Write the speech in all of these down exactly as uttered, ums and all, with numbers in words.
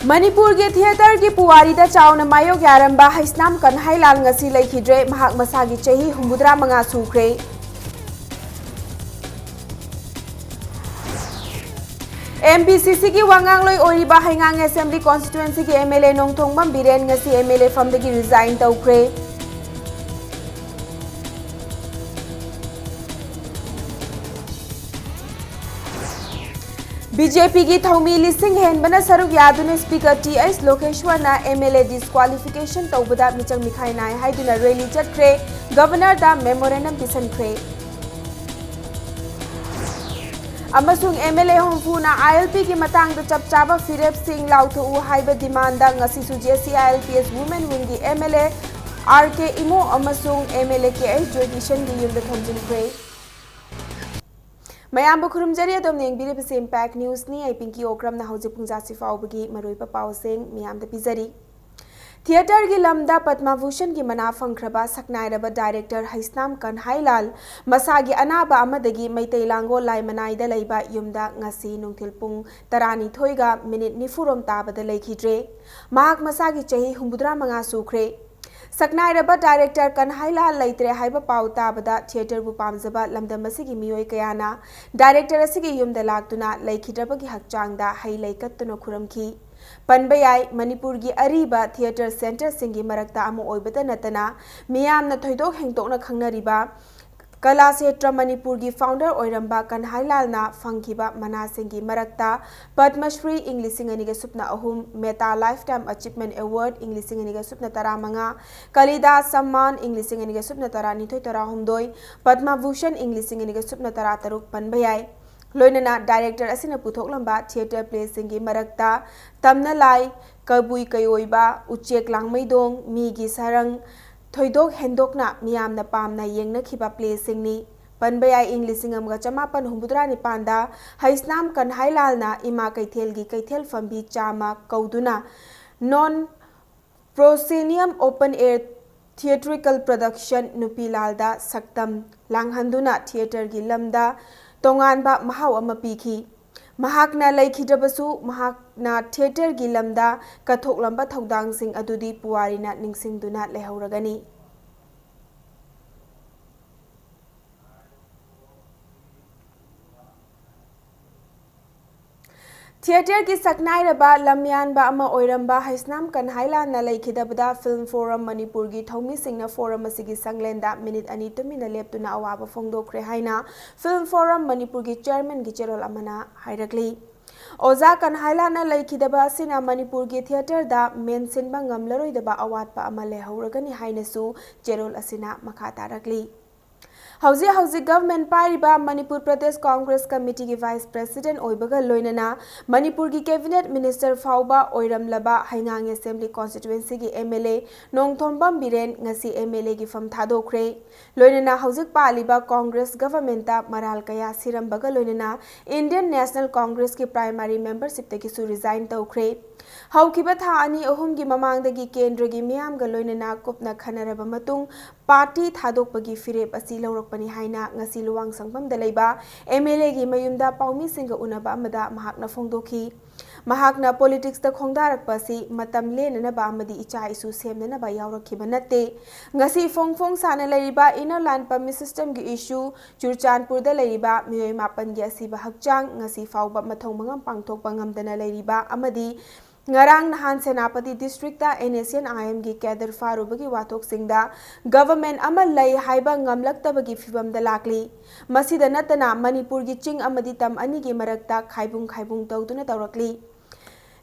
ꯃꯅꯤꯄꯨꯔꯒꯤ ꯊꯤꯌꯦꯇꯔꯒꯤ ꯄꯨꯋꯥꯔꯤꯗ ꯆꯥꯎꯅ ꯃꯥꯌꯣꯛ ꯌꯥꯔꯝꯕ ꯍꯩꯁꯅꯥꯝ ꯀꯟꯍꯥꯏꯂꯥꯜ ꯉꯁꯤ ꯂꯩꯈꯤꯗ꯭ꯔꯦ꯫ ꯃꯍꯥꯛ ꯃꯁꯥꯒꯤ ꯆꯍꯤ ꯍꯨꯝꯐꯨꯇꯔꯥ ꯃꯉꯥ ꯁꯨꯈ꯭ꯔꯦ꯫ ꯑꯦꯝ ꯄꯤ ꯁꯤ ꯁꯤꯒꯤ ꯋꯥꯉꯥꯡꯂꯣꯏ ꯑꯣꯏꯔꯤꯕ ꯍꯩꯉꯥꯡ ꯑꯦꯁꯦꯝꯕ꯭ꯂꯤ ꯀꯣꯟꯁꯇꯤꯇ꯭ꯋꯦꯟꯁꯤꯒꯤ M L A Nongthongbam Biren ꯉꯁꯤ ꯑꯦꯝ ꯑꯦꯜ ꯑꯦ ꯐꯝꯗꯒꯤ ꯔꯤꯖꯥꯏꯟ ꯇꯧꯈ꯭ꯔꯦ꯫ ꯕꯤ ꯖꯦ ꯄꯤꯒꯤ ꯊꯧꯃꯤ ꯂꯤꯁꯤꯡ ꯍꯦꯟꯕꯅ ꯁꯔꯨꯛ ꯌꯥꯗꯨꯅ ꯁ꯭ꯄꯤꯀꯔ ꯇꯤ ꯑꯩꯆ ꯂꯣꯀꯦꯁ꯭ꯋꯔꯅ ꯑꯦꯝ ꯑꯦꯜ ꯑꯦ ꯗꯤꯁꯀ꯭ꯋꯥꯂꯤꯐꯤꯀꯦꯁꯟ ꯇꯧꯕꯗ ꯃꯤꯆꯪ ꯃꯤꯈꯥꯏ ꯅꯥꯏ ꯍꯥꯏꯗꯨꯅ ꯔꯦꯂꯤ ꯆꯠꯈ꯭ꯔꯦ꯫ ꯒꯕꯔꯅꯔꯗ ꯃꯦꯃꯣꯔꯦꯟꯗꯝ ꯄꯤꯁꯟꯈ꯭ꯔꯦ꯫ ꯑꯃꯁꯨꯡ ꯑꯦꯝ ꯑꯦꯜ ꯑꯦ ꯍꯨꯝꯐꯨꯅ ꯑꯥꯏ ꯑꯦꯜ ꯄꯤꯒꯤ ꯃꯇꯥꯡꯗ ꯆꯞ ꯆꯥꯕ ꯐꯤꯔꯦꯞꯁꯤꯡ ꯂꯥꯎꯊꯣꯛꯎ ꯍꯥꯏꯕ ꯗꯤꯃꯥꯟꯗ ꯉꯁꯤꯁꯨ J C I L P S women ꯋꯤꯡꯒꯤ M L A R K Imo ꯑꯃꯁꯨꯡ M L A K H ꯖꯣꯏꯀꯤꯁꯟꯒꯤ ꯌꯨꯝꯗ ꯊꯣꯝꯖꯤꯟꯈ꯭ꯔꯦ꯫ ꯃꯌꯥꯝꯕꯨ ꯈꯨꯔꯨꯝꯖꯔꯤ꯫ ꯑꯗꯣꯝꯅ ꯌꯦꯡꯕꯤꯔꯤꯕꯁꯤ ꯏꯝꯄꯦꯛ ꯅ꯭ꯌꯨꯁꯅꯤ꯫ ꯑꯩ ꯄꯤꯡꯀꯤ ꯑꯣꯀ꯭ꯔꯝꯅ ꯍꯧꯖꯤꯛ ꯄꯨꯡ ꯖꯥꯁꯤ ꯐꯥꯎꯕꯒꯤ ꯃꯔꯨꯑꯣꯏꯕ ꯄꯥꯎꯁꯤꯡ ꯃꯤꯌꯥꯝꯗ ꯄꯤꯖꯔꯤ꯫ ꯊꯤꯌꯦꯇꯔꯒꯤ ꯂꯝꯗ ꯄꯗꯃ ꯚꯨꯁꯟꯒꯤ ꯃꯅꯥ ꯐꯪꯈ꯭ꯔꯕ ꯁꯛꯅꯥꯏꯔꯕ ꯗꯥꯏꯔꯦꯛꯇꯔ ꯍꯩꯁꯅꯥꯝ ꯀꯟꯍꯥꯏꯂꯥꯜ ꯃꯁꯥꯒꯤ ꯑꯅꯥꯕ ꯑꯃꯗꯒꯤ ꯃꯩꯇꯩ ꯂꯥꯡꯒꯣꯜ ꯂꯥꯏꯃꯅꯥꯏꯗ ꯂꯩꯕ ꯌꯨꯝꯗ ꯉꯁꯤ ꯅꯨꯡꯊꯤꯜ ꯄꯨꯡ ꯇꯔꯥꯅꯤꯊꯣꯏꯒ ꯃꯤꯅꯤꯠ ꯅꯤꯐꯨꯔꯣꯝ ꯇꯥꯕꯗ ꯂꯩꯈꯤꯗ꯭ꯔꯦ꯫ ꯃꯍꯥꯛ ꯃꯁꯥꯒꯤ ꯆꯍꯤ ꯍꯨꯝꯐꯨꯇꯔꯥ ꯃꯉꯥ ꯁꯨꯈ꯭ꯔꯦ꯫ ꯁꯛꯅꯥꯏꯔꯕ ꯗꯥꯏꯔꯦꯛꯇꯔ ꯀꯟꯍꯥꯏꯂꯥꯜ ꯂꯩꯇ꯭ꯔꯦ ꯍꯥꯏꯕ ꯄꯥꯎ ꯇꯥꯕꯗ ꯊꯤꯌꯦꯇꯔꯕꯨ ꯄꯥꯝꯖꯕ ꯂꯝꯗꯝ ꯑꯁꯤꯒꯤ ꯃꯤꯑꯣꯏ ꯀꯌꯥꯅ ꯗꯥꯏꯔꯦꯛꯇꯔ ꯑꯁꯤꯒꯤ ꯌꯨꯝꯗ ꯂꯥꯛꯇꯨꯅ ꯂꯩꯈꯤꯗ꯭ꯔꯕꯒꯤ ꯍꯛꯆꯥꯡꯗ ꯍꯩ ꯂꯩ ꯀꯠꯇꯨꯅ ꯈꯨꯔꯨꯝꯈꯤ꯫ ꯄꯟꯕ ꯌꯥꯏ, ꯃꯅꯤꯄꯨꯔꯒꯤ ꯑꯔꯤꯕ ꯊꯤꯌꯦꯇꯔ ꯁꯦꯟꯇꯔꯁꯤꯡꯒꯤ ꯃꯔꯛꯇ ꯑꯃ ꯑꯣꯏꯕꯇ ꯅꯠꯇꯅ ꯃꯤꯌꯥꯝꯅ ꯊꯣꯏꯗꯣꯛ ꯍꯦꯟꯗꯣꯛꯅ ꯈꯪꯅꯔꯤꯕ ꯀꯂꯥ ꯁꯦꯇ꯭ꯔ ꯃꯅꯤꯄꯨꯔꯒꯤ ꯐꯥꯎꯟꯗꯔ ꯑꯣꯏꯔꯝꯕ ꯀꯟꯍꯥꯏꯂꯥꯜꯅ ꯐꯪꯈꯤꯕ ꯃꯅꯥꯁꯤꯡꯒꯤ ꯃꯔꯛꯇ ꯄꯗꯃ ꯁ꯭ꯔꯤ ꯏꯪ ꯂꯤꯁꯤꯡ ꯑꯅꯤꯒ ꯁꯨꯞꯅ ꯑꯍꯨꯝ, ꯃꯦꯇꯥ ꯂꯥꯏꯐ ꯇꯥꯏꯝ ꯑꯆꯤꯞꯃꯦꯟ ꯑꯦꯋꯥꯔꯗ ꯏꯪ ꯂꯤꯁꯤꯡ ꯑꯅꯤꯒ ꯁꯨꯞꯅ ꯇꯔꯥꯃꯉꯥ, ꯀꯥꯂꯤꯗꯥꯁ ꯁꯝꯃꯥꯟ ꯏꯪ ꯂꯤꯁꯤꯡ ꯑꯅꯤꯒ ꯁꯨꯞꯅ ꯇꯔꯥꯅꯤꯊꯣꯏ ꯇꯔꯥꯍꯨꯝꯗꯣꯏ, ꯄꯗꯃ ꯚꯨꯁꯟ ꯏꯪ ꯂꯤꯁꯤꯡ ꯑꯅꯤꯒ ꯁꯨꯞꯅ ꯇꯔꯥꯇꯔꯨꯛ ꯄꯟꯕ ꯌꯥꯏ꯫ ꯂꯣꯏꯅꯅ ꯗꯥꯏꯔꯦꯛꯇꯔ ꯑꯁꯤꯅ ꯄꯨꯊꯣꯛꯂꯝꯕ ꯊꯤꯌꯦꯇꯔ ꯄ꯭ꯂꯦꯁꯤꯡꯒꯤ ꯃꯔꯛꯇ ꯇꯝꯅ ꯂꯥꯏ, ꯀꯕꯨꯏ ꯀꯩꯑꯣꯏꯕ, ꯎꯆꯦꯛ ꯂꯥꯡꯃꯩꯗꯣꯡ, ꯃꯤꯒꯤ ꯁꯔꯪ, ꯊꯣꯏꯗꯣꯛ ꯍꯦꯟꯗꯣꯛꯅ ꯃꯤꯌꯥꯝꯅ ꯄꯥꯝꯅ ꯌꯦꯡꯅꯈꯤꯕ ꯄ꯭ꯂꯦꯁꯤꯡꯅꯤ꯫ ꯄꯟꯕ ꯌꯥꯏ, ꯏꯪ ꯂꯤꯁꯤꯡ ꯑꯃꯒ ꯆꯃꯥꯄꯟ ꯍꯨꯝꯐꯨꯇꯔꯥ ꯅꯤꯄꯥꯟꯗ ꯍꯩꯁꯅꯥꯝ ꯀꯟꯍꯥꯏꯂꯥꯜꯅ ꯏꯃꯥ ꯀꯩꯊꯦꯜꯒꯤ ꯀꯩꯊꯦꯜ ꯐꯝꯕꯤ ꯆꯥꯝꯃ ꯀꯧꯗꯨꯅ ꯅꯣꯟ ꯄ꯭ꯔꯣꯁꯦꯅꯤꯌꯝ ꯑꯣꯄꯟ ꯑꯦꯌꯔ ꯊꯤꯌꯦꯇ꯭ꯔꯤꯀꯦꯜ ꯄ꯭ꯔꯗꯛꯁꯟ ꯅꯨꯄꯤ ꯂꯥꯜꯗ ꯁꯛꯇꯝ ꯂꯥꯡꯍꯟꯗꯨꯅ ꯊꯤꯌꯦꯇꯔꯒꯤ ꯂꯝꯗ ꯇꯣꯉꯥꯟꯕ ꯃꯍꯥꯎ ꯑꯃ ꯄꯤꯈꯤ꯫ ꯃꯍꯥꯛꯅ ꯂꯩꯈꯤꯗ꯭ꯔꯕꯁꯨ, ꯃꯍꯥꯛꯅ ꯊꯤꯌꯦꯇꯔꯒꯤ ꯂꯝꯗ ꯀꯠꯊꯣꯛꯂꯝꯕ ꯊꯧꯗꯥꯡꯁꯤꯡ ꯑꯗꯨꯗꯤ ꯄꯨꯋꯥꯔꯤꯅ ꯅꯤꯡꯁꯤꯡꯗꯨꯅ ꯂꯩꯍꯧꯔꯒꯅꯤ꯫ ꯊꯤꯌꯦꯇꯔꯒꯤ ꯁꯛꯅꯥꯏꯔꯕ ꯂꯝꯌꯥꯟꯕ ꯑꯃ ꯑꯣꯏꯔꯝꯕ ꯍꯩꯁꯅꯥꯝ ꯀꯟꯍꯥꯏꯂꯥꯜꯅ ꯂꯩꯈꯤꯗꯕꯗ ꯐꯤꯜꯝ ꯐꯣꯔꯝ ꯃꯅꯤꯄꯨꯔꯒꯤ ꯊꯧꯃꯤꯁꯤꯡꯅ ꯐꯣꯔꯝ ꯑꯁꯤꯒꯤ ꯁꯪꯂꯦꯟꯗ ꯃꯤꯅꯤꯠ ꯑꯅꯤ ꯇꯨꯃꯤꯟꯅ ꯂꯦꯞꯇꯨꯅ ꯑꯋꯥꯕ ꯐꯣꯡꯗꯣꯛꯈ꯭ꯔꯦ ꯍꯥꯏꯅ ꯐꯤꯜꯝ ꯐꯣꯔꯝ ꯃꯅꯤꯄꯨꯔꯒꯤ ꯆꯦꯌꯔꯃꯦꯟꯒꯤ ꯆꯦꯔꯣꯜ ꯑꯃꯅ ꯍꯥꯏꯔꯛꯂꯤ꯫ ꯑꯣꯖꯥ ꯀꯟꯍꯥꯏꯂꯥꯜꯅ ꯂꯩꯈꯤꯗꯕ ꯑꯁꯤꯅ ꯃꯅꯤꯄꯨꯔꯒꯤ ꯊꯤꯌꯦꯇꯔꯗ ꯃꯦꯟꯁꯤꯟꯕ ꯉꯝꯂꯔꯣꯏꯗꯕ ꯑꯋꯥꯠꯄ ꯑꯃ ꯂꯩꯍꯧꯔꯒꯅꯤ ꯍꯥꯏꯅꯁꯨ ꯆꯦꯔꯣꯜ ꯑꯁꯤꯅ ꯃꯈꯥ ꯇꯥꯔꯛꯂꯤ꯫ ꯍꯧꯖꯤꯛ ꯍꯧꯖꯤꯛ ꯒꯚꯔꯟꯃꯦꯟꯠ ꯄꯥꯏꯔꯤꯕ ꯃꯅꯤꯄꯨꯔ ꯄ꯭ꯔꯗꯦꯁ ꯀꯣꯡꯒ꯭ꯔꯦꯁ ꯀꯃꯤꯇꯤꯒꯤ ꯚꯥꯏꯁ ꯄ꯭ꯔꯦꯁꯤꯗꯦꯟꯠ ꯑꯣꯏꯕꯒ ꯂꯣꯏꯅꯅ ꯃꯅꯤꯄꯨꯔꯒꯤ ꯀꯦꯕꯤꯅꯦꯠ ꯃꯤꯅꯤꯁꯇꯔ ꯐꯥꯎꯕ ꯑꯣꯏꯔꯝꯂꯕ ꯍꯩꯉꯥꯡ ꯑꯦꯁꯦꯝꯕ꯭ꯂꯤ ꯀꯣꯟꯁꯇꯤꯇ꯭ꯋꯦꯟꯁꯤꯒꯤ M L A Nongthombam Biren ꯉꯁꯤ ꯑꯦꯝ ꯑꯦꯜ ꯑꯦꯒꯤ ꯐꯝ ꯊꯥꯗꯣꯛꯈ꯭ꯔꯦ꯫ ꯂꯣꯏꯅꯅ ꯍꯧꯖꯤꯛ ꯄꯥꯜꯂꯤꯕ ꯀꯣꯡꯒ꯭ꯔꯦꯁ ꯒꯚꯔꯟꯃꯦꯟꯠꯇ ꯃꯔꯥꯜ ꯀꯌꯥ ꯁꯤꯔꯝꯕꯒ ꯂꯣꯏꯅꯅ ꯏꯟꯗꯤꯌꯟ ꯅꯦꯁꯅꯦꯜ ꯀꯣꯡꯒ꯭ꯔꯦꯁꯀꯤ ꯄ꯭ꯔꯥꯏꯃꯥꯔꯤ ꯃꯦꯝꯕꯔꯁꯤꯞꯇꯒꯤꯁꯨ ꯔꯤꯖꯥꯏꯟ ꯇꯧꯈ꯭ꯔꯦ꯫ ꯍꯧꯈꯤꯕ ꯊꯥ ꯑꯅꯤ ꯑꯍꯨꯝꯒꯤ ꯃꯃꯥꯡꯗꯒꯤ ꯀꯦꯟꯗ꯭ꯔꯒꯤ ꯃꯤꯌꯥꯝꯒ ꯂꯣꯏꯅꯅ ꯀꯨꯞꯅ ꯈꯟꯅꯔꯕ ꯃꯇꯨꯡ ꯄꯥꯔꯇꯤ ꯊꯥꯗꯣꯛꯄꯒꯤ ꯐꯤꯔꯦꯞ ꯑꯁꯤ ꯂꯧꯔꯛꯄꯅꯤ ꯍꯥꯏꯅ ꯉꯁꯤ ꯂꯨꯋꯥꯡꯁꯪꯕꯝꯗ ꯂꯩꯕ ꯑꯦꯝ ꯑꯦꯜ ꯑꯦꯒꯤ ꯃꯌꯨꯝꯗ ꯄꯥꯎꯃꯤꯁꯤꯡꯒ ꯎꯅꯕ ꯑꯃꯗ ꯃꯍꯥꯛꯅ ꯐꯣꯡꯗꯣꯛꯈꯤ꯫ ꯃꯍꯥꯛꯅ ꯄꯣꯂꯤꯇꯤꯛꯁꯇ ꯈꯣꯡꯗꯥꯔꯛꯄ ꯑꯁꯤ ꯃꯇꯝ ꯂꯦꯟꯅꯅꯕ ꯑꯃꯗꯤ ꯏꯆꯥ ꯏꯁꯨ ꯁꯦꯝꯅꯅꯕ ꯌꯥꯎꯔꯛꯈꯤꯕ ꯅꯠꯇꯦ꯫ ꯉꯁꯤ ꯐꯣꯡ ꯐꯣꯡ ꯁꯥꯅ ꯂꯩꯔꯤꯕ ꯏꯟꯅꯔ ꯂꯥꯏꯟ ꯄꯔꯃꯤꯠ ꯁꯤꯁꯇꯦꯝꯒꯤ ꯏꯁꯨ, ꯆꯨꯔꯆꯥꯟꯄꯨꯔꯗ ꯂꯩꯔꯤꯕ ꯃꯤꯑꯣꯏ ꯃꯥꯄꯟꯒꯤ ꯑꯁꯤꯕ ꯍꯛꯆꯥꯡ, ꯉꯁꯤ ꯐꯥꯎꯕ ꯃꯊꯧ ꯃꯉꯝ ꯄꯥꯡꯊꯣꯛꯄ ꯉꯝꯗꯅ ꯂꯩꯔꯤꯕ ꯑꯃꯗꯤ ꯉꯔꯥꯡ ꯅꯍꯥꯟ Senapati district N S N I ꯑꯦꯝꯒꯤ ꯀꯦꯗꯔ ꯐꯥꯔꯨꯕꯒꯤ ꯋꯥꯊꯣꯛꯁꯤꯡꯗ ꯒꯚꯔꯟꯃꯦꯟꯠ ꯑꯃ ꯂꯩ ꯍꯥꯏꯕ ꯉꯝꯂꯛꯇꯕꯒꯤ ꯐꯤꯚꯝꯗ ꯂꯥꯛꯂꯤ꯫ ꯃꯁꯤꯗ ꯅꯠꯇꯅ ꯃꯅꯤꯄꯨꯔꯒꯤ ꯆꯤꯡ ꯑꯃꯗꯤ ꯇꯝ ꯑꯅꯤꯒꯤ ꯃꯔꯛꯇ ꯈꯥꯏꯕꯨꯡ ꯈꯥꯏꯕꯨꯡ ꯇꯧꯗꯨꯅ ꯇꯧꯔꯛꯂꯤ꯫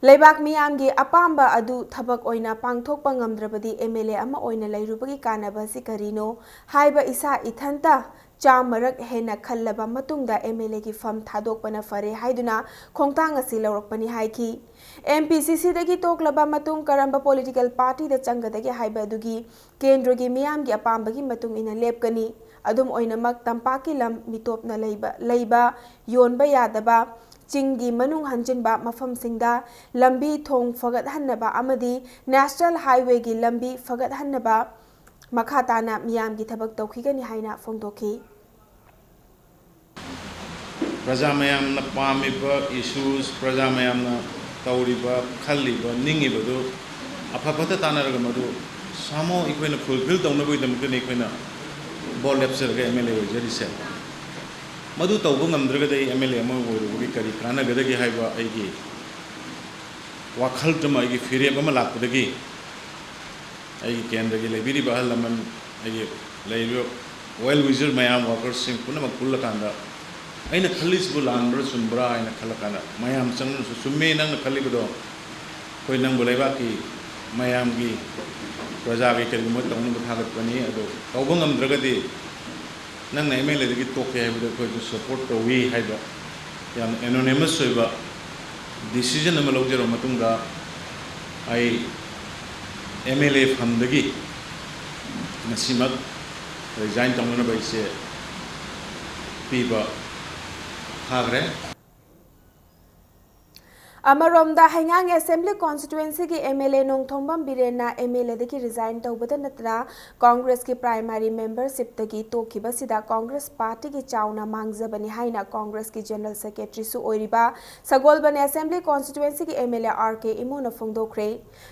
ꯂꯩꯕꯥꯛ ꯃꯤꯌꯥꯝꯒꯤ ꯑꯄꯥꯝꯕ ꯑꯗꯨ ꯊꯕꯛ ꯑꯣꯏꯅ ꯄꯥꯡꯊꯣꯛꯄ ꯉꯝꯗ꯭ꯔꯕꯗꯤ ꯑꯦꯝ ꯑꯦꯜ ꯑꯦ ꯑꯃ ꯑꯣꯏꯅ ꯂꯩꯔꯨꯕꯒꯤ ꯀꯥꯟꯅꯕ ꯑꯁꯤ ꯀꯔꯤꯅꯣ ꯍꯥꯏꯕ ꯏꯁꯥ ꯏꯊꯟꯇ ꯆꯥꯝꯃꯔꯛ ꯍꯦꯟꯅ ꯈꯜꯂꯕ ꯃꯇꯨꯡꯗ ꯑꯦꯝ ꯑꯦꯜ ꯑꯦꯒꯤ ꯐꯝ ꯊꯥꯗꯣꯛꯄꯅ ꯐꯔꯦ ꯍꯥꯏꯗꯨꯅ ꯈꯣꯡꯊꯥꯡ ꯑꯁꯤ ꯂꯧꯔꯛꯄꯅꯤ ꯍꯥꯏꯈꯤ꯫ ꯑꯦꯝ ꯄꯤ ꯁꯤ ꯁꯤꯗꯒꯤ ꯇꯣꯛꯂꯕ ꯃꯇꯨꯡ ꯀꯔꯝꯕ ꯄꯣꯂꯤꯇꯤꯀꯦꯜ ꯄꯥꯔꯇꯤꯗ ꯆꯪꯒꯗꯒꯦ ꯍꯥꯏꯕ ꯑꯗꯨꯒꯤ ꯀꯦꯟꯗ꯭ꯔꯒꯤ ꯃꯤꯌꯥꯝꯒꯤ ꯑꯄꯥꯝꯕꯒꯤ ꯃꯇꯨꯡ ꯏꯟꯅ ꯂꯦꯞꯀꯅꯤ꯫ ꯑꯗꯨꯝ ꯑꯣꯏꯅꯃꯛ, ꯇꯝꯄꯥꯛꯀꯤ ꯂꯝ ꯃꯤꯇꯣꯞꯅ ꯂꯩꯕ, ꯂꯩꯕ, ꯌꯣꯟꯕ ꯌꯥꯗꯕ, ꯆꯤꯡꯒꯤ ꯃꯅꯨꯡ ꯍꯟꯖꯤꯟꯕ ꯃꯐꯝꯁꯤꯡꯗ ꯂꯝꯕꯤ ꯊꯣꯡ ꯐꯒꯠꯍꯟꯅꯕ ꯑꯃꯗꯤ ꯅꯦꯁꯅꯦꯜ ꯍꯥꯏꯋꯦꯒꯤ ꯂꯝꯕꯤ ꯐꯒꯠꯍꯟꯅꯕ ꯃꯈꯥ ꯇꯥꯅ ꯃꯤꯌꯥꯝꯒꯤ ꯊꯕꯛ ꯇꯧꯈꯤꯒꯅꯤ ꯍꯥꯏꯅ ꯐꯣꯡꯗꯣꯛꯈꯤ꯫ ꯄ꯭ꯔꯖꯥ ꯃꯌꯥꯝꯅ ꯄꯥꯝꯃꯤꯕ issues, ꯄ꯭ꯔꯖꯥ ꯃꯌꯥꯝꯅ ꯇꯧꯔꯤꯕ, ꯈꯜꯂꯤꯕ, ꯅꯤꯡꯉꯤꯕꯗꯨ ꯑꯐ ꯐꯠꯇ ꯇꯥꯟꯅꯔꯒ ꯃꯗꯨ somehow ꯑꯩꯈꯣꯏꯅ fulfill ꯇꯧꯅꯕꯒꯤꯗꯃꯛꯇꯅꯤ ꯑꯩꯈꯣꯏꯅ vote ꯂꯦꯞꯆꯔꯒ M L A ꯑꯣꯏꯖꯔꯤꯁꯦ꯫ ꯃꯗꯨ ꯇꯧꯕ ꯉꯝꯗ꯭ꯔꯒꯗꯤ ꯑꯩ M L A ꯑꯃ ꯑꯣꯏꯔꯨꯕꯒꯤ ꯀꯔꯤ ꯀꯥꯟꯅꯒꯗꯒꯦ ꯍꯥꯏꯕ ꯑꯩꯒꯤ ꯋꯥꯈꯜꯗꯨꯃ, ꯑꯩꯒꯤ ꯐꯤꯔꯦꯞ ꯑꯃ ꯂꯥꯛꯄꯗꯒꯤ ꯑꯩꯒꯤ ꯀꯦꯟꯗ꯭ꯔꯒꯤ ꯂꯩꯕꯤꯔꯤꯕ ꯑꯍꯜ ꯂꯃꯟ, ꯑꯩꯒꯤ ꯂꯩꯔꯤꯕ well wisher ꯃꯌꯥꯝ, workersꯁꯤꯡ ꯄꯨꯝꯅꯃꯛ ꯄꯨꯜꯂꯀꯥꯟꯗ ꯑꯩꯅ ꯈꯜꯂꯤꯁꯤꯕꯨ ꯂꯥꯟꯕ꯭ꯔꯥ ꯆꯨꯝꯕ꯭ꯔꯥ ꯍꯥꯏꯅ ꯈꯜꯂꯀꯥꯟꯗ ꯃꯌꯥꯝ ꯆꯪꯅꯁꯨ ꯆꯨꯝꯃꯦ ꯅꯪꯅ ꯈꯜꯂꯤꯕꯗꯣ, ꯑꯩꯈꯣꯏ ꯅꯪꯕꯨ ꯂꯩꯕꯥꯛꯀꯤ ꯃꯌꯥꯝꯒꯤ ꯄ꯭ꯔꯖꯥꯒꯤ ꯀꯔꯤꯒꯨꯝꯕ ꯇꯧꯅꯕ ꯊꯥꯒꯠꯄꯅꯤ, ꯑꯗꯨ ꯇꯧꯕ ꯉꯝꯗ꯭ꯔꯒꯗꯤ ꯅꯪꯅ M L Aꯗꯒꯤ ꯇꯣꯛꯀꯦ ꯍꯥꯏꯕꯗ ꯑꯩꯈꯣꯏꯁꯨ support ꯇꯧꯏ ꯍꯥꯏꯕ ꯌꯥꯝꯅ unanimous ꯑꯣꯏꯕ decision ꯑꯃ ꯂꯧꯖꯔꯕ ꯃꯇꯨꯡꯗ ꯑꯩ M L A ꯐꯝꯗꯒꯤ ꯉꯁꯤꯃꯛ resign ꯇꯧꯅꯅꯕ ꯑꯩꯁꯦ ꯄꯤꯕ ꯊꯥꯈ꯭ꯔꯦ꯫ ꯑꯃꯔꯣꯝꯗ, ꯍꯩꯉꯥꯡ Assembly Constituencyꯒꯤ M L A Nongthombam ꯕꯤꯔꯦꯟꯅ M L Aꯗꯒꯤ resign ꯇꯧꯕꯗ ꯅꯠꯇꯅ Congressꯀꯤ primary membershipꯇꯒꯤ ꯇꯣꯛꯈꯤꯕꯁꯤꯗ Congress partyꯒꯤ ꯆꯥꯎꯅ ꯃꯥꯡꯖꯕꯅꯤ ꯍꯥꯏꯅ Congressꯀꯤ General Secretaryꯁꯨ ꯑꯣꯏꯔꯤꯕ ꯁꯒꯣꯜꯕꯟ Assembly Constituencyꯒꯤ M L A R K ꯏꯃꯣꯅ ꯐꯣꯡꯗꯣꯛꯈ꯭ꯔꯦ꯫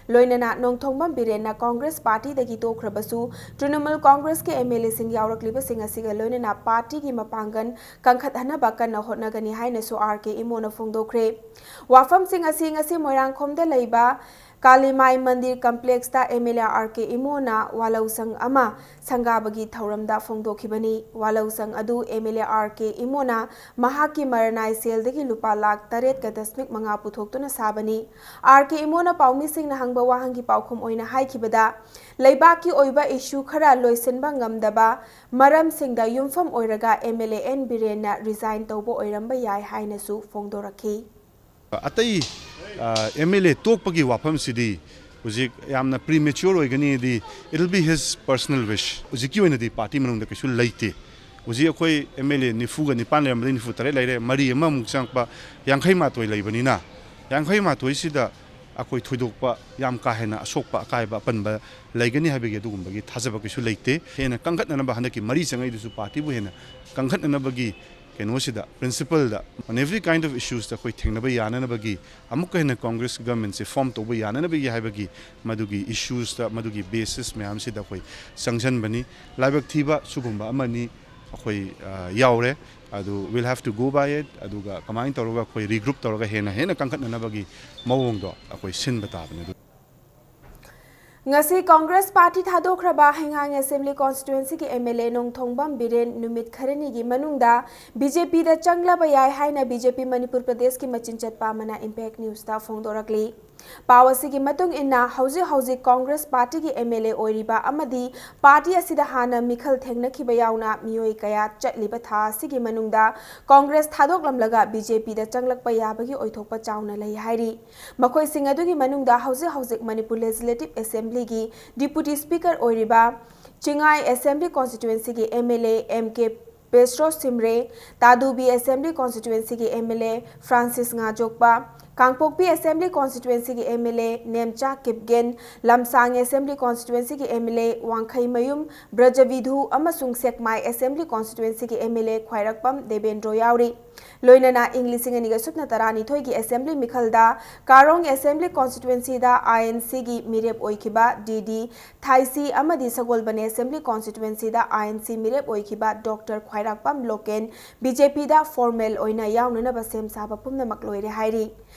ꯂꯣꯏꯅꯅ Nongthombam ꯕꯤꯔꯦꯟꯅ Congress partyꯗꯒꯤ ꯇꯣꯛꯈ꯭ꯔꯕꯁꯨ, Trinamool Congressꯀꯤ M L Aꯁꯤꯡ ꯌꯥꯎꯔꯛꯂꯤꯕꯁꯤꯡ ꯑꯁꯤꯒ ꯂꯣꯏꯅꯅ partyꯒꯤ ꯃꯄꯥꯡꯒꯜ ꯀꯟꯈꯠꯍꯟꯅꯕ ꯀꯟꯅ ꯍꯣꯠꯅꯒꯅꯤ ꯍꯥꯏꯅꯁꯨ R K ꯏꯃꯣꯅ ꯐꯣꯡꯗꯣꯛꯈ꯭ꯔꯦ꯫ ꯋꯥꯐꯝꯁꯤꯡ ꯑꯁꯤ ꯉꯁꯤ ꯃꯣꯏꯔꯥꯡꯈꯣꯝꯗ ꯂꯩꯕ ꯀꯥꯂꯤꯃꯥꯏ ꯃꯟꯗꯤꯔ complexꯇ M L A R K ꯏꯃꯣꯅ ꯋꯥꯂꯧꯁꯪ ꯑꯃ ꯁꯪꯒꯥꯕꯒꯤ ꯊꯧꯔꯝꯗ ꯐꯣꯡꯗꯣꯛꯈꯤꯕꯅꯤ꯫ ꯋꯥꯂꯧꯁꯪ ꯑꯗꯨ M L A R K ꯏꯃꯣꯅ ꯃꯍꯥꯛꯀꯤ ꯃꯔꯅꯥꯏ ꯁꯦꯜꯗꯒꯤ ꯂꯨꯄꯥ ꯂꯥꯈ ꯇꯔꯦꯠꯀ ꯗꯁꯃꯤꯛ ꯃꯉꯥ ꯄꯨꯊꯣꯛꯇꯨꯅ ꯁꯥꯕꯅꯤ꯫ R K ꯏꯃꯣꯅ ꯄꯥꯎꯃꯤꯁꯤꯡꯅ ꯍꯪꯕ ꯋꯥꯍꯪꯒꯤ ꯄꯥꯎꯈꯨꯝ ꯑꯣꯏꯅ ꯍꯥꯏꯈꯤꯕꯗ, ꯂꯩꯕꯥꯛꯀꯤ ꯑꯣꯏꯕ issue ꯈꯔ ꯂꯣꯏꯁꯤꯟꯕ ꯉꯝꯗꯕ ꯃꯔꯝꯁꯤꯡꯗ ꯌꯨꯝꯐꯝ ꯑꯣꯏꯔꯒ M L A N ꯕꯤꯔꯦꯟꯅ resign ꯇꯧꯕ ꯑꯣꯏꯔꯝꯕ ꯌꯥꯏ ꯍꯥꯏꯅꯁꯨ ꯐꯣꯡꯗꯣꯔꯛꯈꯤ꯫ ꯑꯇꯩ, ꯑ, M L A ꯇꯣꯛꯄꯒꯤ ꯋꯥꯐꯝꯁꯤꯗꯤ ꯍꯧꯖꯤꯛ ꯌꯥꯝꯅ premature ꯑꯣꯏꯒꯅꯤꯗꯤ, it will be his personal wish꯫ ꯍꯧꯖꯤꯛꯀꯤ ꯑꯣꯏꯅꯗꯤ party ꯃꯅꯨꯡꯗ ꯀꯩꯁꯨ ꯂꯩꯇꯦ꯫ ꯍꯧꯖꯤꯛ ꯑꯩꯈꯣꯏ M L A ꯅꯤꯐꯨꯒ ꯅꯤꯄꯥꯟ ꯂꯩꯔꯝꯕꯗꯒꯤ ꯅꯤꯐꯨ ꯇꯔꯦꯠ ꯂꯩꯔꯦ, ꯃꯔꯤ ꯑꯃꯃꯨꯛ ꯆꯪꯉꯛꯄ, ꯌꯥꯡꯈꯩ ꯃꯥꯊꯣꯏ ꯂꯩꯕꯅꯤꯅ, ꯌꯥꯡꯈꯩ ꯃꯥꯊꯣꯏꯁꯤꯗ ꯑꯩꯈꯣꯏ ꯊꯣꯏꯗꯣꯛꯄ ꯌꯥꯝ ꯀꯥ ꯍꯦꯟꯅ ꯑꯁꯣꯛꯄ ꯑꯀꯥꯏꯕ ꯑꯄꯟꯕ ꯂꯩꯒꯅꯤ ꯍꯥꯏꯕꯒꯤ ꯑꯗꯨꯒꯨꯝꯕꯒꯤ ꯊꯥꯖꯕ ꯀꯩꯁꯨ ꯂꯩꯇꯦ꯫ ꯍꯦꯟꯅ ꯀꯟꯈꯠꯅꯅꯕ ꯍꯟꯗꯛꯀꯤ ꯃꯔꯤ ꯆꯪꯉꯛꯏꯗꯨꯁꯨ partyꯕꯨ ꯍꯦꯟꯅ ꯀꯟꯈꯠꯅꯅꯕꯒꯤ ꯀꯩꯅꯣꯁꯤꯗ, ꯄ꯭ꯔꯤꯟꯁꯤꯄꯜꯗ, on every kind of issuesꯇ ꯑꯩꯈꯣꯏ ꯊꯦꯡꯅꯕ ꯌꯥꯅꯅꯕꯒꯤ, ꯑꯃꯨꯛꯀ ꯍꯦꯟꯅ ꯀꯣꯡꯒ꯭ꯔꯦꯁ ꯒꯚꯔꯟꯃꯦꯟꯠꯁꯦ ꯐꯣꯔꯝ ꯇꯧꯕ ꯌꯥꯅꯅꯕꯒꯤ ꯍꯥꯏꯕꯒꯤ ꯃꯗꯨꯒꯤ ꯏꯁꯨꯁꯇ, ꯃꯗꯨꯒꯤ ꯕꯦꯁꯤꯁ ꯃꯌꯥꯝꯁꯤꯗ ꯑꯩꯈꯣꯏ ꯆꯪꯁꯤꯟꯕꯅꯤ꯫ ꯂꯥꯏꯕꯛ ꯊꯤꯕ ꯁꯤꯒꯨꯝꯕ ꯑꯃꯅꯤ ꯑꯩꯈꯣꯏ, ꯑ, ꯌꯥꯎꯔꯦ꯫ ꯑꯗꯨ we'll have to go by it꯫ ꯑꯗꯨꯒ ꯀꯃꯥꯏꯅ ꯇꯧꯔꯒ ꯑꯩꯈꯣꯏ regroup ꯇꯧꯔꯒ ꯍꯦꯟꯅ ꯍꯦꯟꯅ ꯀꯟꯈꯠꯅꯅꯕꯒꯤ ꯃꯑꯣꯡꯗꯣ ꯑꯩꯈꯣꯏ ꯁꯤꯟꯕ ꯇꯥꯕꯅꯤ꯫ ꯑꯗꯨ ꯉꯁꯤ ꯀꯣꯡꯒ꯭ꯔꯦꯁ ꯄꯥꯔꯇꯤ ꯊꯥꯗꯣꯛꯈ꯭ꯔꯕ ꯍꯩꯉꯥꯡ ꯑꯦꯁꯦꯝꯕ꯭ꯂꯤ ꯀꯣꯟꯁꯇꯤꯇ꯭ꯋꯦꯟꯁꯤꯒꯤ M L A Nongthombam Biren ꯅꯨꯃꯤꯠ ꯈꯔꯅꯤꯒꯤ ꯃꯅꯨꯡꯗ ꯕꯤ ꯖꯦ ꯄꯤꯗ ꯆꯪꯂꯕ ꯌꯥꯏ ꯍꯥꯏꯅ ꯕꯤ ꯖꯦ ꯄꯤ ꯃꯅꯤꯄꯨꯔ ꯄ꯭ꯔꯗꯦꯁꯀꯤ ꯃꯆꯤꯟ ꯆꯠꯄ ꯑꯃꯅ ꯏꯝꯄꯦꯛ ꯅ꯭ꯌꯨꯁꯇ ꯐꯣꯡꯗꯣꯔꯛꯂꯤ꯫ ꯄꯥꯎ ꯑꯁꯤꯒꯤ ꯃꯇꯨꯡ ꯏꯟꯅ, ꯍꯧꯖꯤꯛ ꯍꯧꯖꯤꯛ ꯀꯣꯡꯒ꯭ꯔꯦꯁ ꯄꯥꯔꯇꯤꯒꯤ ꯑꯦꯝ ꯑꯦꯜ ꯑꯦ ꯑꯣꯏꯔꯤꯕ ꯑꯃꯗꯤ ꯄꯥꯔꯇꯤ ꯑꯁꯤꯗ ꯍꯥꯟꯅ ꯃꯤꯈꯜ ꯊꯦꯡꯅꯈꯤꯕ ꯌꯥꯎꯅ ꯃꯤꯑꯣꯏ ꯀꯌꯥ ꯆꯠꯂꯤꯕ ꯊꯥ ꯑꯁꯤꯒꯤ ꯃꯅꯨꯡꯗ ꯀꯣꯡꯒ꯭ꯔꯦꯁ ꯊꯥꯗꯣꯛꯂꯝꯂꯒ ꯕꯤ ꯖꯦ ꯄꯤꯗ ꯆꯪꯂꯛꯄ ꯌꯥꯕꯒꯤ ꯑꯣꯏꯊꯣꯛꯄ ꯆꯥꯎꯅ ꯂꯩ ꯍꯥꯏꯔꯤ꯫ ꯃꯈꯣꯏꯁꯤꯡ ꯑꯗꯨꯒꯤ ꯃꯅꯨꯡꯗ ꯍꯧꯖꯤꯛ ꯍꯧꯖꯤꯛ ꯃꯅꯤꯄꯨꯔ ꯂꯦꯖꯤꯁꯂꯦꯇꯤꯚ ꯑꯦꯁꯦꯝꯕ꯭ꯂꯤꯒꯤ ꯗꯤꯄꯨꯇꯤ ꯁ꯭ꯄꯤꯀꯔ ꯑꯣꯏꯔꯤꯕ ꯆꯤꯡꯉꯥꯏ ꯑꯦꯁꯦꯝꯕ꯭ꯂꯤ ꯀꯣꯟꯁꯇꯤꯇ꯭ꯋꯦꯟꯁꯤꯒꯤ M L A M K Pesro Shimray, Tadubi assembly ꯀꯣꯟꯁꯇꯤꯇ꯭ꯋꯦꯟꯁꯤꯒꯤ M L A Francis Ngajokpa, Kangpokpi assembly ꯀꯣꯟꯁꯇꯤꯇ꯭ꯋꯦꯟꯁꯤꯒꯤ M L A Nemcha Kipgen, Lamsang assembly ꯀꯣꯟꯁꯇꯤꯇ꯭ꯋꯦꯟꯁꯤꯒꯤ M L A Wangkheimayum Brajabidhu ꯑꯃꯁꯨꯡ ꯁꯦꯛꯃꯥꯏ ꯑꯦꯁꯦꯝꯕ꯭ꯂꯤ ꯀꯣꯟꯁꯇꯤꯇ꯭ꯋꯦꯟꯁꯤꯒꯤ M L A Khwairakpam Devendro ꯌꯥꯎꯔꯤ꯫ ꯂꯣꯏꯅꯅ ꯏꯪ ꯂꯤꯁꯤꯡ ꯑꯅꯤꯒ ꯁꯨꯞꯅ ꯇꯔꯥꯅꯤꯊꯣꯏꯒꯤ ꯑꯦꯁꯦꯝꯕ꯭ꯂꯤ ꯃꯤꯈꯜꯗ ꯀꯥꯔꯣꯡ ꯑꯦꯁꯦꯝꯕ꯭ꯂꯤ ꯀꯣꯟꯁꯇꯤꯇ꯭ꯋꯦꯟꯁꯤꯗ ꯑꯥꯏ ꯑꯦꯟ ꯁꯤꯒꯤ ꯃꯤꯔꯦꯞ ꯑꯣꯏꯈꯤꯕ ꯗꯤ ꯗꯤ ꯊꯥꯏꯁꯤ ꯑꯃꯗꯤ ꯁꯒꯣꯜꯕꯟ ꯑꯦꯁꯦꯝꯕ꯭ꯂꯤ ꯀꯣꯟꯁꯇꯤꯇ꯭ꯋꯦꯟꯁꯤꯗ ꯑꯥꯏ ꯑꯦꯟ ꯁꯤ ꯃꯤꯔꯦꯞ ꯑꯣꯏꯈꯤꯕ ꯗꯣꯛꯇꯔ ꯈ꯭ꯋꯥꯏꯔꯥꯛꯄꯝ ꯂꯣꯀꯦꯟ ꯕꯤ ꯖꯦ ꯄꯤꯗ ꯐꯣꯔꯃꯦꯜ ꯑꯣꯏꯅ ꯌꯥꯎꯅꯅꯕ ꯁꯦꯝ ꯁꯥꯕ ꯄꯨꯝꯅꯃꯛ ꯂꯣꯏꯔꯦ ꯍꯥꯏꯔꯤ꯫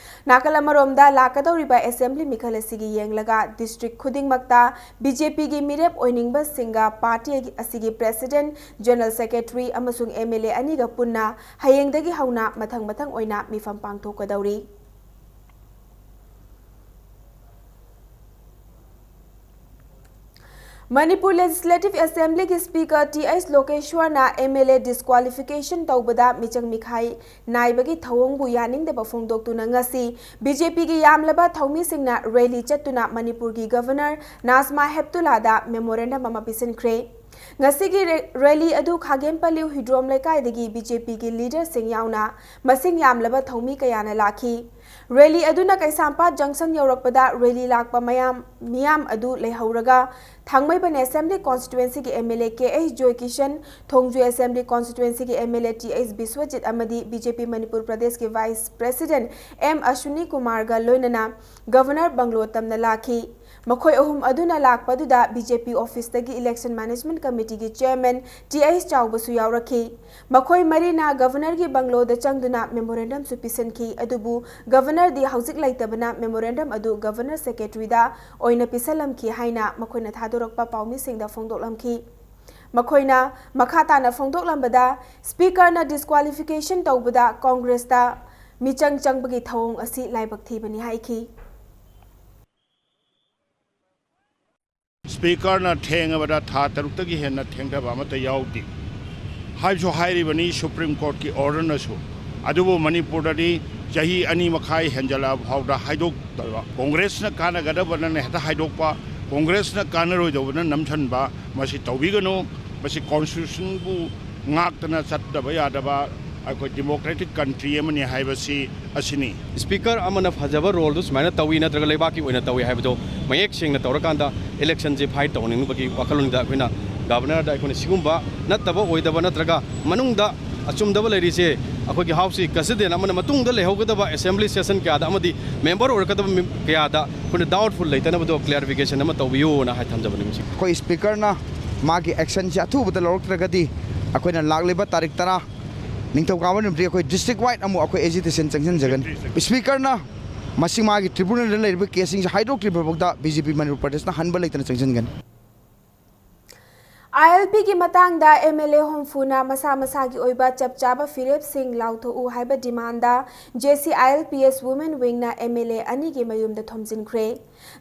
ꯅꯥꯀꯜ ꯑꯃꯔꯣꯝꯗ, ꯂꯥꯛꯀꯗꯧꯔꯤꯕ ꯑꯦꯁꯦꯝꯕ꯭ꯂꯤ ꯃꯤꯈꯜ ꯑꯁꯤꯒꯤ ꯌꯦꯡꯂꯒ ꯗꯤꯁꯇ꯭ꯔꯤꯛ ꯈꯨꯗꯤꯡꯃꯛꯇ ꯕꯤ ꯖꯦ ꯄꯤꯒꯤ ꯃꯤꯔꯦꯞ ꯑꯣꯏꯅꯤꯡꯕꯁꯤꯡꯒ ꯄꯥꯔꯇꯤ ꯑꯁꯤꯒꯤ ꯄ꯭ꯔꯦꯁꯤꯗꯦꯟꯠ, ꯖꯦꯅꯔꯦꯜ ꯁꯦꯀ꯭ꯔꯦꯇꯔꯤ ꯑꯃꯁꯨꯡ ꯑꯦꯝ ꯑꯦꯜ ꯑꯦ ꯑꯅꯤꯒ ꯄꯨꯟꯅ ꯍꯌꯦꯡꯗꯒꯤ ꯍꯧꯅ ꯃꯊꯪ ꯃꯊꯪ ꯑꯣꯏꯅ ꯃꯤꯐꯝ ꯄꯥꯡꯊꯣꯛꯀꯗꯧꯔꯤ꯫ ꯃꯅꯤꯄꯨꯔ ꯂꯦꯖꯤꯁꯂꯦꯇꯤꯚ ꯑꯦꯁꯦꯝꯕ꯭ꯂꯤꯒꯤ ꯁ꯭ꯄꯤꯀꯔ ꯇꯤ ꯑꯩꯆ ꯂꯣꯀꯦꯁ꯭ꯋꯔꯅ ꯑꯦꯝ ꯑꯦꯜ ꯑꯦ ꯗꯤꯁꯀ꯭ꯋꯥꯂꯤꯐꯤꯀꯦꯁꯟ ꯇꯧꯕꯗ ꯃꯤꯆꯪ ꯃꯤꯈꯥꯏ ꯅꯥꯏꯕꯒꯤ ꯊꯧꯑꯣꯡꯕꯨ ꯌꯥꯅꯤꯡꯗꯕ ꯐꯣꯡꯗꯣꯛꯇꯨꯅ ꯉꯁꯤ ꯕꯤ ꯖꯦ ꯄꯤꯒꯤ ꯌꯥꯝꯂꯕ ꯊꯧꯃꯤꯁꯤꯡꯅ ꯔꯦꯂꯤ ꯆꯠꯇꯨꯅ ꯃꯅꯤꯄꯨꯔꯒꯤ ꯒꯚꯔꯅꯔ ꯅꯥꯖꯃꯥ ꯍꯦꯞꯇꯨꯂꯥꯗ ꯃꯦꯃꯣꯔꯦꯟꯗꯝ ꯑꯃ ꯄꯤꯁꯤꯟꯈ꯭ꯔꯦ꯫ ꯉꯁꯤꯒꯤ ꯔꯦ-, ꯔꯦꯂꯤ ꯑꯗꯨ ꯈꯥꯒꯦꯝ ꯄꯂꯤꯎ ꯍꯤꯗ꯭ꯔꯣꯝ ꯂꯩꯀꯥꯏꯗꯒꯤ ꯕꯤ ꯖꯦ ꯄꯤꯒꯤ ꯂꯤꯗꯔꯁꯤꯡ ꯌꯥꯎꯅ ꯃꯁꯤꯡ ꯌꯥꯝꯂꯕ ꯊꯧꯃꯤ ꯀꯌꯥꯅ ꯂꯥꯛꯈꯤ꯫ ꯔꯦꯂꯤ ꯑꯗꯨꯅ ꯀꯩꯁꯥꯝꯄꯥꯠ ꯖꯪꯁꯟ ꯌꯧꯔꯛꯄꯗ ꯔꯦꯂꯤ ꯂꯥꯛꯄ ꯃꯌꯥꯝ, ꯃꯤꯌꯥꯝ ꯑꯗꯨ ꯂꯩꯍꯧꯔꯒ ꯊꯥꯡꯃꯩꯕꯟ ꯑꯦꯁꯦꯝꯕ꯭ꯂꯤ ꯀꯣꯟꯁꯇꯤꯇ꯭ꯋꯦꯟꯁꯤꯒꯤ M L A K H Joykishan, Thongju assembly ꯀꯣꯟꯁꯇꯤꯇ꯭ꯋꯦꯟꯁꯤꯒꯤ M L A T H Biswajit ꯑꯃꯗꯤ ꯕꯤ ꯖꯦ ꯄꯤ ꯃꯅꯤꯄꯨꯔ ꯄ꯭ꯔꯗꯦꯁꯀꯤ ꯚꯥꯏꯁ ꯄ꯭ꯔꯦꯁꯤꯗꯦꯟꯠ ꯑꯦꯝ ꯑꯁ꯭ꯋꯤꯅꯤ ꯀꯨꯃꯥꯔꯒ ꯂꯣꯏꯅꯅ ꯒꯚꯔꯅꯔ ꯕꯪꯒ꯭ꯂꯣ ꯇꯝꯅ ꯂꯥꯛꯈꯤ꯫ ꯃꯈꯣꯏ ꯑꯍꯨꯝ ꯑꯗꯨꯅ ꯂꯥꯛꯄꯗꯨꯗ ꯕꯤ ꯖꯦ ꯄꯤ ꯑꯣꯐꯤꯁꯇꯒꯤ ꯏꯂꯦꯛꯁꯟ ꯃꯦꯅꯦꯖꯃꯦꯟꯠ ꯀꯃꯤꯇꯤꯒꯤ ꯆꯦꯌꯔꯃꯦꯟ ꯇꯤ ꯑꯩꯆ ꯆꯥꯎꯕꯁꯨ ꯌꯥꯎꯔꯛꯈꯤ꯫ ꯃꯈꯣꯏ ꯃꯔꯤꯅ ꯒꯚꯔꯅꯔꯒꯤ ꯕꯪꯒ꯭ꯂꯣꯗ ꯆꯪꯗꯨꯅ ꯃꯦꯃꯣꯔꯦꯟꯗꯝꯁꯨ ꯄꯤꯁꯤꯟꯈꯤ꯫ ꯑꯗꯨꯕꯨ ꯒꯚꯔꯅꯔꯗꯤ ꯍꯧꯖꯤꯛ ꯂꯩꯇꯕꯅ ꯃꯦꯃꯣꯔꯦꯟꯗꯝ ꯑꯗꯨ ꯒꯚꯔꯅꯔ ꯁꯦꯀ꯭ꯔꯦꯇꯔꯤꯗ ꯑꯣꯏꯅ ꯄꯤꯁꯜꯂꯝꯈꯤ ꯍꯥꯏꯅ ꯃꯈꯣꯏꯅ ꯊꯥꯗꯣꯔꯛꯄ ꯄꯥꯎꯃꯤꯁꯤꯡꯗ ꯐꯣꯡꯗꯣꯛꯂꯝꯈꯤ꯫ ꯃꯈꯣꯏꯅ ꯃꯈꯥ ꯇꯥꯅ ꯐꯣꯡꯗꯣꯛꯂꯝꯕꯗ, ꯁ꯭ꯄꯤꯀꯔꯅ ꯗꯤꯁꯀ꯭ꯋꯥꯂꯤꯐꯤꯀꯦꯁꯟ ꯇꯧꯕꯗ ꯀꯣꯡꯒ꯭ꯔꯦꯁꯇ ꯃꯤꯆꯪ ꯆꯪꯕꯒꯤ ꯊꯧꯑꯣꯡ ꯑꯁꯤ ꯂꯥꯏꯕꯛ ꯊꯤꯕꯅꯤ ꯍꯥꯏꯈꯤ꯫ ꯁ꯭ꯄꯤꯀꯔꯅ ꯊꯦꯡꯉꯕꯗ ꯊꯥ ꯇꯔꯨꯛꯇꯒꯤ ꯍꯦꯟꯅ ꯊꯦꯡꯊꯕ ꯑꯃꯠꯇ ꯌꯥꯎꯗꯦ ꯍꯥꯏꯕꯁꯨ ꯍꯥꯏꯔꯤꯕꯅꯤ ꯁꯨꯄ꯭ꯔꯤꯝ ꯀꯣꯔꯠꯀꯤ ꯑꯣꯔꯗꯔꯅꯁꯨ꯫ ꯑꯗꯨꯕꯨ ꯃꯅꯤꯄꯨꯔꯗꯗꯤ ꯆꯍꯤ ꯑꯅꯤ ꯃꯈꯥꯏ ꯍꯦꯟꯖꯜꯂꯛꯑꯕ ꯐꯥꯎꯗ ꯍꯥꯏꯗꯣꯛꯇꯕ, ꯀꯣꯡꯒ꯭ꯔꯦꯁꯅ ꯀꯥꯟꯅꯒꯗꯕꯅ ꯍꯦꯛꯇ ꯍꯥꯏꯗꯣꯛꯄ, ꯀꯣꯡꯒ꯭ꯔꯦꯁꯅ ꯀꯥꯟꯅꯔꯣꯏꯗꯧꯕꯅ ꯅꯝꯁꯤꯟꯕ, ꯃꯁꯤ ꯇꯧꯕꯤꯒꯅꯨ꯫ ꯃꯁꯤ ꯀꯣꯟꯁꯇꯤꯇ꯭ꯌꯨꯁꯟꯕꯨ ꯉꯥꯛꯇꯅ ꯆꯠꯇꯕ ꯌꯥꯗꯕ ꯑꯩꯈꯣꯏ ꯗꯤꯃꯣꯀ꯭ꯔꯦꯇꯤꯛ ꯀꯟꯇ꯭ꯔꯤ ꯑꯃꯅꯤ ꯍꯥꯏꯕꯁꯤ ꯑꯁꯤꯅꯤ꯫ ꯁ꯭ꯄꯤꯀꯔ ꯑꯃꯅ ꯐꯖꯕ ꯔꯣꯜꯗꯨ ꯁꯨꯃꯥꯏꯅ ꯇꯧꯏ ꯅꯠꯇ꯭ꯔꯒ ꯂꯩꯕꯥꯛꯀꯤ ꯑꯣꯏꯅ ꯇꯧꯏ ꯍꯥꯏꯕꯗꯣ ꯃꯌꯦꯛ ꯁꯦꯡꯅ ꯇꯧꯔꯀꯥꯟꯗ ꯏꯂꯦꯛꯁꯟꯁꯦ ꯐꯥꯏꯠ ꯇꯧꯍꯟꯅꯤꯡꯕꯒꯤ ꯋꯥꯈꯜꯂꯣꯟꯗ ꯑꯩꯈꯣꯏꯅ ꯒꯚꯔꯅꯔꯗ ꯑꯩꯈꯣꯏꯅ ꯁꯤꯒꯨꯝꯕ ꯅꯠꯇꯕ ꯑꯣꯏꯗꯕ ꯅꯠꯇ꯭ꯔꯒ ꯃꯅꯨꯡꯗ ꯑꯆꯨꯝꯗꯕ ꯂꯩꯔꯤꯁꯦ ꯑꯩꯈꯣꯏꯒꯤ ꯍꯥꯎꯁꯀꯤ ꯀꯟꯁꯇꯤꯇ꯭ꯌꯨꯑꯦꯟꯠ ꯑꯃꯅ ꯃꯇꯨꯡꯗ ꯂꯩꯍꯧꯒꯗꯕ ꯑꯦꯁꯦꯝꯕ꯭ꯂꯤ ꯁꯦꯁꯟ ꯀꯌꯥꯗ ꯑꯃꯗꯤ ꯃꯦꯝꯕꯔ ꯑꯣꯏꯔꯛꯀꯗꯕ ꯃꯤ ꯀꯌꯥꯗ ꯑꯩꯈꯣꯏꯅ ꯗꯥꯎꯠꯐꯨꯜ ꯂꯩꯇꯅꯕꯗꯣ ꯀ꯭ꯂꯦꯔꯤꯐꯤꯀꯦꯁꯟ ꯑꯃ ꯇꯧꯕꯤꯌꯨꯅ ꯍꯥꯏ ꯊꯝꯖꯕꯅꯤ ꯉꯁꯤ꯫ ꯑꯩꯈꯣꯏ ꯁ꯭ꯄꯤꯀꯔꯅ ꯃꯥꯒꯤ ꯑꯦꯛꯁꯟꯁꯦ ꯑꯊꯨꯕꯗ ꯂꯧꯔꯛꯇ꯭ꯔꯒꯗꯤ ꯑꯩꯈꯣꯏꯅ ꯂꯥꯛꯂꯤꯕ ꯇꯥꯔꯤꯛ ꯇꯔꯥ ꯅꯤꯡꯊꯧꯀꯥꯕ ꯅꯨꯃꯤꯠꯇꯤ ꯑꯩꯈꯣꯏ ꯗꯤꯁꯇ꯭ꯔꯤꯛ ꯋꯥꯏꯗ ꯑꯃꯨꯛ ꯑꯩꯈꯣꯏ ꯑꯦꯖꯤꯇꯦꯁꯟ ꯆꯪꯁꯤꯟꯖꯒꯅꯤ꯫ ꯁ꯭ꯄꯤꯀꯔꯅ ꯃꯁꯤ ꯃꯥꯒꯤ ꯇ꯭ꯔꯤꯕ꯭ꯌꯨꯅꯦꯜꯗ ꯂꯩꯔꯤꯕ ꯀꯦꯁꯁꯤꯡꯁꯦ ꯍꯥꯏꯗꯣꯛꯇ꯭ꯔꯤꯕ ꯐꯥꯎꯗ ꯕꯤ ꯖꯦ ꯄꯤ ꯃꯅꯤꯄꯨꯔ ꯄ꯭ꯔꯗꯦꯁꯅ ꯍꯟꯕ ꯂꯩꯇꯅ ꯆꯪꯁꯤꯟꯒꯅꯤ꯫ ꯑꯥꯏ ꯑꯦꯜ ꯄꯤꯒꯤ ꯃꯇꯥꯡꯗ ꯑꯦꯝ ꯑꯦꯜ ꯑꯦ ꯍꯨꯝꯐꯨꯅ ꯃꯁꯥ ꯃꯁꯥꯒꯤ ꯑꯣꯏꯕ ꯆꯞ ꯆꯥꯕ ꯐꯤꯔꯦꯞꯁꯤꯡ ꯂꯥꯎꯊꯣꯛꯎ ꯍꯥꯏꯕ ꯗꯤꯃꯥꯟꯗ J C I L P S women ꯋꯤꯡꯅ ꯑꯦꯝ ꯑꯦꯜ ꯑꯦ ꯑꯅꯤꯒꯤ ꯃꯌꯨꯝꯗ ꯊꯣꯝꯖꯤꯟꯈ꯭ꯔꯦ꯫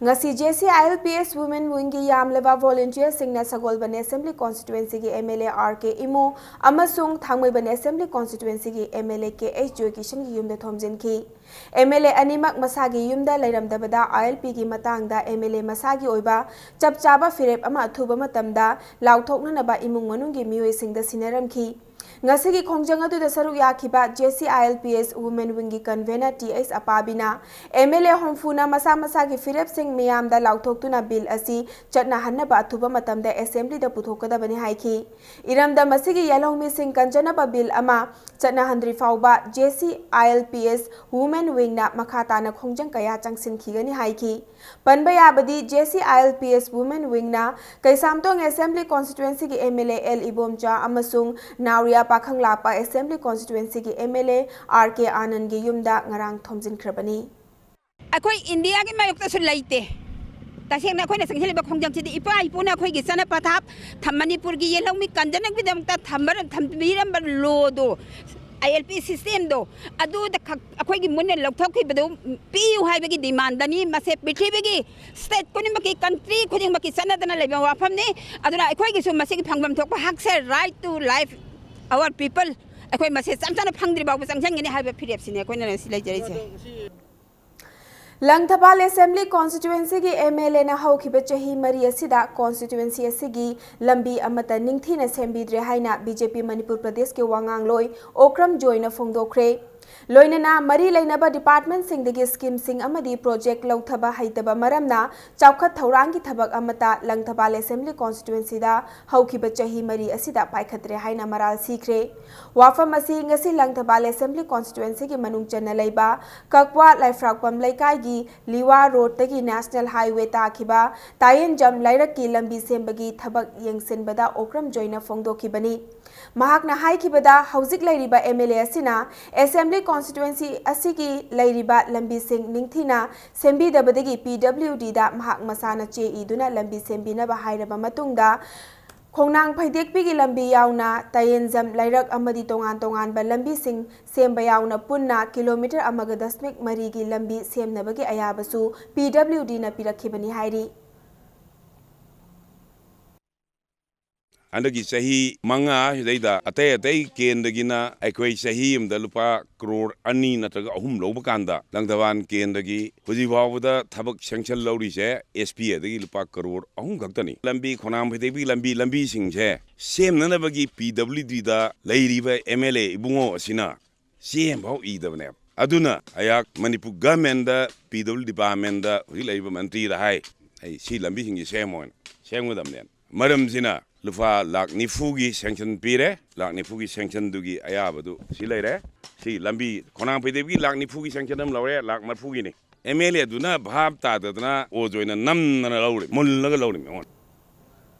ꯉꯁꯤ J C I L P S women ꯋꯤꯡꯒꯤ ꯌꯥꯝꯂꯕ ꯚꯣꯂꯨꯟꯇꯤꯌꯔꯁꯤꯡꯅ ꯁꯒꯣꯜꯕꯟ ꯑꯦꯁꯦꯝꯕ꯭ꯂꯤ ꯀꯣꯟꯁꯇꯤꯇ꯭ꯋꯦꯟꯁꯤꯒꯤ M L A R K Imo ꯑꯃꯁꯨꯡ ꯊꯥꯡꯃꯩꯕꯟ ꯑꯦꯁꯦꯝꯕ꯭ꯂꯤ ꯀꯣꯟꯁꯇꯤꯇ꯭ꯋꯦꯟꯁꯤꯒꯤ M L A K H ꯖꯣꯏꯀꯤꯁꯟꯒꯤ ꯌꯨꯝꯗ ꯊꯣꯝꯖꯤꯟꯈꯤ꯫ ꯑꯦꯝ ꯑꯦꯜ ꯑꯦ ꯑꯅꯤꯃꯛ ꯃꯁꯥꯒꯤ ꯌꯨꯝꯗ ꯂꯩꯔꯝꯗꯕꯗ ꯑꯥꯏ ꯑꯦꯜ ꯄꯤꯒꯤ ꯃꯇꯥꯡꯗ ꯑꯦꯝ ꯑꯦꯜ ꯑꯦ ꯃꯁꯥꯒꯤ ꯑꯣꯏꯕ ꯆꯞ ꯆꯥꯕ ꯐꯤꯔꯦꯞ ꯑꯃ ꯑꯊꯨꯕ ꯃꯇꯝꯗ ꯂꯥꯎꯊꯣꯛ ꯊꯣꯛꯅꯅꯕ ꯏꯃꯨꯡ ꯃꯅꯨꯡꯒꯤ ꯃꯤꯑꯣꯏꯁꯤꯡꯗ ꯁꯤꯟꯅꯔꯝꯈꯤ꯫ ꯉꯁꯤꯒꯤ ꯈꯣꯡꯖꯪ ꯑꯗꯨꯗ ꯁꯔꯨꯛ ꯌꯥꯈꯤꯕ J C I L P S Women Wing ꯒꯤ convener T H ꯑꯄꯥꯕꯤꯅ M L A ꯍꯨꯝꯐꯨꯅ ꯃꯁꯥ ꯃꯁꯥꯒꯤ ꯐꯤꯔꯦꯞꯁꯤꯡ ꯃꯤꯌꯥꯝꯗ ꯂꯥꯎꯊꯣꯛꯇꯨꯅ bill ꯑꯁꯤ ꯆꯠꯅꯍꯟꯅꯕ ꯑꯊꯨꯕ ꯃꯇꯝꯗ assembly ꯗ ꯄꯨꯊꯣꯛꯀꯗꯕꯅꯤ ꯍꯥꯏꯈꯤ꯫ ꯏꯔꯝꯗꯝ ꯑꯁꯤꯒꯤ ꯌꯦꯜꯍꯧꯃꯤꯁꯤꯡ ꯀꯟꯖꯅꯕ bill ꯑꯃ ꯆꯠꯅꯍꯟꯗ꯭ꯔꯤ ꯐꯥꯎꯕ J C I L P S Women Wing ꯅ ꯃꯈꯥ ꯇꯥꯅ ꯈꯣꯡꯖꯪ ꯀꯌꯥ ꯆꯪꯁꯤꯟꯈꯤꯒꯅꯤ ꯍꯥꯏꯈꯤ꯫ ꯄꯟꯕ ꯌꯥꯕꯗꯤ, J C I L P S Women Wing ꯅ ꯀꯩꯁꯥꯝꯊꯣꯡ Assembly Constituency ꯒꯤ M L A L Ibomcha ꯑꯃꯁꯨꯡ ꯅꯥꯎꯔꯤꯌꯥ ꯄꯥꯈꯪꯂꯥꯛꯄ Assembly Constituency ꯒꯤ M L A R K ꯑꯥꯅꯟꯗꯒꯤ ꯌꯨꯝꯗ ꯉꯔꯥꯡ ꯊꯣꯝꯖꯤꯟꯈ꯭ꯔꯕꯅꯤ꯫ ꯑꯩꯈꯣꯏ ꯏꯟꯗꯤꯌꯥꯒꯤ ꯃꯥꯌꯣꯛꯇꯁꯨ ꯂꯩꯇꯦ꯫ ꯇꯁꯦꯡꯅ ꯑꯩꯈꯣꯏꯅ ꯆꯪꯁꯤꯜꯂꯤꯕ ꯈꯣꯡꯖꯪꯁꯤꯗꯤ ꯏꯄꯥ ꯏꯄꯨꯅ ꯑꯩꯈꯣꯏꯒꯤ ꯆꯠꯅ ꯄꯊꯥꯞ ꯊꯝ-, ꯃꯅꯤꯄꯨꯔꯒꯤ ꯌꯦꯜꯍꯧꯃꯤ ꯀꯟꯖꯅꯕꯒꯤꯗꯃꯛꯇ ꯊꯝꯕ-, ꯊꯝꯕꯤꯔꯝꯕ ꯂꯣꯗꯣ, I L P system ꯗꯣ, ꯑꯗꯨꯗ ꯈꯛ ꯑꯩꯈꯣꯏꯒꯤ ꯃꯣꯏꯅ ꯂꯧꯊꯣꯛꯈꯤꯕꯗꯨ ꯄꯤꯌꯨ ꯍꯥꯏꯕꯒꯤ demand ꯅꯤ꯫ ꯃꯁꯦ ꯄ꯭ꯔꯤꯊꯤꯕꯤꯒꯤ state ꯈꯨꯗꯤꯡꯃꯛꯀꯤ, country ꯈꯨꯗꯤꯡꯃꯛꯀꯤ ꯆꯠꯅꯗꯅ ꯂꯩꯕ ꯋꯥꯐꯝꯅꯤ꯫ ꯑꯗꯨꯅ ꯑꯩꯈꯣꯏꯒꯤꯁꯨ ꯃꯁꯤꯒꯤ ꯐꯪꯐꯝ ꯊꯣꯛꯄ ꯍꯛꯁꯦ, right to life, our people, ꯑꯩꯈꯣꯏ ꯃꯁꯦ ꯆꯞ ꯆꯥꯅ ꯐꯪꯗ꯭ꯔꯤ ꯐꯥꯎꯕ ꯆꯪꯁꯤꯟꯒꯅꯤ ꯍꯥꯏꯕ ꯐꯤꯔꯦꯞꯁꯤꯅꯤ ꯑꯩꯈꯣꯏꯅ ꯉꯁꯤ ꯂꯩꯖꯔꯤꯁꯦ꯫ ꯂꯪꯊꯕꯥꯜ Assembly Constituency ꯒꯤ M L A ꯅ ꯍꯧꯈꯤꯕ ꯆꯍꯤ ꯃꯔꯤ ꯑꯁꯤꯗ constituency ꯑꯁꯤꯒꯤ ꯂꯝꯕꯤ ꯑꯃꯠꯇ ꯅꯤꯡꯊꯤꯅ ꯁꯦꯝꯕꯤꯗ꯭ꯔꯦ ꯍꯥꯏꯅ B J P ꯃꯅꯤꯄꯨꯔ ꯄ꯭ꯔꯗꯦꯁꯀꯤ ꯋꯥꯉꯥꯡꯂꯣꯏ ꯑꯣꯀ꯭ꯔꯝ ꯖꯣꯏꯅ ꯐꯣꯡꯗꯣꯛꯈ꯭ꯔꯦ꯫ ꯂꯣꯏꯅꯅ ꯃꯔꯤ ꯂꯩꯅꯕ department ꯁꯤꯡꯗꯒꯤ scheme ꯁꯤꯡ ꯑꯃꯗꯤ project ꯂꯧꯊꯕ ꯍꯩꯇꯕ ꯃꯔꯝꯅ ꯆꯥꯎꯈꯠ ꯊꯧꯔꯥꯡꯒꯤ ꯊꯕꯛ ꯑꯃꯠꯇ ꯂꯪꯊꯕꯥꯜ Assembly Constituency ꯗ ꯍꯧꯈꯤꯕ ꯆꯍꯤ ꯃꯔꯤ ꯑꯁꯤꯗ ꯄꯥꯏꯈꯠꯇ꯭ꯔꯦ ꯍꯥꯏꯅ ꯃꯔꯥꯜ ꯁꯤꯈ꯭ꯔꯦ꯫ ꯋꯥꯐꯝ ꯑꯁꯤ ꯉꯁꯤ ꯂꯪꯊꯕꯥꯜ Assembly Constituency ꯒꯤ ꯃꯅꯨꯡ ꯆꯟꯅ ꯂꯩꯕ ꯀꯛꯋꯥ ꯂꯥꯏꯐ꯭ꯔꯥꯛꯄꯝ ꯂꯩꯀꯥꯏꯒꯤ ꯂꯤꯋꯥ ꯔꯣꯗꯇꯒꯤ National Highway ꯇꯥꯈꯤꯕ ꯇꯥꯌꯦꯟꯖꯝ ꯂꯩꯔꯛꯀꯤ ꯂꯝꯕꯤ ꯁꯦꯝꯕꯒꯤ ꯊꯕꯛ ꯌꯦꯡꯁꯤꯟꯕꯗ ꯑꯣꯀ꯭ꯔꯝ ꯖꯣꯏꯅ ꯐꯣꯡꯗꯣꯛꯈꯤꯕꯅꯤ꯫ ꯃꯍꯥꯛꯅ ꯍꯥꯏꯈꯤꯕꯗ, ꯍꯧꯖꯤꯛ ꯂꯩꯔꯤꯕ M L A ꯑꯁꯤꯅ Assembly Constituency ꯑꯁꯤꯒꯤ ꯂꯩꯔꯤꯕ ꯂꯝꯕꯤꯁꯤꯡ ꯅꯤꯡꯊꯤꯅ ꯁꯦꯝꯕꯤꯗꯕꯗꯒꯤ P W D ꯗ ꯃꯍꯥꯛ ꯃꯁꯥꯅ ꯆꯦ ꯏꯗꯨꯅ ꯂꯝꯕꯤ ꯁꯦꯝꯕꯤꯅꯕ ꯍꯥꯏꯔꯕ ꯃꯇꯨꯡꯗ, ꯈꯣꯡꯅꯥꯡ ꯐꯩꯗꯦꯛꯄꯤꯒꯤ ꯂꯝꯕꯤ ꯌꯥꯎꯅ ꯇꯌꯦꯟꯖꯝ ꯂꯩꯔꯛ ꯑꯃꯗꯤ ꯇꯣꯉꯥꯟ ꯇꯣꯉꯥꯟꯕ ꯂꯝꯕꯤꯁꯤꯡ ꯁꯦꯝꯕ ꯌꯥꯎꯅ ꯄꯨꯟꯅ kilometre ꯑꯃꯒ ꯗꯁꯃꯤꯛ ꯃꯔꯤꯒꯤ ꯂꯝꯕꯤ ꯁꯦꯝꯅꯕꯒꯤ ꯑꯌꯥꯕꯁꯨ P W D ꯅ ꯄꯤꯔꯛꯈꯤꯕꯅꯤ ꯍꯥꯏꯔꯤ꯫ ꯍꯟꯗꯛꯀꯤ ꯆꯍꯤ ꯃꯉꯥ ꯁꯤꯗꯩꯗ ꯑꯇꯩ ꯑꯇꯩ ꯀꯦꯟꯗꯒꯤꯅ ꯑꯩꯈꯣꯏ ꯆꯍꯤ ꯑꯃꯗ ꯂꯨꯄꯥ ꯀ꯭ꯔꯣꯔ ꯑꯅꯤ ꯅꯠꯇ꯭ꯔꯒ ꯑꯍꯨꯝ ꯂꯧꯕ ꯀꯥꯟꯗ, ꯂꯪꯊꯕꯥꯜ ꯀꯦꯟꯗꯒꯤ ꯍꯧꯖꯤꯛ ꯐꯥꯎꯕꯗ ꯊꯕꯛ ꯁꯦꯡꯁꯟ ꯂꯧꯔꯤꯁꯦ ꯑꯦꯁ ꯄꯤ ꯑꯦꯗꯒꯤ ꯂꯨꯄꯥ ꯀ꯭ꯔꯣꯔ ꯑꯍꯨꯝ ꯈꯛꯇꯅꯤ꯫ ꯂꯝꯕꯤ, ꯈꯣꯡꯅꯥꯡ ꯐꯩꯗꯦꯛꯄꯤ ꯂꯝꯕꯤ, ꯂꯝꯕꯤꯁꯤꯡꯁꯦ ꯁꯦꯝꯅꯅꯕꯒꯤ ꯄꯤ ꯗꯕ꯭ꯂꯤꯌꯨ ꯗꯤꯗ ꯂꯩꯔꯤꯕ ꯑꯦꯝ ꯑꯦꯜ ꯑꯦ ꯏꯕꯨꯡꯉꯣ ꯑꯁꯤꯅ ꯆꯦ ꯑꯃꯐꯥꯎ ꯏꯗꯕꯅꯦꯕ꯫ ꯑꯗꯨꯅ ꯑꯩꯍꯥꯛ ꯃꯅꯤꯄꯨꯔ ꯒꯚꯔꯟꯃꯦꯟꯗ, ꯄꯤ ꯗꯕ꯭ꯂꯤꯌꯨ ꯗꯤꯄꯥꯔꯠꯃꯦꯟꯗ ꯍꯧꯖꯤꯛ ꯂꯩꯔꯤꯕ ꯃꯟꯇ꯭ꯔꯤꯗ ꯍꯥꯏ, ꯑꯩ ꯁꯤ ꯂꯝꯕꯤꯁꯤꯡꯁꯦ ꯁꯦꯝꯃꯣꯅ, ꯁꯦꯝꯒꯗꯕꯅꯦꯅ꯫ ꯃꯔꯝꯁꯤꯅ ꯂꯨꯄꯥ ꯂꯥꯈ ꯅꯤꯐꯨꯒꯤ ꯁꯦꯡꯁꯟ ꯄꯤꯔꯦ꯫ ꯂꯥꯈ ꯅꯤꯐꯨꯒꯤ ꯁꯦꯡꯁꯟꯗꯨꯒꯤ ꯑꯌꯥꯕꯗꯨ ꯁꯤ ꯂꯩꯔꯦ꯫ ꯁꯤ ꯂꯝꯕꯤ ꯈꯣꯡꯅꯥꯡ ꯐꯩꯗꯦꯛꯄꯤꯒꯤ ꯂꯥꯈ ꯅꯤꯐꯨꯒꯤ ꯁꯦꯡꯁꯟ ꯑꯃ ꯂꯧꯔꯦ, ꯂꯥꯈ ꯃꯔꯤꯐꯨꯒꯤꯅꯤ꯫ ꯑꯦꯝ ꯑꯦꯜ ꯑꯦꯗꯨꯅ ꯚꯥꯞ ꯇꯥꯗꯗꯅ ꯑꯣꯖ ꯑꯣꯏꯅ ꯅꯝꯗꯅ ꯂꯧꯔꯦ, ꯃꯨꯜꯂꯒ ꯂꯧꯔꯦ ꯃꯉꯣꯟꯗ꯫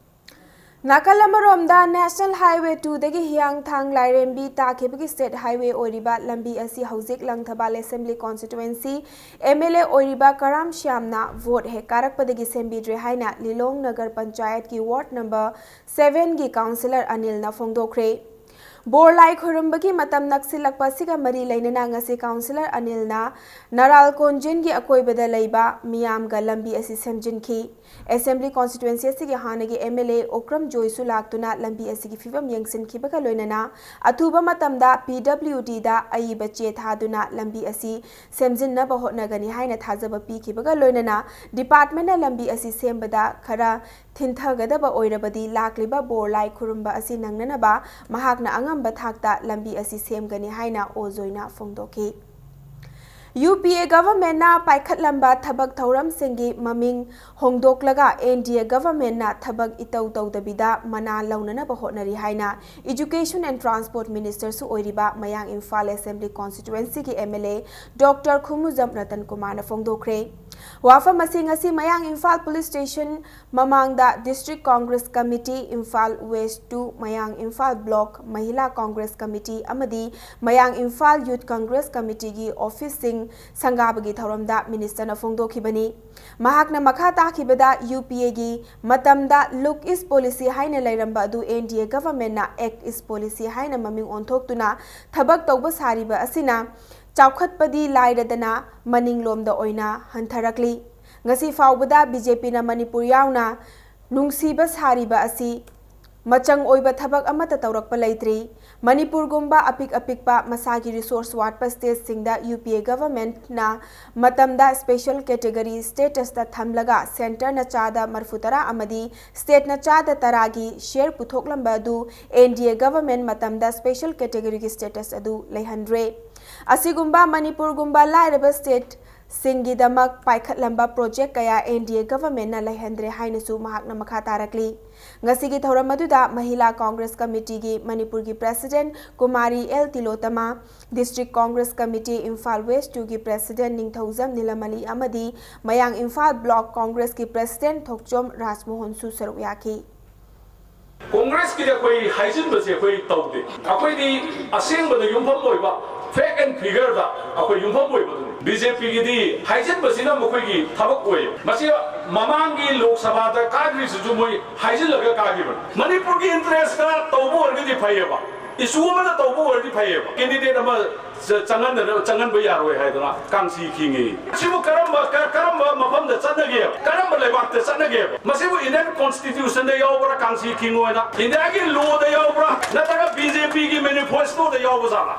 ꯅꯥꯀꯜ ꯑꯃꯔꯣꯝꯗ National Highway two ꯗꯒꯤ ꯍꯤꯌꯥꯡꯊꯥꯡ ꯂꯥꯏꯔꯦꯝꯕꯤ ꯇꯥꯈꯤꯕꯒꯤ state highway ꯑꯣꯏꯔꯤꯕ ꯂꯝꯕꯤ ꯑꯁꯤ ꯍꯧꯖꯤꯛ Langthabal Assembly Constituency M L A ꯑꯣꯏꯔꯤꯕ ꯀꯔꯥꯝ ꯁ꯭ꯌꯥꯝꯅ vote ꯍꯦꯛ ꯀꯥꯔꯛꯄꯗꯒꯤ ꯁꯦꯝꯕꯤꯗ꯭ꯔꯦ ꯍꯥꯏꯅ ꯂꯤꯂꯣꯡ ꯅꯒꯔ ꯄꯟꯆꯥꯌꯠꯀꯤ ward number seven ꯒꯤ councillor ꯑꯅꯤꯜꯅ ꯐꯣꯡꯗꯣꯛꯈ꯭ꯔꯦ꯫ ꯕꯣꯔ ꯂꯥꯏ ꯈꯨꯔꯨꯝꯕꯒꯤ ꯃꯇꯝ ꯅꯛꯁꯤꯜꯂꯛꯄ ꯑꯁꯤꯒ ꯃꯔꯤ ꯂꯩꯅꯅ ꯉꯁꯤ councillor ꯑꯅꯤꯜꯅ ꯅꯔꯥꯜ ꯀꯣꯟꯖꯤꯟꯒꯤ ꯑꯀꯣꯏꯕꯗ ꯂꯩꯕ ꯃꯤꯌꯥꯝꯒ ꯂꯝꯕꯤ ꯑꯁꯤ ꯁꯦꯝꯖꯤꯟꯈꯤ꯫ Assembly Constituency ꯑꯁꯤꯒꯤ ꯍꯥꯟꯅꯒꯤ M L A ꯑꯣꯀ꯭ꯔꯝ ꯖꯣꯏꯁꯨ ꯂꯥꯛꯇꯨꯅ ꯂꯝꯕꯤ ꯑꯁꯤꯒꯤ ꯐꯤꯕꯝ ꯌꯦꯡꯁꯤꯟꯈꯤꯕꯒ ꯂꯣꯏꯅꯅ ꯑꯊꯨꯕ ꯃꯇꯝꯗ P W D ꯗ ꯑꯏꯕ ꯆꯦ ꯊꯥꯗꯨꯅ ꯂꯝꯕꯤ ꯑꯁꯤ ꯁꯦꯝꯖꯤꯟꯅꯕ ꯍꯣꯠꯅꯒꯅꯤ ꯍꯥꯏꯅ ꯊꯥꯖꯕ ꯄꯤꯈꯤꯕꯒ ꯂꯣꯏꯅꯅ department ꯅ ꯂꯝꯕꯤ ꯑꯁꯤ ꯁꯦꯝꯕꯗ ꯈꯔ ꯊꯤꯟꯊꯒꯗꯕ ꯑꯣꯏꯔꯕꯗꯤ ꯂꯥꯛꯂꯤꯕ ꯕꯣꯔ ꯂꯥꯏ ꯈꯨꯔꯨꯝꯕ ꯑꯁꯤ ꯅꯪꯅꯅꯕ ꯃꯍꯥꯛꯅ ꯑꯉꯝꯕ ꯊꯥꯛꯇ ꯂꯝꯕꯤ ꯑꯁꯤ ꯁꯦꯝꯒꯅꯤ ꯍꯥꯏꯅ ꯑꯣ ꯖꯣꯏꯅ ꯐꯣꯡꯗꯣꯛꯈꯤ꯫ U P A government ꯅ ꯄꯥꯏꯈꯠꯂꯝꯕ ꯊꯕꯛ ꯊꯧꯔꯝꯁꯤꯡꯒꯤ ꯃꯃꯤꯡ ꯍꯣꯡꯗꯣꯛꯂꯒ N D A government ꯅ ꯊꯕꯛ ꯏꯇꯧ ꯇꯧꯗꯕꯤꯗ ꯃꯅꯥ ꯂꯧꯅꯅꯕ ꯍꯣꯠꯅꯔꯤ ꯍꯥꯏꯅ Education and Transport Minister ꯁꯨ ꯑꯣꯏꯔꯤꯕ ꯃꯌꯥꯡ ꯏꯝꯐꯥꯜ Assembly Constituency ꯒꯤ M L A Doctor ꯈꯨꯃꯨꯖꯝ Ratan ꯀꯨꯃꯥꯔꯅ ꯐꯣꯡꯗꯣꯛꯈ꯭ꯔꯦ꯫ ꯋꯥꯐꯝ ꯑꯁꯤ ꯉꯁꯤ ꯃꯌꯥꯡ ꯏꯝꯐꯥꯜ Police Station ꯃꯃꯥꯡꯗ District Congress Committee, Imphal West two, ꯃꯌꯥꯡ ꯏꯝꯐꯥꯜ Block, ꯃꯍꯤꯂꯥ Congress Committee ꯑꯃꯗꯤ ꯃꯌꯥꯡ ꯏꯝꯐꯥꯜ Youth Congress Committee ꯒꯤ office ꯁꯤꯡ ꯁꯪꯒꯥꯕꯒꯤ ꯊꯧꯔꯝꯗ minister ꯅ ꯐꯣꯡꯗꯣꯛꯈꯤꯕꯅꯤ꯫ ꯃꯍꯥꯛꯅ ꯃꯈꯥ ꯇꯥꯈꯤꯕꯗ, U P A ꯒꯤ ꯃꯇꯝꯗ Look East Policy ꯍꯥꯏꯅ ꯂꯩꯔꯝꯕ ꯑꯗꯨ N D A government ꯅ Act East Policy ꯍꯥꯏꯅ ꯃꯃꯤꯡ ꯑꯣꯟꯊꯣꯛꯇꯨꯅ ꯊꯕꯛ ꯇꯧꯕ ꯁꯥꯔꯤꯕ ꯑꯁꯤꯅ ꯆꯥꯎꯈꯠꯄꯗꯤ ꯂꯥꯏꯔꯗꯅ ꯃꯅꯤꯡꯂꯣꯝꯗ ꯑꯣꯏꯅ ꯍꯟꯊꯔꯛꯂꯤ꯫ ꯉꯁꯤ ꯐꯥꯎꯕꯗ B J P ꯅ ꯃꯅꯤꯄꯨꯔ ꯌꯥꯎꯅ ꯅꯨꯡꯁꯤꯕ ꯁꯥꯔꯤꯕ ꯑꯁꯤ ꯃꯆꯪ ꯑꯣꯏꯕ ꯊꯕꯛ ꯑꯃꯠꯇ ꯇꯧꯔꯛꯄ ꯂꯩꯇ꯭ꯔꯤ꯫ ꯃꯅꯤꯄꯨꯔꯒꯨꯝꯕ ꯑꯄꯤꯛ ꯑꯄꯤꯛꯄ ꯃꯁꯥꯒꯤ resource ꯋꯥꯠꯄ stateꯁꯤꯡꯗ UPA governmentꯅ ꯃꯇꯝꯗ special category statusꯇ ꯊꯝꯂꯒ centreꯅ ꯆꯥꯗ ꯃꯔꯐꯨ ꯇꯔꯥ ꯑꯃꯗꯤ stateꯅ ꯆꯥꯗ ꯇꯔꯥꯒꯤ share ꯄꯨꯊꯣꯛꯂꯝꯕ ꯑꯗꯨ NDA government ꯃꯇꯝꯗ special categoryꯒꯤ status ꯑꯗꯨ ꯂꯩꯍꯟꯗ꯭ꯔꯦ꯫ ꯑꯁꯤꯒꯨꯝꯕ ꯃꯅꯤꯄꯨꯔꯒꯨꯝꯕ ꯂꯥꯏꯔꯕ stateꯁꯤꯡꯒꯤꯗꯃꯛ ꯄꯥꯏꯈꯠꯂꯝꯕ project ꯀꯌꯥ NDA governmentꯅ ꯂꯩꯍꯟꯗ꯭ꯔꯦ ꯍꯥꯏꯅꯁꯨ ꯃꯍꯥꯛꯅ ꯃꯈꯥ ꯇꯥꯔꯛꯂꯤ꯫ ꯉꯁꯤꯒꯤ ꯊꯧꯔꯝ ꯑꯗꯨꯗ ꯃꯍꯤꯂꯥ Congress Committeeꯒꯤ ꯃꯅꯤꯄꯨꯔꯒꯤ president Kumari L Tilottama, District Congress Committee Imphal West twoꯒꯤ president ꯅꯤꯡꯊꯧꯖꯝ ꯅꯤꯂꯃꯂꯤ ꯑꯃꯗꯤ ꯃꯌꯥꯡ ꯏꯝꯐꯥꯜ Block Congressꯀꯤ president ꯊꯣꯛꯆꯣꯝ ꯔꯥꯖꯃꯣꯍꯟꯁꯨ ꯁꯔꯨꯛ ꯌꯥꯈꯤ꯫ Congressꯀꯤꯗꯤ ꯑꯩꯈꯣꯏ ꯍꯥꯏꯖꯤꯟꯕꯁꯦ ꯑꯩꯈꯣꯏ ꯇꯧꯗꯦ꯫ ꯑꯩꯈꯣꯏꯗꯤ ꯑꯁꯦꯡꯕꯗ ꯌꯨꯝꯐꯝ ꯑꯣꯏꯕ, fact and figureꯗ ꯑꯩꯈꯣꯏ ꯌꯨꯝꯐꯝ ꯑꯣꯏꯕꯗꯨꯅꯤ꯫ BJPꯒꯤꯗꯤ ꯍꯥꯏꯖꯤꯟꯕꯁꯤꯅ ꯃꯈꯣꯏꯒꯤ ꯊꯕꯛ ꯑꯣꯏꯌꯦ꯫ ꯃꯁꯤ ꯃꯃꯥꯡꯒꯤ ꯂꯣꯛ ꯁꯚꯥꯗ ꯀꯥꯈ꯭ꯔꯤꯁꯤꯁꯨ ꯃꯣꯏ ꯍꯥꯏꯖꯤꯜꯂꯒ ꯀꯥꯈꯤꯕꯅꯤ꯫ ꯃꯅꯤꯄꯨꯔꯒꯤ interestꯇ ꯇꯧꯕ ꯑꯣꯏꯔꯒꯗꯤ ꯐꯩꯌꯦꯕ, issue ꯑꯃꯗ ꯇꯧꯕ ꯑꯣꯏꯔꯗꯤ ꯐꯩꯌꯦꯕ꯫ Candidate ꯑꯃ ꯆ-, ꯆꯪꯍꯟꯗꯅ, ꯆꯪꯍꯟꯕ ꯌꯥꯔꯣꯏ ꯍꯥꯏꯗꯅ ꯀꯥꯡꯁꯤ ꯈꯤꯡꯉꯤ꯫ ꯁꯤꯕꯨ ꯀꯔꯝꯕ, ꯀ-, ꯀꯔꯝꯕ ꯃꯐꯝꯗ ꯆꯠꯅꯒꯦꯕ? ꯀꯔꯝꯕ ꯂꯩꯕꯥꯛꯇ ꯆꯠꯅꯒꯦꯕ? ꯃꯁꯤꯕꯨ Indian Constitutionꯗ ꯌꯥꯎꯕ꯭ꯔꯥ, ꯀꯥꯡꯁꯤ ꯈꯤꯡꯉꯣ ꯍꯥꯏꯅ? Indiaꯒꯤ lawꯗ ꯌꯥꯎꯕ꯭ꯔꯥ, ꯅꯠꯇ꯭ꯔꯒ BJPꯒꯤ manifestoꯗ ꯌꯥꯎꯕ ꯖꯥꯠꯂꯥ?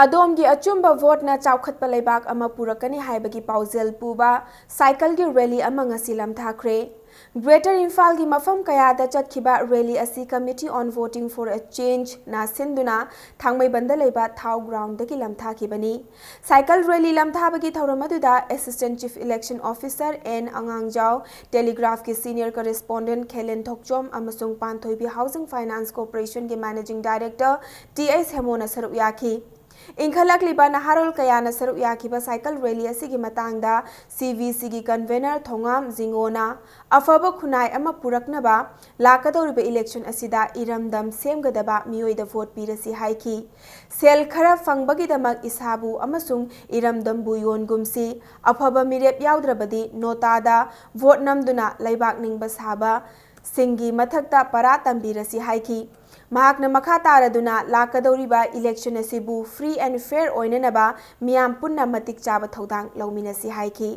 ꯑꯗꯣꯝꯒꯤ ꯑꯆꯨꯝꯕ voteꯅ ꯆꯥꯎꯈꯠꯄ ꯂꯩꯕꯥꯛ ꯑꯃ ꯄꯨꯔꯛꯀꯅꯤ ꯍꯥꯏꯕꯒꯤ ꯄꯥꯎꯖꯦꯜ ꯄꯨꯕ cycleꯒꯤ rally ꯑꯃ ꯉꯁꯤ ꯂꯝꯊꯥꯈ꯭ꯔꯦ꯫ Greater ꯏꯝꯐꯥꯜꯒꯤ ꯃꯐꯝ ꯀꯌꯥꯗ ꯆꯠꯈꯤꯕ rally ꯑꯁꯤ Committee on Voting for a Changeꯅ ꯁꯤꯟꯗꯨꯅ ꯊꯥꯡꯃꯩꯕꯟꯗ ꯂꯩꯕ ꯊꯥꯎ groundꯗꯒꯤ ꯂꯝꯊꯥꯈꯤꯕꯅꯤ꯫ Cycle rally ꯂꯝꯊꯥꯕꯒꯤ ꯊꯧꯔꯝ ꯑꯗꯨꯗ Assistant Chief Election Officer N ꯑꯉꯥꯡꯖꯥꯎ, Telegraphꯀꯤ senior correspondent ꯈꯦꯂꯦꯟ ꯊꯣꯛꯆꯣꯝ ꯑꯃꯁꯨꯡ ꯄꯥꯟꯊꯣꯏꯕꯤ Housing Finance Corporationꯒꯤ Managing Director T S ꯍꯦꯃꯣꯅ ꯁꯔꯨꯛ ꯌꯥꯈꯤ꯫ ꯏꯟꯈꯠꯂꯛꯂꯤꯕ ꯅꯍꯥꯔꯣꯜ ꯀꯌꯥꯅ ꯁꯔꯨꯛ ꯌꯥꯈꯤꯕ cycle rally ꯑꯁꯤꯒꯤ ꯃꯇꯥꯡꯗ CVCꯒꯤ convener ꯊꯣꯉꯥꯝ ꯖꯤꯉꯣꯅ ꯑꯐꯕ ꯈꯨꯟꯅꯥꯏ ꯑꯃ ꯄꯨꯔꯛꯅꯕ ꯂꯥꯛꯀꯗꯧꯔꯤꯕ election ꯑꯁꯤꯗ ꯏꯔꯝꯗꯝ ꯁꯦꯝꯒꯗꯕ ꯃꯤꯑꯣꯏꯗ vote ꯄꯤꯔꯁꯤ ꯍꯥꯏꯈꯤ꯫ ꯁꯦꯜ ꯈꯔ ꯐꯪꯕꯒꯤꯗꯃꯛ ꯏꯁꯥꯕꯨ ꯑꯃꯁꯨꯡ ꯏꯔꯝꯗꯝꯕꯨ ꯌꯣꯟꯒꯨꯝꯁꯤ, ꯑꯐꯕ ꯃꯤꯔꯦꯞ ꯌꯥꯎꯗ꯭ꯔꯕꯗꯤ ꯅꯣꯇꯥꯗ vote ꯅꯝꯗꯨꯅ ꯂꯩꯕꯥꯛ ꯅꯤꯡꯕ ꯁꯥꯕ ꯁꯤꯡꯒꯤ ꯃꯊꯛꯇ ꯄꯔꯥ ꯇꯝꯕꯤꯔꯁꯤ ꯍꯥꯏꯈꯤ꯫ ꯃꯍꯥꯛꯅ ꯃꯈꯥ ꯇꯥꯔꯗꯨꯅ ꯂꯥꯛꯀꯗꯧꯔꯤꯕ election ꯑꯁꯤꯕꯨ free and fair ꯑꯣꯏꯅꯅꯕ ꯃꯤꯌꯥꯝ ꯄꯨꯟꯅ ꯃꯇꯤꯛ ꯆꯥꯕ ꯊꯧꯗꯥꯡ ꯂꯧꯃꯤꯟꯅꯁꯤ ꯍꯥꯏꯈꯤ꯫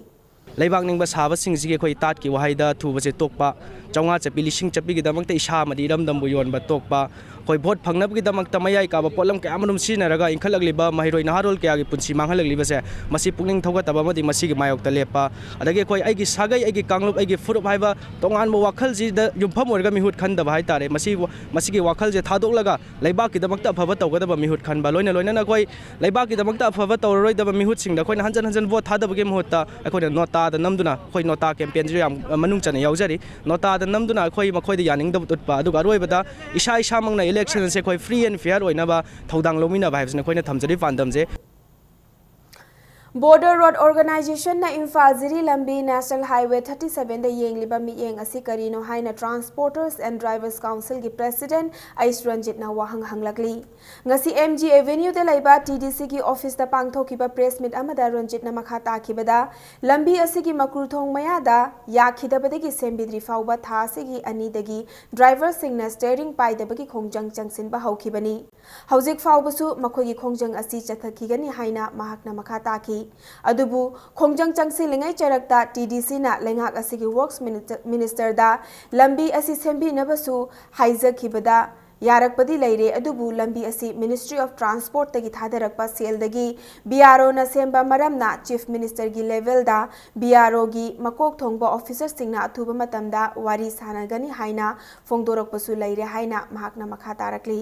ꯂꯩꯕꯥꯛ ꯅꯤꯡꯕ ꯁꯥꯕꯁꯤꯡꯁꯤꯒꯤ ꯑꯩꯈꯣꯏ ꯇꯥꯠꯀꯤ ꯋꯥꯍꯩꯗ ꯊꯨꯕꯁꯦ ꯇꯣꯛꯄ, ꯆꯥꯝꯃꯉꯥ ꯆꯠꯄꯤ ꯂꯤꯁꯤꯡ ꯆꯠꯄꯤꯒꯤꯗꯃꯛꯇ ꯏꯁꯥ ꯑꯃꯗꯤ ꯏꯔꯝꯗꯝꯕꯨ ꯌꯣꯟꯕ ꯇꯣꯛꯄ, ꯑꯩꯈꯣꯏ ꯚꯣꯠ ꯐꯪꯅꯕꯒꯤꯗꯃꯛꯇ ꯃꯌꯥꯏ ꯀꯥꯕ ꯄꯣꯠꯂꯝ ꯀꯌꯥ ꯑꯃꯔꯣꯝ ꯁꯤꯖꯤꯟꯅꯔꯒ ꯏꯟꯈꯠꯂꯛꯂꯤꯕ ꯃꯍꯩꯔꯣꯏ ꯅꯍꯥꯔꯣꯜ ꯀꯌꯥꯒꯤ ꯄꯨꯟꯁꯤ ꯃꯥꯡꯍꯜꯂꯛꯂꯤꯕꯁꯦ, ꯃꯁꯤ ꯄꯨꯛꯅꯤꯡ ꯊꯧꯒꯠꯇꯕ ꯑꯃꯗꯤ ꯃꯁꯤꯒꯤ ꯃꯥꯌꯣꯛꯇ ꯂꯦꯞꯄ, ꯑꯗꯒꯤ ꯑꯩꯈꯣꯏ ꯑꯩꯒꯤ ꯁꯥꯒꯩ, ꯑꯩꯒꯤ ꯀꯥꯡꯂꯨꯞ, ꯑꯩꯒꯤ ꯐꯨꯔꯨꯞ ꯍꯥꯏꯕ ꯇꯣꯉꯥꯟꯕ ꯋꯥꯈꯜꯁꯤꯗ ꯌꯨꯝꯐꯝ ꯑꯣꯏꯔꯒ ꯃꯤꯍꯨꯠ ꯈꯟꯗꯕ ꯍꯥꯏꯇꯥꯔꯦ꯫ ꯃꯁꯤ, ꯃꯁꯤꯒꯤ ꯋꯥꯈꯜꯁꯦ ꯊꯥꯗꯣꯛꯂꯒ ꯂꯩꯕꯥꯛꯀꯤꯗꯃꯛꯇ ꯑꯐꯕ ꯇꯧꯒꯗꯕ ꯃꯤꯍꯨꯠ ꯈꯟꯕ, ꯂꯣꯏꯅ ꯂꯣꯏꯅꯅ ꯑꯩꯈꯣꯏ ꯂꯩꯕꯥꯛꯀꯤꯗꯃꯛꯇ ꯑꯐꯕ ꯇꯧꯔꯔꯣꯏꯗꯕ ꯃꯤꯍꯨꯠꯁꯤꯡꯗ ꯑꯩꯈꯣꯏꯅ ꯍꯟꯖꯟ ꯍꯟꯖꯟ ꯚꯣꯠ ꯊꯥꯗꯕꯒꯤ ꯃꯍꯨꯠꯇ ꯑꯩꯈꯣꯏꯅ ꯅꯣꯇꯥꯗ ꯅꯝꯗꯨꯅ, ꯑꯩꯈꯣꯏ ꯅꯣꯇꯥ ꯀꯦꯝꯄꯦꯟꯁꯨ ꯌꯥꯝ ꯃꯅꯨꯡ ꯆꯟꯅ ꯌꯥꯎꯖꯔꯤ, ꯅꯣꯇꯥꯗ ꯅꯝꯗꯨꯅ ꯑꯩꯈꯣꯏ ꯃꯈꯣꯏꯗ ꯌꯥꯅꯤꯡꯗꯕ ꯎꯠꯄ, ꯑꯗꯨꯒ ꯑꯔꯣꯏꯕꯗ ꯏꯁꯥ ꯏꯁꯥꯃꯛꯅ ꯏꯂꯦꯛꯁꯟ ꯑꯁꯦ ꯑꯩꯈꯣꯏ ꯐ꯭ꯔꯤ ꯑꯦꯟ ꯐꯤꯌꯔ ꯑꯣꯏꯅꯕ ꯊꯧꯗꯥꯡ ꯂꯧꯃꯤꯟꯅꯕ ꯍꯥꯏꯕꯁꯤꯅ ꯑꯩꯈꯣꯏꯅ ꯊꯝꯖꯔꯤꯕ ꯄꯥꯟꯗꯝꯁꯦ꯫ Border Road Organization ꯅ ꯏꯝꯐꯥꯜ ꯖꯤꯔꯤ ꯂꯝꯕꯤ National Highway thirty seven ꯗ ꯌꯦꯡꯂꯤꯕ ꯃꯤꯠꯌꯦꯡ ꯑꯁꯤ ꯀꯔꯤꯅꯣ ꯍꯥꯏꯅ Transporters and Drivers Council ꯒꯤ President ꯑꯩꯁ ꯔꯟꯖꯤꯠꯅ ꯋꯥꯍꯪ ꯍꯪꯂꯛꯂꯤ꯫ ꯉꯁꯤ ꯑꯦꯝ ꯖꯤ ꯑꯦꯚꯦꯅ꯭ꯌꯨꯗ ꯂꯩꯕ ꯇꯤ ꯗꯤ ꯁꯤꯒꯤ ꯑꯣꯐꯤꯁꯇ ꯄꯥꯡꯊꯣꯛꯈꯤꯕ ꯄ꯭ꯔꯦꯁ ꯃꯤꯠ ꯑꯃꯗ ꯔꯟꯖꯤꯠꯅ ꯃꯈꯥ ꯇꯥꯈꯤꯕꯗ, ꯂꯝꯕꯤ ꯑꯁꯤꯒꯤ ꯃꯀ꯭ꯔꯨꯊꯣꯡ ꯃꯌꯥꯗ ꯌꯥꯈꯤꯗꯕꯗꯒꯤ ꯁꯦꯝꯕꯤꯗ꯭ꯔꯤ ꯐꯥꯎꯕ ꯊꯥ ꯑꯁꯤꯒꯤ ꯑꯅꯤꯗꯒꯤ ꯗ꯭ꯔꯥꯏꯚꯔꯁꯤꯡꯅ ꯁ꯭ꯇꯤꯌꯔꯤꯡ ꯄꯥꯏꯗꯕꯒꯤ ꯈꯣꯡꯖꯪ ꯆꯪꯁꯤꯟꯕ ꯍꯧꯈꯤꯕꯅꯤ꯫ ꯍꯧꯖꯤꯛ ꯐꯥꯎꯕꯁꯨ ꯃꯈꯣꯏꯒꯤ ꯈꯣꯡꯖꯪ ꯑꯁꯤ ꯆꯠꯊꯈꯤꯒꯅꯤ ꯍꯥꯏꯅ ꯃꯍꯥꯛꯅ ꯃꯈꯥ ꯇꯥꯈꯤ꯫ ꯑꯗꯨꯕꯨ ꯈꯣꯡꯖꯪ ꯆꯪꯁꯤꯜꯂꯤꯉꯩ ꯆꯔꯛꯇ ꯇꯤ ꯗꯤ ꯁꯤꯅ ꯂꯩꯉꯥꯛ ꯑꯁꯤꯒꯤ ꯋꯔꯛꯁ ꯃꯤꯅꯤꯁꯇꯔꯗ ꯂꯝꯕꯤ ꯑꯁꯤ ꯁꯦꯝꯕꯤꯅꯕꯁꯨ ꯍꯥꯏꯖꯈꯤꯕꯗ ꯌꯥꯔꯛꯄꯗꯤ ꯂꯩꯔꯦ, ꯑꯗꯨꯕꯨ ꯂꯝꯕꯤ ꯑꯁꯤ Ministry of Transport ꯇꯒꯤ ꯊꯥꯗꯔꯛꯄ ꯁꯦꯜꯗꯒꯤ ꯕꯤ ꯑꯥꯔ ꯑꯣꯅ ꯁꯦꯝꯕ ꯃꯔꯝꯅ ꯆꯤꯐ ꯃꯤꯅꯤꯁꯇꯔꯒꯤ ꯂꯦꯚꯦꯜꯗ ꯕꯤ ꯑꯥꯔ ꯑꯣꯒꯤ ꯃꯀꯣꯛ ꯊꯣꯡꯕ ꯑꯣꯐꯤꯁꯔꯁꯤꯡꯅ ꯑꯊꯨꯕ ꯃꯇꯝꯗ ꯋꯥꯔꯤ ꯁꯥꯅꯒꯅꯤ ꯍꯥꯏꯅ ꯐꯣꯡꯗꯣꯔꯛꯄꯁꯨ ꯂꯩꯔꯦ ꯍꯥꯏꯅ ꯃꯍꯥꯛꯅ ꯃꯈꯥ ꯇꯥꯔꯛꯂꯤ꯫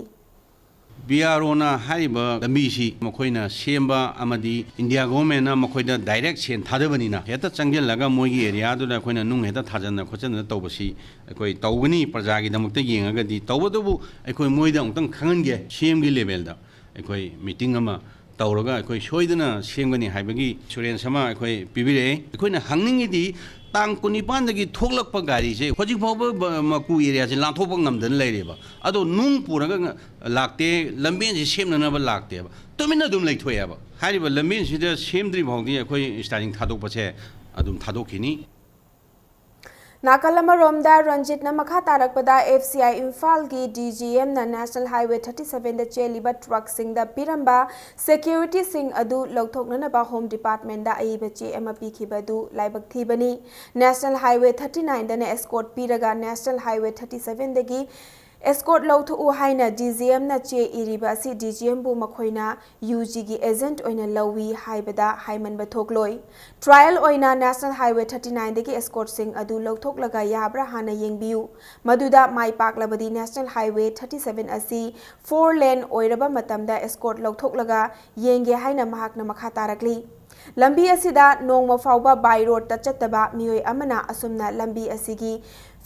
ꯕꯤ ꯑꯥꯔ ꯑꯣꯅ ꯍꯥꯏꯔꯤꯕ ꯂꯝꯕꯤꯁꯤ ꯃꯈꯣꯏꯅ ꯁꯦꯝꯕ ꯑꯃꯗꯤ ꯏꯟꯗꯤꯌꯥ ꯒꯣꯚꯔꯟꯃꯦꯟꯅ ꯃꯈꯣꯏꯗ ꯗꯥꯏꯔꯦꯛ ꯁꯦꯟ ꯊꯥꯗꯕꯅꯤꯅ ꯍꯦꯛꯇ ꯆꯪꯁꯤꯜꯂꯒ ꯃꯣꯏꯒꯤ ꯑꯦꯔꯤꯌꯥꯗꯨꯗ ꯑꯩꯈꯣꯏꯅ ꯅꯨꯡ ꯍꯦꯛꯇ ꯊꯥꯖꯟꯗꯅ ꯈꯣꯠꯆꯟꯗꯅ ꯇꯧꯕꯁꯤ ꯑꯩꯈꯣꯏ ꯇꯧꯒꯅꯤ, ꯄ꯭ꯔꯖꯥꯒꯤꯗꯃꯛꯇ ꯌꯦꯡꯉꯒꯗꯤ꯫ ꯇꯧꯕꯇꯕꯨ ꯑꯩꯈꯣꯏ ꯃꯣꯏꯗ ꯑꯃꯨꯛꯇꯪ ꯈꯪꯍꯟꯒꯦ, ꯁꯤ ꯑꯦꯝꯒꯤ ꯂꯦꯚꯦꯜꯗ ꯑꯩꯈꯣꯏ ꯃꯤꯇꯤꯡ ꯑꯃ ꯇꯧꯔꯒ ꯑꯩꯈꯣꯏ ꯁꯣꯏꯗꯅ ꯁꯦꯝꯒꯅꯤ ꯍꯥꯏꯕꯒꯤ ꯑꯦꯁꯨꯔꯦꯟꯁ ꯑꯃ ꯑꯩꯈꯣꯏ ꯄꯤꯕꯤꯔꯛꯑꯦ꯫ ꯑꯩꯈꯣꯏꯅ ꯍꯪꯅꯤꯡꯉꯤꯗꯤ ꯇꯥꯡ ꯀꯨꯟꯅꯤꯄꯥꯟꯗꯒꯤ ꯊꯣꯛꯂꯛꯄ ꯒꯥꯔꯤꯁꯦ ꯍꯧꯖꯤꯛ ꯐꯥꯎꯕ ꯃꯀꯨ ꯑꯦꯔꯤꯌꯥꯁꯦ ꯂꯥꯟꯊꯣꯛꯄ ꯉꯝꯗꯅ ꯂꯩꯔꯦꯕ꯫ ꯑꯗꯣ ꯅꯨꯡ ꯄꯨꯔꯒ ꯂꯥꯛꯇꯦ, ꯂꯝꯕꯦꯟꯁꯦ ꯁꯦꯝꯅꯅꯕ ꯂꯥꯛꯇꯦꯕ, ꯇꯨꯃꯤꯟꯅ ꯑꯗꯨꯝ ꯂꯩꯊꯣꯛꯑꯦꯕ꯫ ꯍꯥꯏꯔꯤꯕ ꯂꯝꯕꯦꯟꯁꯤꯗ ꯁꯦꯝꯗ꯭ꯔꯤ ꯐꯥꯎꯗꯤ ꯑꯩꯈꯣꯏ ꯁ꯭ꯇꯥꯏꯔꯤꯡ ꯊꯥꯗꯣꯛꯄꯁꯦ ꯑꯗꯨꯝ ꯊꯥꯗꯣꯛꯈꯤꯅꯤ꯫ ꯅꯥꯀꯜ ꯑꯃꯔꯣꯝꯗ ꯔꯟꯖꯤꯠꯅ ꯃꯈꯥ ꯇꯥꯔꯛꯄꯗ, ꯑꯦꯐ ꯁꯤ ꯑꯥꯏ ꯏꯝꯐꯥꯜꯒꯤ D G ꯑꯦꯝꯅ national highway thirty ꯁꯚꯦꯟꯗ ꯆꯦꯜꯂꯤꯕ ꯇ꯭ꯔꯛꯁꯤꯡꯗ ꯄꯤꯔꯝꯕ ꯁꯦꯀ꯭ꯌꯨꯔꯤꯇꯤꯁꯤꯡ ꯑꯗꯨ ꯂꯧꯊꯣꯛꯅꯅꯕ ꯍꯣꯝ ꯗꯤꯄꯥꯔꯠꯃꯦꯟꯗ ꯑꯏꯕ ꯆꯦ ꯑꯃ ꯄꯤꯈꯤꯕ ꯑꯗꯨ ꯂꯥꯏꯕꯛ ꯊꯤꯕꯅꯤ꯫ ꯅꯦꯁꯅꯦꯜ ꯍꯥꯏꯋꯦ ꯊꯥꯔꯇꯤ ꯅꯥꯏꯟꯗꯅ ꯑꯦꯁꯀꯣꯔꯠ ꯄꯤꯔꯒ ꯅꯦꯁꯅꯦꯜ ꯍꯥꯏꯋꯦ ꯊꯥꯔꯇꯤ ꯁꯚꯦꯟꯗꯒꯤ ꯑꯦꯁꯀꯣꯔꯠ ꯂꯧꯊꯣꯛꯎ ꯍꯥꯏꯅ ꯗꯤ ꯖꯤ ꯑꯦꯝꯅ ꯆꯦ ꯏꯔꯤꯕ ꯑꯁꯤ ꯗꯤ ꯖꯤ ꯑꯦꯝꯕꯨ ꯃꯈꯣꯏꯅ ꯌꯨ ꯖꯤꯒꯤ ꯑꯦꯖꯦꯟꯠ ꯑꯣꯏꯅ ꯂꯧꯏ ꯍꯥꯏꯕꯗ ꯍꯥꯏꯃꯟꯕ ꯊꯣꯛꯂꯣꯏ꯫ ꯇ꯭ꯔꯥꯏꯌꯦꯜ ꯑꯣꯏꯅ ꯅꯦꯁꯅꯦꯜ ꯍꯥꯏꯋꯦ ꯊꯥꯔꯇꯤ ꯅꯥꯏꯟꯗꯒꯤ ꯑꯦꯁꯀꯣꯔꯠꯁꯤꯡ ꯑꯗꯨ ꯂꯧꯊꯣꯛꯂꯒ ꯌꯥꯕ꯭ꯔꯥ ꯍꯥꯟꯅ ꯌꯦꯡꯕꯤꯌꯨ꯫ ꯃꯗꯨꯗ ꯃꯥꯏ ꯄꯥꯛꯂꯕꯗꯤ ꯅꯦꯁꯅꯦꯜ ꯍꯥꯏꯋꯦ ꯊꯥꯔꯇꯤ ꯁꯚꯦꯟ ꯑꯁꯤ ꯐꯣꯔ ꯂꯦꯟ ꯑꯣꯏꯔꯕ ꯃꯇꯝꯗ ꯑꯦꯁꯀꯣꯔꯠ ꯂꯧꯊꯣꯛꯂꯒ ꯌꯦꯡꯒꯦ ꯍꯥꯏꯅ ꯃꯍꯥꯛꯅ ꯃꯈꯥ ꯇꯥꯔꯛꯂꯤ꯫ ꯂꯝꯕꯤ ꯑꯁꯤꯗ ꯅꯣꯡꯃ ꯐꯥꯎꯕ ꯕꯥꯏ ꯔꯣꯗꯇ ꯆꯠꯇꯕ ꯃꯤꯑꯣꯏ ꯑꯃꯅ ꯑꯁꯨꯝꯅ ꯂꯝꯕꯤ ꯑꯁꯤꯒꯤ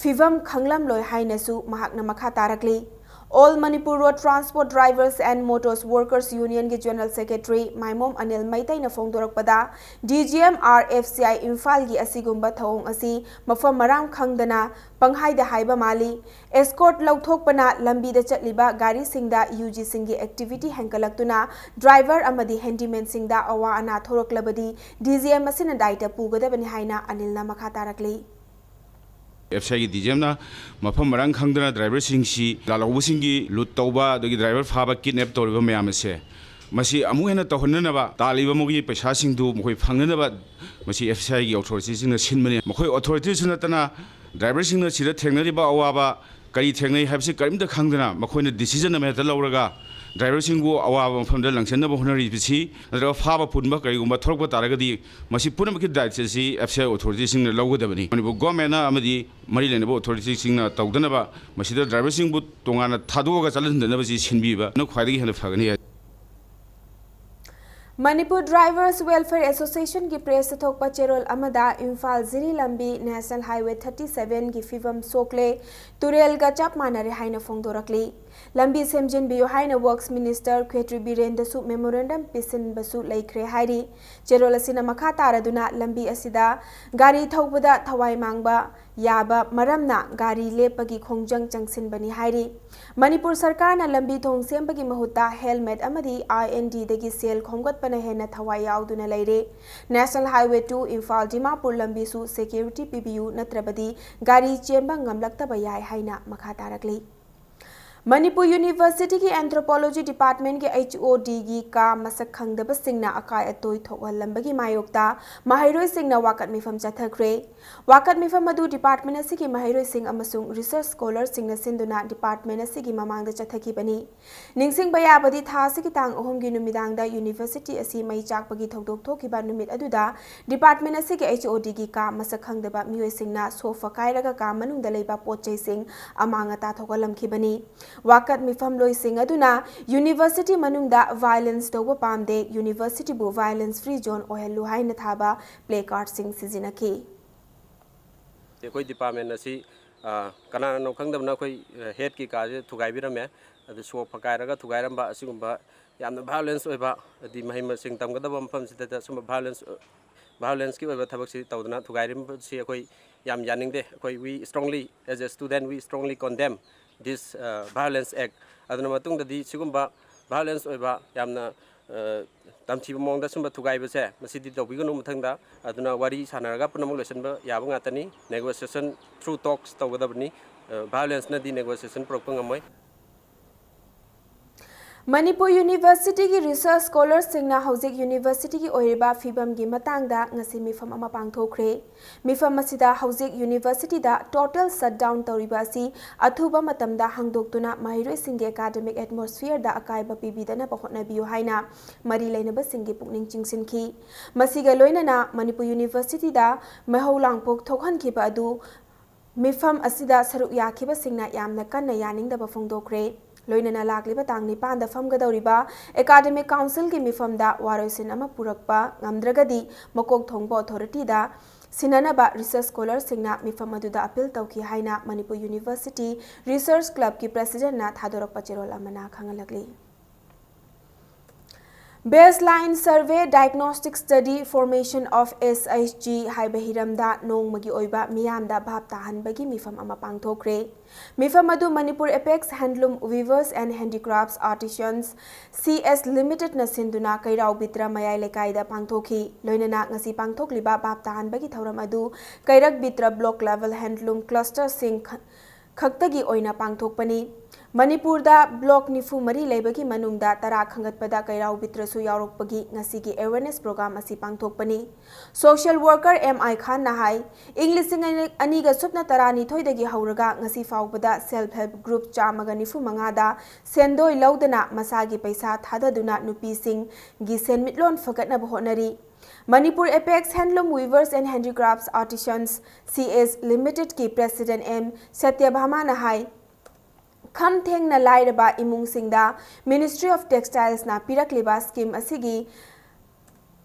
ꯐꯤꯚꯝ ꯈꯪꯂꯝꯂꯣꯏ ꯍꯥꯏꯅꯁꯨ ꯃꯍꯥꯛꯅ ꯃꯈꯥ ꯇꯥꯔꯛꯂꯤ꯫ All Manipur Road Transport Drivers and Motors Workers Unionꯒꯤ General Secretary ꯃꯥꯏꯃꯣꯝ ꯑꯅꯤꯜ ꯃꯩꯇꯩꯅ ꯐꯣꯡꯗꯣꯔꯛꯄꯗ, D G M R F C I ꯏꯝꯐꯥꯜꯒꯤ ꯑꯁꯤꯒꯨꯝꯕ ꯊꯧꯑꯣꯡ ꯑꯁꯤ ꯃꯐꯝ ꯃꯔꯥꯡ ꯈꯪꯗꯅ ꯄꯪꯍꯥꯏꯗ ꯍꯥꯏꯕ ꯃꯥꯜꯂꯤ꯫ ꯑꯦꯁꯀꯣꯔꯠ ꯂꯧꯊꯣꯛꯄꯅ ꯂꯝꯕꯤꯗ ꯆꯠꯂꯤꯕ ꯒꯥꯔꯤꯁꯤꯡꯗ ꯌꯨ ꯖꯤꯁꯤꯡꯒꯤ ꯑꯦꯛꯇꯤꯚꯤꯇꯤ ꯍꯦꯟꯒꯠꯂꯛꯇꯨꯅ ꯗ꯭ꯔꯥꯏꯚꯔ ꯑꯃꯗꯤ ꯍꯦꯟꯗꯤꯃꯦꯟꯁꯤꯡꯗ ꯑꯋꯥ ꯑꯅꯥ ꯊꯣꯔꯛꯂꯕꯗꯤ ꯗꯤ ꯖꯤ ꯑꯦꯝ ꯑꯁꯤꯅ ꯗꯥꯏꯇ ꯄꯨꯒꯗꯕꯅꯤ ꯍꯥꯏꯅ ꯑꯅꯤꯜꯅ ꯃꯈꯥ ꯇꯥꯔꯛꯂꯤ꯫ ꯑꯦꯐ ꯁꯤ ꯑꯥꯏꯒꯤ ꯗꯤ ꯖꯤ ꯑꯦꯝꯅ ꯃꯐꯝ ꯃꯔꯥꯡ ꯈꯪꯗꯅ ꯗ꯭ꯔꯥꯏꯚꯔꯁꯤꯡꯁꯤ ꯂꯥꯜꯍꯧꯕꯁꯤꯡꯒꯤ ꯂꯨꯠ ꯇꯧꯕ, ꯑꯗꯒꯤ ꯗ꯭ꯔꯥꯏꯚꯔ ꯐꯥꯕ, ꯀꯤꯗꯅꯦꯞ ꯇꯧꯔꯤꯕ ꯃꯌꯥꯝ ꯑꯁꯦ, ꯃꯁꯤ ꯑꯃꯨꯛ ꯍꯦꯟꯅ ꯇꯧꯍꯟꯅꯅꯕ, ꯇꯥꯜꯂꯤꯕ ꯃꯈꯣꯏꯒꯤ ꯄꯩꯁꯥꯁꯤꯡꯗꯨ ꯃꯈꯣꯏ ꯐꯪꯅꯅꯕ ꯃꯁꯤ ꯑꯦꯐ ꯁꯤ ꯑꯥꯏꯒꯤ ꯑꯣꯊꯣꯔꯤꯇꯤꯁꯤꯡꯅ ꯁꯤꯟꯕꯅꯤ꯫ ꯃꯈꯣꯏ ꯑꯣꯊꯣꯔꯤꯇꯤꯁꯨ ꯅꯠꯇꯅ ꯗ꯭ꯔꯥꯏꯚꯔꯁꯤꯡꯅ ꯁꯤꯗ ꯊꯦꯡꯅꯔꯤꯕ ꯑꯋꯥꯕ ꯀꯔꯤ ꯊꯦꯡꯅꯩ ꯍꯥꯏꯕꯁꯤ ꯀꯔꯤꯝꯇ ꯈꯪꯗꯅ ꯃꯈꯣꯏꯅ ꯗꯤꯁꯤꯖꯟ ꯑꯃ ꯍꯦꯛꯇ ꯂꯧꯔꯒ ꯗ꯭ꯔꯥꯏꯚꯔꯁꯤꯡꯕꯨ ꯑꯋꯥꯕ ꯃꯐꯝꯗ ꯂꯪꯁꯤꯟꯅꯕ ꯍꯣꯠꯅꯔꯤꯕꯁꯤ, ꯅꯠꯇ꯭ꯔꯒ ꯐꯥꯕ ꯄꯨꯟꯕ ꯀꯔꯤꯒꯨꯝꯕ ꯊꯣꯔꯛꯄ ꯇꯥꯔꯒꯗꯤ, ꯃꯁꯤ ꯄꯨꯝꯅꯃꯛꯀꯤ ꯗꯥꯏꯇ꯭ꯋꯁꯤ ꯑꯦꯐ ꯁꯤ ꯑꯥꯏ ꯑꯣꯊꯣꯔꯤꯇꯤꯁꯤꯡꯅ ꯂꯧꯒꯗꯕꯅꯤ꯫ ꯃꯅꯤꯄꯨꯔ ꯒꯣꯔꯃꯦꯟꯅ ꯑꯃꯗꯤ ꯃꯔꯤ ꯂꯩꯅꯕ ꯑꯣꯊꯣꯔꯤꯇꯤꯁꯤꯡꯅ ꯇꯧꯗꯅꯕ ꯃꯁꯤꯗ ꯗ꯭ꯔꯥꯏꯚꯔꯁꯤꯡꯕꯨ ꯇꯣꯉꯥꯟꯅ ꯊꯥꯗꯣꯛꯑꯒ ꯆꯠꯍꯟꯗꯅꯕꯁꯤ ꯁꯤꯟꯕꯤꯕꯅ ꯈ꯭ꯋꯥꯏꯗꯒꯤ ꯍꯦꯟꯅ ꯐꯒꯅꯤ ꯍꯥꯏ꯫ ꯃꯅꯤꯄꯨꯔ ꯗ꯭ꯔꯥꯏꯚꯔꯁ ꯋꯦꯜꯐꯤꯌꯔ ꯑꯦꯁꯣꯁꯤꯌꯦꯁꯟꯒꯤ ꯄ꯭ꯔꯦꯁꯇ ꯊꯣꯛꯄ ꯆꯦꯔꯣꯜ ꯑꯃꯗ ꯏꯝꯐꯥꯜ ꯖꯤꯔꯤ ꯂꯝꯕꯤ ꯅꯦꯁꯅꯦꯜ ꯍꯥꯏꯋꯦ ꯊꯥꯔꯇꯤ ꯁꯚꯦꯟꯒꯤ ꯐꯤꯚꯝ ꯁꯣꯛꯂꯦ, ꯇꯨꯔꯦꯜꯒ ꯆꯞ ꯃꯥꯟꯅꯔꯦ ꯍꯥꯏꯅ ꯐꯣꯡꯗꯣꯔꯛꯂꯤ꯫ ꯂꯝꯕꯤ ꯁꯦꯝꯖꯤꯟꯕꯤꯌꯨ ꯍꯥꯏꯅ Works Minister ꯈꯦꯇ꯭ꯔꯤ ꯕꯤꯔꯦꯟꯗꯁꯨ memorandum ꯄꯤꯁꯤꯟꯕꯁꯨ ꯂꯩꯈ꯭ꯔꯦ ꯍꯥꯏꯔꯤ꯫ ꯆꯦꯔꯣꯜ ꯑꯁꯤꯅ ꯃꯈꯥ ꯇꯥꯔꯗꯨꯅ ꯂꯝꯕꯤ ꯑꯁꯤꯗ ꯒꯥꯔꯤ ꯊꯧꯕꯗ ꯊꯋꯥꯏ ꯃꯥꯡꯕ ꯌꯥꯕ ꯃꯔꯝꯅ ꯒꯥꯔꯤ ꯂꯦꯞꯄꯒꯤ ꯈꯣꯡꯖꯪ ꯆꯪꯁꯤꯟꯕꯅꯤ ꯍꯥꯏꯔꯤ꯫ ꯃꯅꯤꯄꯨꯔ ꯁꯔꯀꯥꯔꯅ ꯂꯝꯕꯤ ꯊꯣꯡ ꯁꯦꯝꯕꯒꯤ ꯃꯍꯨꯠꯇ helmet ꯑꯃꯗꯤ I and D ꯗꯒꯤ ꯁꯦꯜ ꯈꯣꯝꯒꯠꯄꯅ ꯍꯦꯟꯅ ꯊꯋꯥꯏ ꯌꯥꯎꯗꯨꯅ ꯂꯩꯔꯦ꯫ National Highway two Imphal Dimapur ꯂꯝꯕꯤꯁꯨ security ꯄꯤꯕꯤꯌꯨ, ꯅꯠꯇ꯭ꯔꯕꯗꯤ ꯒꯥꯔꯤ ꯆꯦꯟꯕ ꯉꯝꯂꯛꯇꯕ ꯌꯥꯏ ꯍꯥꯏꯅ ꯃꯈꯥ ꯇꯥꯔꯛꯂꯤ꯫ ꯃꯅꯤꯄꯨꯔ ꯌꯨꯅꯤꯚꯔꯁꯤꯇꯤꯒꯤ Anthropology Department ꯀꯤ H O D ꯒꯤ ꯀꯥ ꯃꯁꯛ ꯈꯪꯗꯕꯁꯤꯡꯅ ꯑꯀꯥꯏ ꯑꯇꯣꯏ ꯊꯣꯛꯍꯜꯂꯝꯕꯒꯤ ꯃꯥꯌꯣꯛꯇ ꯃꯍꯩꯔꯣꯏꯁꯤꯡꯅ ꯋꯥꯀꯠ ꯃꯤꯐꯝ ꯆꯠꯊꯈ꯭ꯔꯦ꯫ ꯋꯥꯀꯠ ꯃꯤꯐꯝ ꯑꯗꯨ department ꯑꯁꯤꯒꯤ ꯃꯍꯩꯔꯣꯏꯁꯤꯡ ꯑꯃꯁꯨꯡ research scholar ꯁꯤꯡꯅ ꯁꯤꯟꯗꯨꯅ department ꯑꯁꯤꯒꯤ ꯃꯃꯥꯡꯗ ꯆꯠꯊꯈꯤꯕꯅꯤ꯫ ꯅꯤꯡꯁꯤꯡꯕ ꯌꯥꯕꯗꯤ, ꯊꯥ ꯑꯁꯤꯒꯤ ꯇꯥꯡ ꯑꯍꯨꯝꯒꯤ ꯅꯨꯃꯤꯗꯥꯡꯗ university ꯑꯁꯤ ꯃꯩ ꯆꯥꯛꯄꯒꯤ ꯊꯧꯗꯣꯛ ꯊꯣꯛꯈꯤꯕ ꯅꯨꯃꯤꯠ ꯑꯗꯨꯗ department ꯑꯁꯤꯒꯤ H O D ꯒꯤ ꯀꯥ ꯃꯁꯛ ꯈꯪꯗꯕ ꯃꯤꯑꯣꯏꯁꯤꯡꯅ ꯁꯣꯛ ꯐꯀꯥꯏꯔꯒ ꯀꯥ ꯃꯅꯨꯡꯗ ꯂꯩꯕ ꯄꯣꯠ ꯆꯩꯁꯤꯡ ꯑꯃꯥꯡ ꯑꯇꯥ ꯊꯣꯛꯍꯜꯂꯝꯈꯤꯕꯅꯤ꯫ ꯋꯥꯀꯠ ꯃꯤꯐꯝꯂꯣꯏꯁꯤꯡ ꯑꯗꯨꯅ university ꯃꯅꯨꯡꯗ violence ꯇꯧꯕ ꯄꯥꯝꯗꯦ, university ꯕꯨ violence free zone ꯑꯣꯏꯍꯜꯂꯨ ꯍꯥꯏꯅ ꯊꯥꯕ placard ꯁꯤꯡ ꯁꯤꯖꯤꯟꯅꯈꯤ꯫ ꯑꯩꯈꯣꯏ department ꯑꯁꯤ, ꯑ, ꯀꯅꯥꯅꯅꯣ ꯈꯪꯗꯕꯅ ꯑꯩꯈꯣꯏ, ꯑ, head ꯀꯤ ꯀꯥꯁꯦ ꯊꯨꯒꯥꯏꯕꯤꯔꯝꯃꯦ꯫ ꯑꯗꯨ ꯁꯣꯛ ꯐꯀꯥꯏꯔꯒ ꯊꯨꯒꯥꯏꯔꯝꯕ ꯑꯁꯤꯒꯨꯝꯕ ꯌꯥꯝꯅ violence ꯑꯣꯏꯕ, ꯍꯥꯏꯗꯤ ꯃꯍꯩ ꯃꯁꯤꯡ ꯇꯝꯒꯗꯕ ꯃꯐꯝꯁꯤꯗ ꯁꯨꯝꯕ violence, violence ꯀꯤ ꯑꯣꯏꯕ ꯊꯕꯛꯁꯤ ꯇꯧꯗꯅ ꯊꯨꯒꯥꯏꯔꯝꯕꯁꯤ ꯑꯩꯈꯣꯏ ꯌꯥꯝ ꯌꯥꯅꯤꯡꯗꯦ꯫ ꯑꯩꯈꯣꯏ, we strongly, as a student, we strongly condemn this, uh, violence act. ꯑꯗꯨꯅ ꯃꯇꯨꯡꯗꯗꯤ ꯁꯤꯒꯨꯝꯕ violence ꯑꯣꯏꯕ ꯌꯥꯝꯅ, ꯑ, ꯇꯝꯊꯤꯕ ꯃꯑꯣꯡꯗ ꯁꯨꯝꯕ ꯊꯨꯒꯥꯏꯕꯁꯦ ꯃꯁꯤꯗꯤ ꯇꯧꯕꯤꯒꯅꯨ ꯃꯊꯪꯗ꯫ ꯑꯗꯨꯅ ꯋꯥꯔꯤ ꯁꯥꯟꯅꯔꯒ ꯄꯨꯝꯅꯃꯛ ꯂꯣꯏꯁꯤꯟꯕ ꯌꯥꯕ ꯉꯥꯛꯇꯅꯤ꯫ Negotiation through talks ꯇꯧꯒꯗꯕꯅꯤ꯫ ꯑ, violence ꯅꯗꯤ negotiation ꯄꯨꯔꯛꯄ ꯉꯝꯃꯣꯏ꯫ ꯃꯅꯤꯄꯨꯔ ꯌꯨꯅꯤꯚꯔꯁꯤꯇꯤꯒꯤ research scholar ꯁꯤꯡꯅ ꯍꯧꯖꯤꯛ university ꯒꯤ ꯑꯣꯏꯔꯤꯕ ꯐꯤꯕꯝꯒꯤ ꯃꯇꯥꯡꯗ ꯉꯁꯤ ꯃꯤꯐꯝ ꯑꯃ ꯄꯥꯡꯊꯣꯛꯈ꯭ꯔꯦ꯫ ꯃꯤꯐꯝ ꯑꯁꯤꯗ ꯍꯧꯖꯤꯛ university ꯗ total shutdown ꯇꯧꯔꯤꯕ ꯑꯁꯤ ꯑꯊꯨꯕ ꯃꯇꯝꯗ ꯍꯥꯡꯗꯣꯛꯇꯨꯅ ꯃꯍꯩꯔꯣꯏꯁꯤꯡꯒꯤ academic atmosphere ꯗ ꯑꯀꯥꯏꯕ ꯄꯤꯕꯤꯗꯅꯕ ꯍꯣꯠꯅꯕꯤꯌꯨ ꯍꯥꯏꯅ ꯃꯔꯤ ꯂꯩꯅꯕꯁꯤꯡꯒꯤ ꯄꯨꯛꯅꯤꯡ ꯆꯤꯡꯁꯤꯟꯈꯤ꯫ ꯃꯁꯤꯒ ꯂꯣꯏꯅꯅ ꯃꯅꯤꯄꯨꯔ ꯌꯨꯅꯤꯚꯔꯁꯤꯇꯤꯗ ꯃꯩꯍꯧ ꯂꯥꯡꯄꯣꯛ ꯊꯣꯛꯍꯟꯈꯤꯕ ꯑꯗꯨ ꯃꯤꯐꯝ ꯑꯁꯤꯗ ꯁꯔꯨꯛ ꯌꯥꯈꯤꯕꯁꯤꯡꯅ ꯌꯥꯝꯅ ꯀꯟꯅ ꯌꯥꯅꯤꯡꯗꯕ ꯐꯣꯡꯗꯣꯛꯈ꯭ꯔꯦ꯫ ꯂꯣꯏꯅꯅ ꯂꯥꯛꯂꯤꯕ ꯇꯥꯡ ꯅꯤꯄꯥꯟꯗ ꯐꯝꯒꯗꯧꯔꯤꯕ academic council ꯒꯤ ꯃꯤꯐꯝꯗ ꯋꯥꯔꯣꯏꯁꯤꯟ ꯑꯃ ꯄꯨꯔꯛꯄ ꯉꯝꯗ꯭ꯔꯒꯗꯤ ꯃꯀꯣꯛ ꯊꯣꯡꯕ authority ꯗ ꯁꯤꯟꯅꯅꯕ research scholarꯁꯤꯡꯅ ꯃꯤꯐꯝ ꯑꯗꯨꯗ appeal ꯇꯧꯈꯤ ꯍꯥꯏꯅ ꯃꯅꯤꯄꯨꯔ University Research Clubꯀꯤ presidentꯅ ꯊꯥꯗꯣꯔꯛꯄ ꯆꯦꯔꯣꯜ ꯑꯃꯅ ꯈꯪꯍꯜꯂꯛꯂꯤ꯫ Baseline Survey Diagnostic Study Formation of SHG ꯍꯥꯏꯕ ꯍꯤꯔꯝꯗ ꯅꯣꯡꯃꯒꯤ ꯑꯣꯏꯕ ꯃꯤꯌꯥꯝꯗ ꯚꯥꯞ ꯇꯥꯍꯟꯕꯒꯤ ꯃꯤꯐꯝ ꯑꯃ ꯄꯥꯡꯊꯣꯛꯈ꯭ꯔꯦ꯫ ꯃꯤꯐꯝ ꯑꯗꯨ Manipur Apex Handloom Weavers and Handicrafts Artisans C S Limitedꯅ ꯁꯤꯟꯗꯨꯅ ꯀꯩꯔꯥꯎ ꯕꯤꯇ꯭ꯔ ꯃꯌꯥꯏ ꯂꯩꯀꯥꯏꯗ ꯄꯥꯡꯊꯣꯛꯈꯤ꯫ ꯂꯣꯏꯅꯅ ꯉꯁꯤ ꯄꯥꯡꯊꯣꯛꯂꯤꯕ ꯚꯥꯞ ꯇꯥꯍꯟꯕꯒꯤ ꯊꯧꯔꯝ ꯑꯗꯨ ꯀꯩꯔꯛ ꯕꯤꯇ꯭ꯔ block level handloom clusterꯁꯤꯡ ꯈ-, ꯈꯛꯇꯒꯤ ꯑꯣꯏꯅ ꯄꯥꯡꯊꯣꯛꯄꯅꯤ꯫ ꯃꯅꯤꯄꯨꯔꯗ block ꯅꯤꯐꯨ ꯃꯔꯤ ꯂꯩꯕꯒꯤ ꯃꯅꯨꯡꯗ ꯇꯔꯥ ꯈꯟꯒꯠꯄꯗ ꯀꯩꯔꯥꯎ ꯕꯤꯇ꯭ꯔꯁꯨ ꯌꯥꯎꯔꯛꯄꯒꯤ ꯉꯁꯤꯒꯤ awareness program ꯑꯁꯤ ꯄꯥꯡꯊꯣꯛꯄꯅꯤ꯫ Social worker M I ꯈꯥꯟꯅ ꯍꯥꯏ, ꯏꯪ ꯂꯤꯁꯤꯡ ꯑꯅꯤꯒ ꯁꯨꯞꯅ ꯇꯔꯥꯅꯤꯊꯣꯏꯗꯒꯤ ꯍꯧꯔꯒ ꯉꯁꯤ ꯐꯥꯎꯕꯗ self help group ꯆꯥꯝꯃꯒ ꯅꯤꯐꯨ ꯃꯉꯥꯗ ꯁꯦꯟꯗꯣꯏ ꯂꯧꯗꯅ ꯃꯁꯥꯒꯤ ꯄꯩꯁꯥ ꯊꯥꯗꯗꯨꯅ ꯅꯨꯄꯤꯁꯤꯡꯒꯤ ꯁꯦꯟꯃꯤꯠꯂꯣꯟ ꯐꯒꯠꯅꯕ ꯍꯣꯠꯅꯔꯤ꯫ Manipur Apex Handloom Weavers and Handicrafts Artisans C S Limitedꯀꯤ president M ꯁꯇ꯭ꯌꯚꯥꯃꯥꯅ ꯍꯥꯏ, ꯈꯝ ꯊꯦꯡꯅ ꯂꯥꯏꯔꯕ ꯏꯃꯨꯡꯁꯤꯡꯗ Ministry of Textilesꯅ ꯄꯤꯔꯛꯂꯤꯕ scheme ꯑꯁꯤꯒꯤ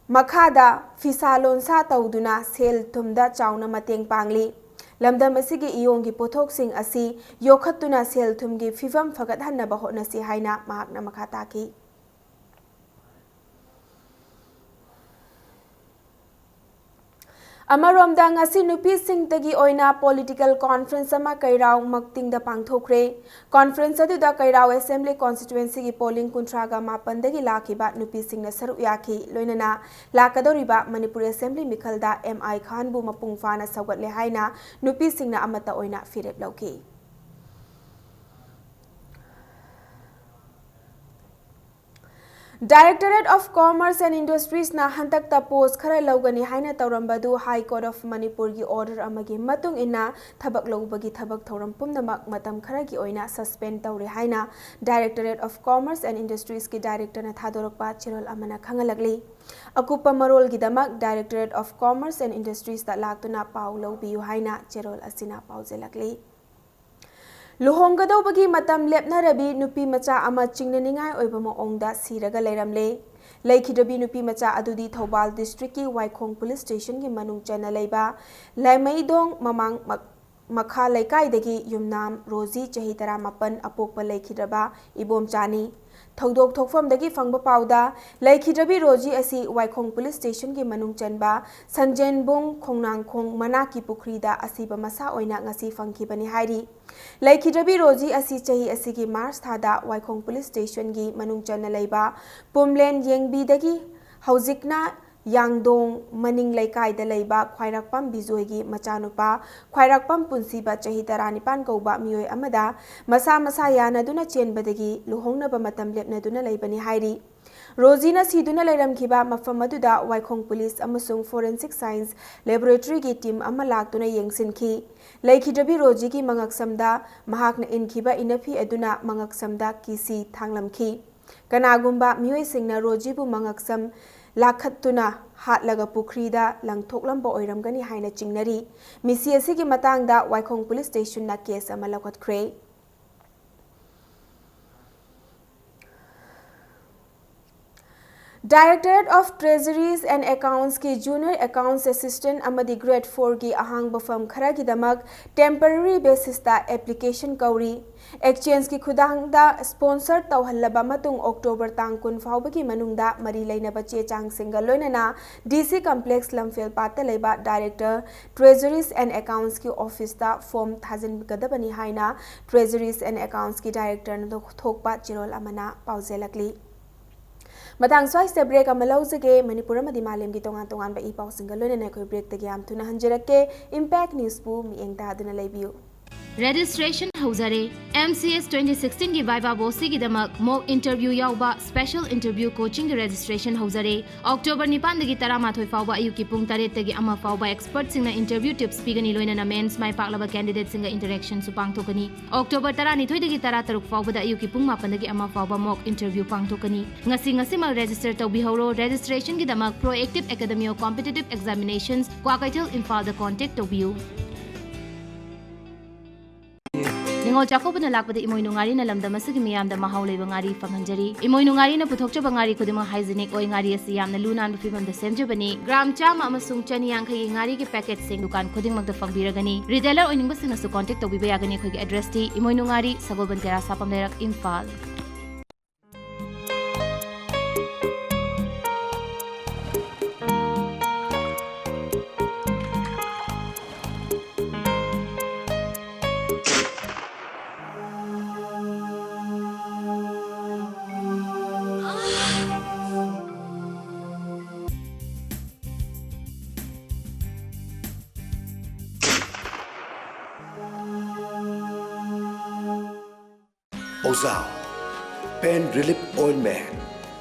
ꯃꯈꯥꯗ ꯐꯤꯁꯥ ꯂꯣꯟꯁꯥ ꯇꯧꯗꯨꯅ ꯁꯦꯜ ꯊꯨꯝꯗ ꯆꯥꯎꯅ ꯃꯇꯦꯡ ꯄꯥꯡꯂꯤ꯫ ꯂꯝꯗꯝ ꯑꯁꯤꯒꯤ ꯏꯌꯣꯡꯒꯤ ꯄꯣꯠꯊꯣꯛꯁꯤꯡ ꯑꯁꯤ ꯌꯣꯛꯈꯠꯇꯨꯅ ꯁꯦꯜ ꯊꯨꯝꯒꯤ ꯐꯤꯚꯝ ꯐꯒꯠꯍꯟꯅꯕ ꯍꯣꯠꯅꯁꯤ ꯍꯥꯏꯅ ꯃꯍꯥꯛꯅ ꯃꯈꯥ ꯇꯥꯈꯤ꯫ ꯑꯃꯔꯣꯝꯗ, ꯉꯁꯤ ꯅꯨꯄꯤꯁꯤꯡꯇꯒꯤ ꯑꯣꯏꯅ political conference ꯑꯃ ꯀꯩꯔꯥꯎ ꯃꯛꯇꯤꯡꯗ ꯄꯥꯡꯊꯣꯛꯈ꯭ꯔꯦ꯫ Conference ꯑꯗꯨꯗ ꯀꯩꯔꯥꯎ Assembly Constituencyꯒꯤ polling ꯀꯨꯟꯊ꯭ꯔꯥꯒ ꯃꯥꯄꯟꯗꯒꯤ ꯂꯥꯛꯈꯤꯕ ꯅꯨꯄꯤꯁꯤꯡꯅ ꯁꯔꯨꯛ ꯌꯥꯈꯤ꯫ ꯂꯣꯏꯅꯅ ꯂꯥꯛꯀꯗꯧꯔꯤꯕ ꯃꯅꯤꯄꯨꯔ Assembly ꯃꯤꯈꯜꯗ M I ꯈꯥꯟꯕꯨ ꯃꯄꯨꯡ ꯐꯥꯅ ꯁꯧꯒꯠꯂꯦ ꯍꯥꯏꯅ ꯅꯨꯄꯤꯁꯤꯡꯅ ꯑꯃꯠꯇ ꯑꯣꯏꯅ ꯐꯤꯔꯦꯞ ꯂꯧꯈꯤ꯫ Directorate of Commerce and Industriesꯅ ꯍꯟꯗꯛꯇ post ꯈꯔ ꯂꯧꯒꯅꯤ ꯍꯥꯏꯅ ꯇꯧꯔꯝꯕꯗꯨ High Court of ꯃꯅꯤꯄꯨꯔꯒꯤ order ꯑꯃꯒꯤ ꯃꯇꯨꯡ ꯏꯟꯅ ꯊꯕꯛ ꯂꯧꯕꯒꯤ ꯊꯕꯛ ꯊꯧꯔꯝ ꯄꯨꯝꯅꯃꯛ ꯃꯇꯝ ꯈꯔꯒꯤ ꯑꯣꯏꯅ suspend ꯇꯧꯔꯦ ꯍꯥꯏꯅ Directorate of Commerce and Industriesꯀꯤ directorꯅ ꯊꯥꯗꯣꯔꯛꯄ ꯆꯦꯔꯣꯜ ꯑꯃꯅ ꯈꯪꯍꯜꯂꯛꯂꯤ꯫ ꯑꯀꯨꯞꯄ ꯃꯔꯣꯜꯒꯤꯗꯃꯛ Directorate of Commerce and Industriesꯇ ꯂꯥꯛꯇꯨꯅ ꯄꯥꯎ ꯂꯧꯕꯤꯌꯨ ꯍꯥꯏꯅ ꯆꯦꯔꯣꯜ ꯑꯁꯤꯅ ꯄꯥꯎꯖꯦꯜꯂꯛꯂꯤ꯫ ꯂꯨꯍꯣꯡꯒꯗꯧꯕꯒꯤ ꯃꯇꯝ ꯂꯦꯞꯅꯔꯕꯤ ꯅꯨꯄꯤ ꯃꯆꯥ ꯑꯃ ꯆꯤꯡꯅꯅꯤꯡꯉꯥꯏ ꯑꯣꯏꯕ ꯃꯑꯣꯡꯗ ꯁꯤꯔꯒ ꯂꯩꯔꯝꯂꯦ꯫ ꯂꯩꯈꯤꯗ꯭ꯔꯕꯤ ꯅꯨꯄꯤ ꯃꯆꯥ ꯑꯗꯨꯗꯤ ꯊꯧꯕꯥꯜ ꯗꯤꯁꯇ꯭ꯔꯤꯛꯀꯤ ꯋꯥꯏꯈꯣꯡ ꯄꯨꯂꯤꯁ ꯁ꯭ꯇꯦꯁꯟꯒꯤ ꯃꯅꯨꯡ ꯆꯟꯅ ꯂꯩꯕ ꯂꯥꯏꯃꯩꯗꯣꯡ ꯃꯃꯥꯡ ꯃꯛ-, ꯃꯈꯥ ꯂꯩꯀꯥꯏꯗꯒꯤ ꯌꯨꯝꯅꯥꯝ ꯔꯣꯖꯤ, ꯆꯍꯤ ꯇꯔꯥꯃꯥꯄꯟ, ꯑꯄꯣꯛꯄ ꯂꯩꯈꯤꯗ꯭ꯔꯕ ꯏꯕꯣꯝꯆꯥꯅꯤ꯫ ꯊꯧꯗꯣꯛ ꯊꯣꯛꯐꯝꯗꯒꯤ ꯐꯪꯕ ꯄꯥꯎꯗ, ꯂꯩꯈꯤꯗ꯭ꯔꯕꯤ ꯔꯣꯖꯤ ꯑꯁꯤ ꯋꯥꯏꯈꯣꯡ ꯄꯨꯂꯤꯁ ꯁ꯭ꯇꯦꯁꯟꯒꯤ ꯃꯅꯨꯡ ꯆꯟꯕ ꯁꯟꯖꯦꯟꯕꯨꯡ ꯈꯣꯡꯅꯥꯡꯈꯣꯡ ꯃꯅꯥꯛꯀꯤ ꯄꯨꯈ꯭ꯔꯤꯗ ꯑꯁꯤꯕ ꯃꯁꯥ ꯑꯣꯏꯅ ꯉꯁꯤ ꯐꯪꯈꯤꯕꯅꯤ ꯍꯥꯏꯔꯤ꯫ ꯂꯩꯈꯤꯗ꯭ꯔꯕꯤ ꯔꯣꯖꯤ ꯑꯁꯤ ꯆꯍꯤ ꯑꯁꯤꯒꯤ ꯃꯥꯔꯆ ꯊꯥꯗ ꯋꯥꯏꯈꯣꯡ ꯄꯨꯂꯤꯁ ꯁ꯭ꯇꯦꯁꯟꯒꯤ ꯃꯅꯨꯡ ꯆꯟꯅ ꯂꯩꯕ ꯄꯨꯝꯂꯦꯟ ꯌꯦꯡꯕꯤꯗꯒꯤ ꯍꯧꯖꯤꯛꯅ ꯌꯥꯡꯗꯣꯡ ꯃꯅꯤꯡ ꯂꯩꯀꯥꯏꯗ ꯂꯩꯕ ꯈ꯭ꯋꯥꯏꯔꯥꯛꯄꯝ ꯕꯤꯖꯣꯏꯒꯤ ꯃꯆꯥꯅꯨꯄꯥ ꯈ꯭ꯋꯥꯏꯔꯥꯛꯄꯝ ꯄꯨꯟꯁꯤꯕ, ꯆꯍꯤ ꯇꯔꯥꯅꯤꯄꯥꯟ ꯀꯧꯕ ꯃꯤꯑꯣꯏ ꯑꯃꯗ ꯃꯁꯥ ꯃꯁꯥ ꯌꯥꯅꯗꯨꯅ ꯆꯦꯟꯕꯗꯒꯤ ꯂꯨꯍꯣꯡꯅꯕ ꯃꯇꯝ ꯂꯦꯞꯅꯗꯨꯅ ꯂꯩꯕꯅꯤ ꯍꯥꯏꯔꯤ꯫ ꯔꯣꯖꯤꯅ ꯁꯤꯗꯨꯅ ꯂꯩꯔꯝꯈꯤꯕ ꯃꯐꯝ ꯑꯗꯨꯗ ꯋꯥꯏꯈꯣꯡ ꯄꯨꯂꯤꯁ ꯑꯃꯁꯨꯡ Forensic Science Laboratoryꯒꯤ team ꯑꯃ ꯂꯥꯛꯇꯨꯅ ꯌꯦꯡꯁꯤꯟꯈꯤ꯫ ꯂꯩꯈꯤꯗ꯭ꯔꯕꯤ ꯔꯣꯖꯤꯒꯤ ꯃꯉꯛꯁꯝꯗ ꯃꯍꯥꯛꯅ ꯏꯟꯈꯤꯕ ꯏꯅꯐꯤ ꯑꯗꯨꯅ ꯃꯉꯛꯁꯝꯗ ꯀꯤꯁꯤ ꯊꯥꯡꯂꯝꯈꯤ꯫ ꯀꯅꯥꯒꯨꯝꯕ ꯃꯤꯑꯣꯏꯁꯤꯡꯅ ꯔꯣꯖꯤꯕꯨ ꯃꯉꯛꯁꯝ ꯂꯥꯈꯠꯇꯨꯅ ꯍꯥꯠꯂꯒ ꯄꯨꯈ꯭ꯔꯤꯗ ꯂꯪꯊꯣꯛꯂꯝꯕ ꯑꯣꯏꯔꯝꯒꯅꯤ ꯍꯥꯏꯅ ꯆꯤꯡꯅꯔꯤ꯫ ꯃꯤꯁꯤ ꯑꯁꯤꯒꯤ ꯃꯇꯥꯡꯗ ꯋꯥꯏꯈꯣꯡ ꯄꯨꯂꯤꯁ ꯁ꯭ꯇꯦꯁꯟꯅ ꯀꯦꯁ ꯑꯃ ꯂꯧꯈꯠꯈ꯭ꯔꯦ꯫ Directorate of Treasuries and Accountsꯀꯤ Junior Accounts Assistant ꯑꯃꯗꯤ Grade fourꯒꯤ ꯑꯍꯥꯡꯕ ꯐꯝ ꯈꯔꯒꯤꯗꯃꯛ temporary basisꯇ application ꯀꯧꯔꯤ꯫ Exchangeꯀꯤ ꯈꯨꯠꯊꯥꯡꯗ sponsor ꯇꯧꯍꯜꯂꯕ ꯃꯇꯨꯡ October ꯇꯥꯡ ꯀꯨꯟ ꯐꯥꯎꯕꯒꯤ ꯃꯅꯨꯡꯗ ꯃꯔꯤ ꯂꯩꯅꯕ ꯆꯦ ꯆꯥꯡꯁꯤꯡꯒ ꯂꯣꯏꯅꯅ DC Complex ꯂꯝꯐꯦꯜꯄꯥꯠꯇ ꯂꯩꯕ Director Treasuries and Accountsꯀꯤ officeꯇ form ꯊꯥꯖꯤꯟꯒꯗꯕꯅꯤ ꯍꯥꯏꯅ Treasuries and Accountsꯀꯤ directorꯅ ꯊꯣꯛꯄ ꯆꯦꯔꯣꯜ ꯑꯃꯅ ꯄꯥꯎꯖꯦꯜꯂꯛꯂꯤ꯫ ꯃꯇꯥꯡ ꯁ꯭ꯋꯥꯏꯁꯤꯗ break ꯑꯃ ꯂꯧꯖꯒꯦ꯫ ꯃꯅꯤꯄꯨꯔ ꯑꯃꯗꯤ ꯃꯥꯂꯦꯝꯒꯤ ꯇꯣꯉꯥꯟ ꯇꯣꯉꯥꯟꯕ ꯏ ꯄꯥꯎꯁꯤꯡꯒ ꯂꯣꯏꯅꯅ ꯑꯩꯈꯣꯏ breakꯇꯒꯤ ꯌꯥꯝ ꯊꯨꯅ ꯍꯟꯖꯔꯛꯀꯦ꯫ Impact Newsꯄꯨ ꯃꯤꯠꯌꯦꯡ ꯇꯥꯗꯨꯅ ꯂꯩꯕꯤꯌꯨ꯫ Registration ꯍꯧꯖꯔꯦ꯫ MCS twenty sixteenꯒꯤ VIVA BOSCꯒꯤꯗꯃꯛ mock interview ꯌꯥꯎꯕ special interview coachingꯒꯤ registration ꯍꯧꯖꯔꯦ꯫ October ꯅꯤꯄꯥꯟꯗꯒꯤ ꯇꯔꯥꯃꯥꯊꯣꯏ ꯐꯥꯎꯕ ꯑꯌꯨꯛꯀꯤ ꯄꯨꯡ ꯇꯔꯦꯠꯇꯒꯤ ꯑꯃ ꯐꯥꯎꯕ expertꯁꯤꯡꯅ interview tips ꯄꯤꯒꯅꯤ, ꯂꯣꯏꯅꯅ mains ꯃꯥꯏ ꯄꯥꯛꯂꯕ candidateꯁꯤꯡꯒ interactionꯁꯨ ꯄꯥꯡꯊꯣꯛꯀꯅꯤ꯫ October ꯇꯔꯥꯅꯤꯊꯣꯏꯗꯒꯤ ꯇꯔꯥꯇꯔꯨꯛ ꯐꯥꯎꯕꯗ ꯑꯌꯨꯛꯀꯤ ꯄꯨꯡ ꯃꯥꯄꯟꯗꯒꯤ ꯑꯃ ꯐꯥꯎꯕ mock interview ꯄꯥꯡꯊꯣꯛꯀꯅꯤ꯫ ꯉꯁꯤ ꯉꯁꯤꯃꯛ register ꯇꯧꯕꯤꯍꯧꯔꯣ꯫ Registrationꯒꯤꯗꯃꯛ Proactive Academy of Competitive Examinations, Kwakeithel, ꯏꯝꯐꯥꯜꯗ contact ꯇꯧꯕꯤꯌꯨ꯫ ꯅꯤꯉꯣꯜ ꯆꯥꯛꯀꯧꯕꯅ ꯂꯥꯛꯄꯗ ꯏꯃꯣꯏꯅꯨ ꯉꯥꯔꯤꯅ ꯂꯝꯗꯝ ꯑꯁꯤꯒꯤ ꯃꯤꯌꯥꯝꯗ ꯃꯍꯥꯎ ꯂꯩꯕ ꯉꯥꯔꯤ ꯐꯪꯍꯟꯖꯔꯤ꯫ ꯏꯃꯣꯏꯅꯨ ꯉꯥꯔꯤꯅ ꯄꯨꯊꯣꯛꯆꯕ ꯉꯥꯔꯤ ꯈꯨꯗꯤꯡꯃꯛ hygienic ꯑꯣꯏ꯫ ꯉꯥꯔꯤ ꯑꯁꯤ ꯌꯥꯝꯅ ꯂꯨ ꯅꯥꯟꯕ ꯐꯤꯕꯝꯗ ꯁꯦꯝꯖꯕꯅꯤ꯫ ꯒ꯭ꯔꯥꯝ ꯆꯥꯝꯃ ꯑꯃꯁꯨꯡ ꯆꯅꯤ ꯌꯥꯡꯈꯩꯒꯤ ꯉꯥꯔꯤꯒꯤ packetꯁꯤꯡ ꯗꯨꯀꯥꯟ ꯈꯨꯗꯤꯡꯃꯛꯇ ꯐꯪꯕꯤꯔꯒꯅꯤ꯫ Retailer ꯑꯣꯏꯅꯤꯡꯕꯁꯤꯡꯅꯁꯨ contact ꯇꯧꯕꯤꯕ ꯌꯥꯒꯅꯤ꯫ ꯑꯩꯈꯣꯏꯒꯤ addressꯇꯤ ꯏꯃꯣꯏꯅꯨ ꯉꯥꯔꯤ, ꯁꯒꯣꯜꯕꯟ ꯇꯦꯔꯥ, ꯁꯥꯄꯝ ꯂꯩꯔꯛ, ꯏꯝꯐꯥꯜ꯫ ꯑꯣꯖꯥ, Pain Relief Ointment꯫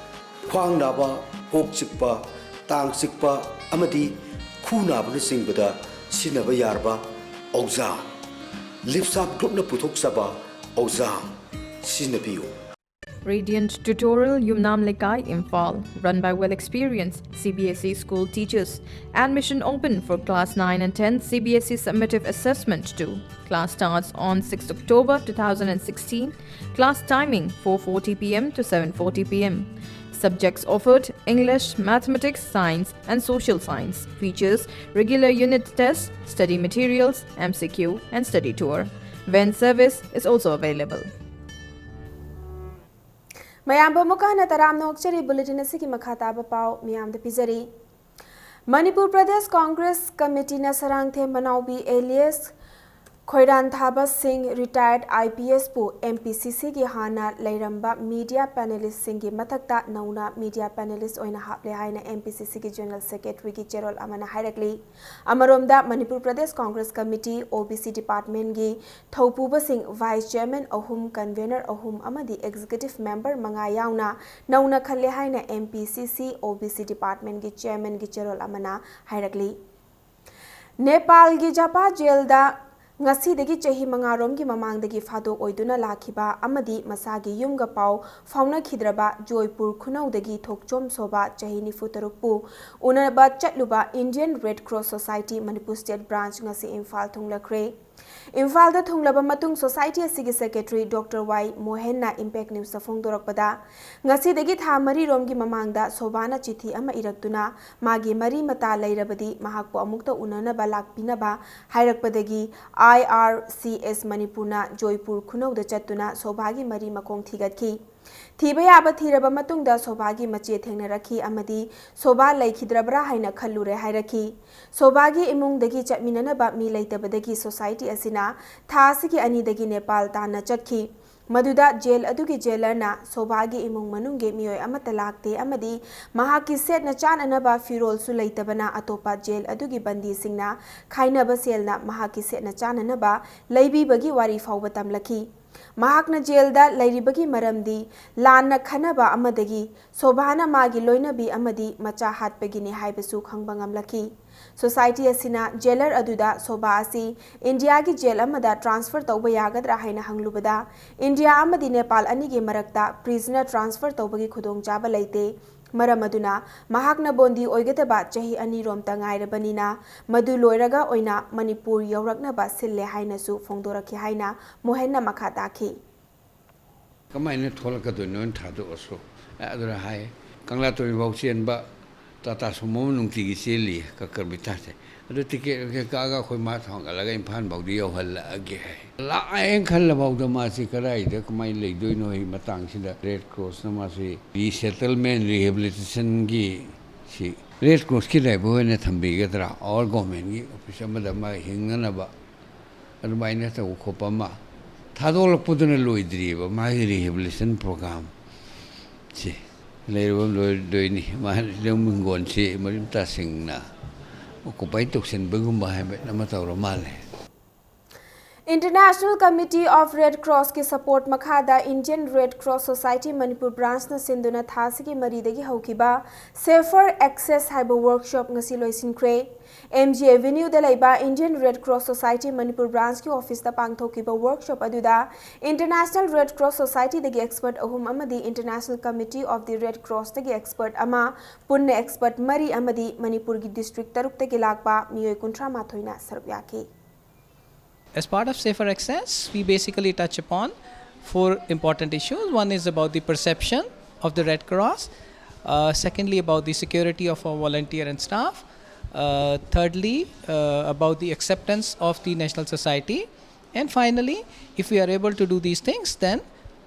ꯈ꯭ꯋꯥꯡ ꯅꯥꯕ, ꯀꯣꯛ ꯆꯤꯛꯄ, ꯇꯥꯡ ꯆꯤꯛꯄ ꯑꯃꯗꯤ ꯈꯨ ꯅꯥꯕꯅꯆꯤꯡꯕꯗ ꯁꯤꯖꯤꯟꯅꯕ ꯌꯥꯔꯕ ꯑꯣꯖꯥ, ꯂꯤꯞꯁꯥꯞ ꯒ꯭ꯔꯨꯞꯅ ꯄꯨꯊꯣꯛꯆꯕ ꯑꯣꯖꯥ ꯁꯤꯖꯤꯟꯅꯕꯤꯌꯨ꯫ Radiant Tutorial, Yumnam Lekai, Imphal, run by well-experienced C B S E school teachers. Admission open for class nine and ten C B S E summative assessment two. Class starts on sixth October two thousand and sixteen. Class timing four forty P M to seven forty P M. Subjects offered: English, Mathematics, Science and Social Science. Features: regular unit tests, study materials, M C Q and study tour. Van service is also available. ꯃꯌꯥꯝꯕꯨ ꯑꯃꯨꯛꯀ ꯍꯟꯅ ꯇꯔꯥꯝꯅ ꯑꯣꯛꯆꯔꯤ꯫ Bulletin ꯑꯁꯤꯒꯤ ꯃꯈꯥ ꯇꯥꯕ ꯄꯥꯎ ꯃꯤꯌꯥꯝꯗ ꯄꯤꯖꯔꯤ꯫ Manipur Pradesh Congress ꯀꯃꯤꯇꯤꯅ Sarangthem ꯃꯅꯥꯎꯕꯤ alias ꯈꯣꯏꯔꯥꯟꯊꯥꯕ ꯁꯤꯡ, retired I P S ꯄꯨ M P C C ꯒꯤ ꯍꯥꯟꯅ ꯂꯩꯔꯝꯕ media panelist ꯁꯤꯡꯒꯤ ꯃꯊꯛꯇ ꯅꯧꯅ media panelist ꯑꯣꯏꯅ ꯍꯥꯞꯂꯦ ꯍꯥꯏꯅ M P C C ꯒꯤ General Secretary ꯒꯤ ꯆꯦꯔꯣꯜ ꯑꯃꯅ ꯍꯥꯏꯔꯛꯂꯤ꯫ ꯑꯃꯔꯣꯝꯗ, Manipur Pradesh Congress committee, O B C department ꯀꯤ ꯊꯧꯄꯨꯕꯁꯤꯡ, vice chairman ꯑꯍꯨꯝ, convener ꯑꯍꯨꯝ ꯑꯃꯗꯤ executive member ꯃꯉꯥ ꯌꯥꯎꯅ ꯅꯧꯅ ꯈꯜꯂꯦ ꯍꯥꯏꯅ M P C C O B C department ꯀꯤ chairman ꯒꯤ ꯆꯦꯔꯣꯜ ꯑꯃꯅ ꯍꯥꯏꯔꯛꯂꯤ꯫ ꯅꯦꯄꯥꯜꯒꯤ ꯖꯄꯥ ꯖꯦꯜꯗ ꯉꯁꯤꯗꯒꯤ ꯆꯍꯤ ꯃꯉꯥꯔꯣꯝꯒꯤ ꯃꯃꯥꯡꯗꯒꯤ ꯐꯥꯗꯣꯛ ꯑꯣꯏꯗꯨꯅ ꯂꯥꯛꯈꯤꯕ ꯑꯃꯗꯤ ꯃꯁꯥꯒꯤ ꯌꯨꯝꯒ ꯄꯥꯎ ꯐꯥꯎꯅꯈꯤꯗ꯭ꯔꯕ ꯖꯣꯏꯄꯨꯔ ꯈꯨꯅꯧꯗꯒꯤ ꯊꯣꯛꯆꯣꯝ ꯁꯣꯕꯥ, ꯆꯍꯤ ꯅꯤꯐꯨ ꯇꯔꯨꯛꯄꯨ ꯎꯅꯕ ꯆꯠꯂꯨꯕ Indian Red Cross Society Manipur State Branch ꯉꯁꯤ ꯏꯝꯐꯥꯜ ꯊꯨꯡꯂꯈ꯭ꯔꯦ꯫ ꯏꯝꯐꯥꯜꯗ ꯊꯨꯡꯂꯕ ꯃꯇꯨꯡ society ꯑꯁꯤꯒꯤ secretary Doctor Y ꯃꯣꯍꯦꯟꯅ Impact Newsꯇ ꯐꯣꯡꯗꯣꯔꯛꯄꯗ, ꯉꯁꯤꯗꯒꯤ ꯊꯥ ꯃꯔꯤꯔꯣꯝꯒꯤ ꯃꯃꯥꯡꯗ ꯁꯣꯚꯥꯅ ꯆꯤꯊꯤ ꯑꯃ ꯏꯔꯛꯇꯨꯅ ꯃꯥꯒꯤ ꯃꯔꯤ ꯃꯇꯥ ꯂꯩꯔꯕꯗꯤ ꯃꯍꯥꯛꯄꯨ ꯑꯃꯨꯛꯇ ꯎꯅꯅꯕ ꯂꯥꯛꯄꯤꯅꯕ ꯍꯥꯏꯔꯛꯄꯗꯒꯤ I R C S ꯃꯅꯤꯄꯨꯔꯅ ꯖꯣꯏꯄꯨꯔ ꯈꯨꯅꯧꯗ ꯆꯠꯇꯨꯅ ꯁꯣꯚꯥꯒꯤ ꯃꯔꯤ ꯃꯈꯣꯡ ꯊꯤꯒꯠꯈꯤ꯫ ꯊꯤꯕ ꯌꯥꯕ ꯊꯤꯔꯕ ꯃꯇꯨꯡꯗ ꯁꯣꯚꯥꯒꯤ ꯃꯆꯦ ꯊꯦꯡꯅꯔꯛꯈꯤ ꯑꯃꯗꯤ ꯁꯣꯚꯥ ꯂꯩꯈꯤꯗ꯭ꯔꯕ꯭ꯔꯥ ꯍꯥꯏꯅ ꯈꯜꯂꯨꯔꯦ ꯍꯥꯏꯔꯛꯈꯤ꯫ ꯁꯣꯚꯥꯒꯤ ꯏꯃꯨꯡꯗꯒꯤ ꯆꯠꯃꯤꯟꯅꯅꯕ ꯃꯤ ꯂꯩꯇꯕꯗꯒꯤ society ꯑꯁꯤꯅ ꯊꯥ ꯑꯁꯤꯒꯤ ꯑꯅꯤꯗꯒꯤ ꯅꯦꯄꯥꯜ ꯇꯥꯟꯅ ꯆꯠꯈꯤ꯫ ꯃꯗꯨꯗ ꯖꯦꯜ ꯑꯗꯨꯒꯤ ꯖꯦꯂꯔꯅ ꯁꯣꯚꯥꯒꯤ ꯏꯃꯨꯡ ꯃꯅꯨꯡꯒꯤ ꯃꯤꯑꯣꯏ ꯑꯃꯠꯇ ꯂꯥꯛꯇꯦ ꯑꯃꯗꯤ ꯃꯍꯥꯛꯀꯤ ꯁꯦꯠꯅ ꯆꯥꯅꯅꯕ ꯐꯤꯔꯣꯜꯁꯨ ꯂꯩꯇꯕꯅ ꯑꯇꯣꯞꯄ ꯖꯦꯜ ꯑꯗꯨꯒꯤ ꯕꯟꯗꯤꯁꯤꯡꯅ ꯈꯥꯏꯅꯕ ꯁꯦꯜꯅ ꯃꯍꯥꯛꯀꯤ ꯁꯦꯠꯅ ꯆꯥꯅꯅꯕ ꯂꯩꯕꯤꯕꯒꯤ ꯋꯥꯔꯤ ꯐꯥꯎꯕ ꯇꯝꯂꯛꯈꯤ꯫ ꯃꯍꯥꯛꯅ ꯖꯦꯜꯗ ꯂꯩꯔꯤꯕꯒꯤ ꯃꯔꯝꯗꯤ ꯂꯥꯟꯅ ꯈꯟꯅꯕ ꯑꯃꯗꯒꯤ ꯁꯣꯚꯥꯅ ꯃꯥꯒꯤ ꯂꯣꯏꯅꯕꯤ ꯑꯃꯗꯤ ꯃꯆꯥ ꯍꯥꯠꯄꯒꯤꯅꯤ ꯍꯥꯏꯕꯁꯨ ꯈꯪꯕ ꯉꯝꯂꯛꯈꯤ꯫ Society ꯑꯁꯤꯅ ꯖꯦꯂꯔ ꯑꯗꯨꯗ ꯁꯣꯚꯥ ꯑꯁꯤ ꯏꯟꯗꯤꯌꯥꯒꯤ ꯖꯦꯜ ꯑꯃꯗ transfer ꯇꯧꯕ ꯌꯥꯒꯗ꯭ꯔꯥ ꯍꯥꯏꯅ ꯍꯪꯂꯨꯕꯗ, ꯏꯟꯗꯤꯌꯥ ꯑꯃꯗꯤ ꯅꯦꯄꯥꯜ ꯑꯅꯤꯒꯤ ꯃꯔꯛꯇ prisoner transfer ꯇꯧꯕꯒꯤ ꯈꯨꯗꯣꯡꯆꯥꯕ ꯂꯩꯇꯦ, ꯃꯔꯝ ꯑꯗꯨꯅ ꯃꯍꯥꯛꯅ ꯕꯣꯟꯗꯤ ꯑꯣꯏꯒꯗꯕ ꯆꯍꯤ ꯑꯅꯤꯔꯣꯝꯇ ꯉꯥꯏꯔꯕꯅꯤꯅ, ꯃꯗꯨ ꯂꯣꯏꯔꯒ ꯑꯣꯏꯅ ꯃꯅꯤꯄꯨꯔ ꯌꯧꯔꯛꯅꯕ ꯁꯤꯜꯂꯦ ꯍꯥꯏꯅꯁꯨ ꯐꯣꯡꯗꯣꯔꯛꯈꯤ ꯍꯥꯏꯅ ꯃꯣꯍꯦꯟꯅ ꯃꯈꯥ ꯇꯥꯈꯤ꯫ ꯀꯃꯥꯏꯅ ꯊꯣꯛꯂꯛꯀꯗꯣꯏꯅꯣꯅ ꯊꯥꯗꯣꯛꯑꯁꯨ ꯑꯗꯨꯅ ꯍꯥꯏ꯫ ꯀꯪꯂꯥꯇꯣꯡꯕꯤ ꯐꯥꯎ ꯆꯦꯟꯕ ꯇꯥꯇꯥ ꯁꯨꯃꯣ ꯑꯃ ꯅꯨꯡꯇꯤꯒꯤ ꯆꯦꯜꯂꯤ ꯀꯀꯔꯕꯤꯊꯥꯁꯦ꯫ ꯑꯗꯨ ꯇꯤꯀꯦꯠ ꯀꯛꯑꯒ ꯑꯩꯈꯣꯏ ꯃꯥ ꯊꯣꯡꯒꯠꯂꯒ ꯏꯝꯐꯥꯜ ꯐꯥꯎꯗꯤ ꯌꯧꯍꯜꯂꯛꯑꯒꯦ ꯍꯥꯏ꯫ ꯂꯥꯛꯑꯦꯅ ꯈꯜꯂꯐꯥꯎꯗ ꯃꯥꯁꯤ ꯀꯗꯥꯏꯗ ꯀꯃꯥꯏꯅ ꯂꯩꯗꯣꯏꯅꯣ? ꯑꯩ ꯃꯇꯥꯡꯁꯤꯗ ꯔꯦꯗ ꯀ꯭ꯔꯣꯁꯅ ꯃꯥꯁꯤ ꯔꯤꯁꯦꯇꯜꯃꯦꯟ ꯔꯤꯍꯦꯕꯤꯂꯤꯇꯦꯁꯟꯒꯤ ꯁꯤ ꯔꯦꯗ ꯀ꯭ꯔꯣꯁꯀꯤ ꯗ꯭ꯔꯥꯏꯚꯔ ꯑꯣꯏꯅ ꯊꯝꯕꯤꯒꯗ꯭ꯔꯥ? ꯑꯋꯥꯔ ꯒꯣꯔꯃꯦꯟꯒꯤ ꯑꯣꯐꯤꯁ ꯑꯃꯗ ꯃꯥ ꯍꯤꯡꯅꯅꯕ ꯑꯗꯨꯃꯥꯏꯅ ꯇꯧꯕ ꯈꯣꯠꯄ ꯑꯃ ꯊꯥꯗꯣꯛꯂꯛꯄꯗꯨꯅ ꯂꯣꯏꯗ꯭ꯔꯤꯑꯕ ꯃꯥꯒꯤ ꯔꯤꯍꯦꯕꯤꯂꯤꯇꯦꯁꯟ ꯄ꯭ꯔꯣꯒ꯭ꯔꯥꯝ ꯁꯤ ꯂꯩꯔꯕ ꯂꯣꯏꯗꯣꯏꯅꯤ꯫ ꯃꯥ ꯂꯧ ꯍꯤꯡꯒꯣꯜꯁꯤ ꯃꯔꯤꯝꯇꯥꯁꯤꯡꯅ ꯑꯣꯀꯨꯄꯥꯏ ꯇꯧꯁꯤꯟꯕꯒꯨꯝꯕ ꯍꯥꯏꯕ ꯑꯃ ꯇꯧꯔ ꯃꯥꯜꯂꯦ꯫ International Committee of Red Crossꯀꯤ support ꯃꯈꯥꯗ Indian Red Cross Society Manipur branchꯅ ꯁꯤꯟꯗꯨꯅ ꯊꯥ ꯑꯁꯤꯒꯤ ꯃꯔꯤꯗꯒꯤ ꯍꯧꯈꯤꯕ Safer Access ꯍꯥꯏꯕ workshop ꯉꯁꯤ ꯂꯣꯏꯁꯤꯟꯈ꯭ꯔꯦ꯫ M G Avenueꯗ ꯂꯩꯕ Indian Red Cross Society Manipur branchꯀꯤ officeꯇ ꯄꯥꯡꯊꯣꯛꯈꯤꯕ workshop ꯑꯗꯨꯗ International Red Cross Societyꯗꯒꯤ expert ꯑꯍꯨꯝ ꯑꯃꯗꯤ International Committee of the Red Crossꯇꯒꯤ expert ꯑꯃ, ꯄꯨꯟꯅ expert ꯃꯔꯤ ꯑꯃꯗꯤ ꯃꯅꯤꯄꯨꯔꯒꯤ district ꯇꯔꯨꯛꯇꯒꯤ ꯂꯥꯛꯄ ꯃꯤꯑꯣꯏ ꯀꯨꯟꯊ꯭ꯔꯥ ꯃꯥꯊꯣꯏꯅ ꯁꯔꯨꯛ ꯌꯥꯈꯤ꯫ As part of Safer Access, we basically touch upon four important issues. One is about the perception of the Red Cross. Uh, secondly, about the security of our volunteer and staff. Uh, thirdly, uh, about the acceptance of the National Society. And finally, if we are able to do these things, then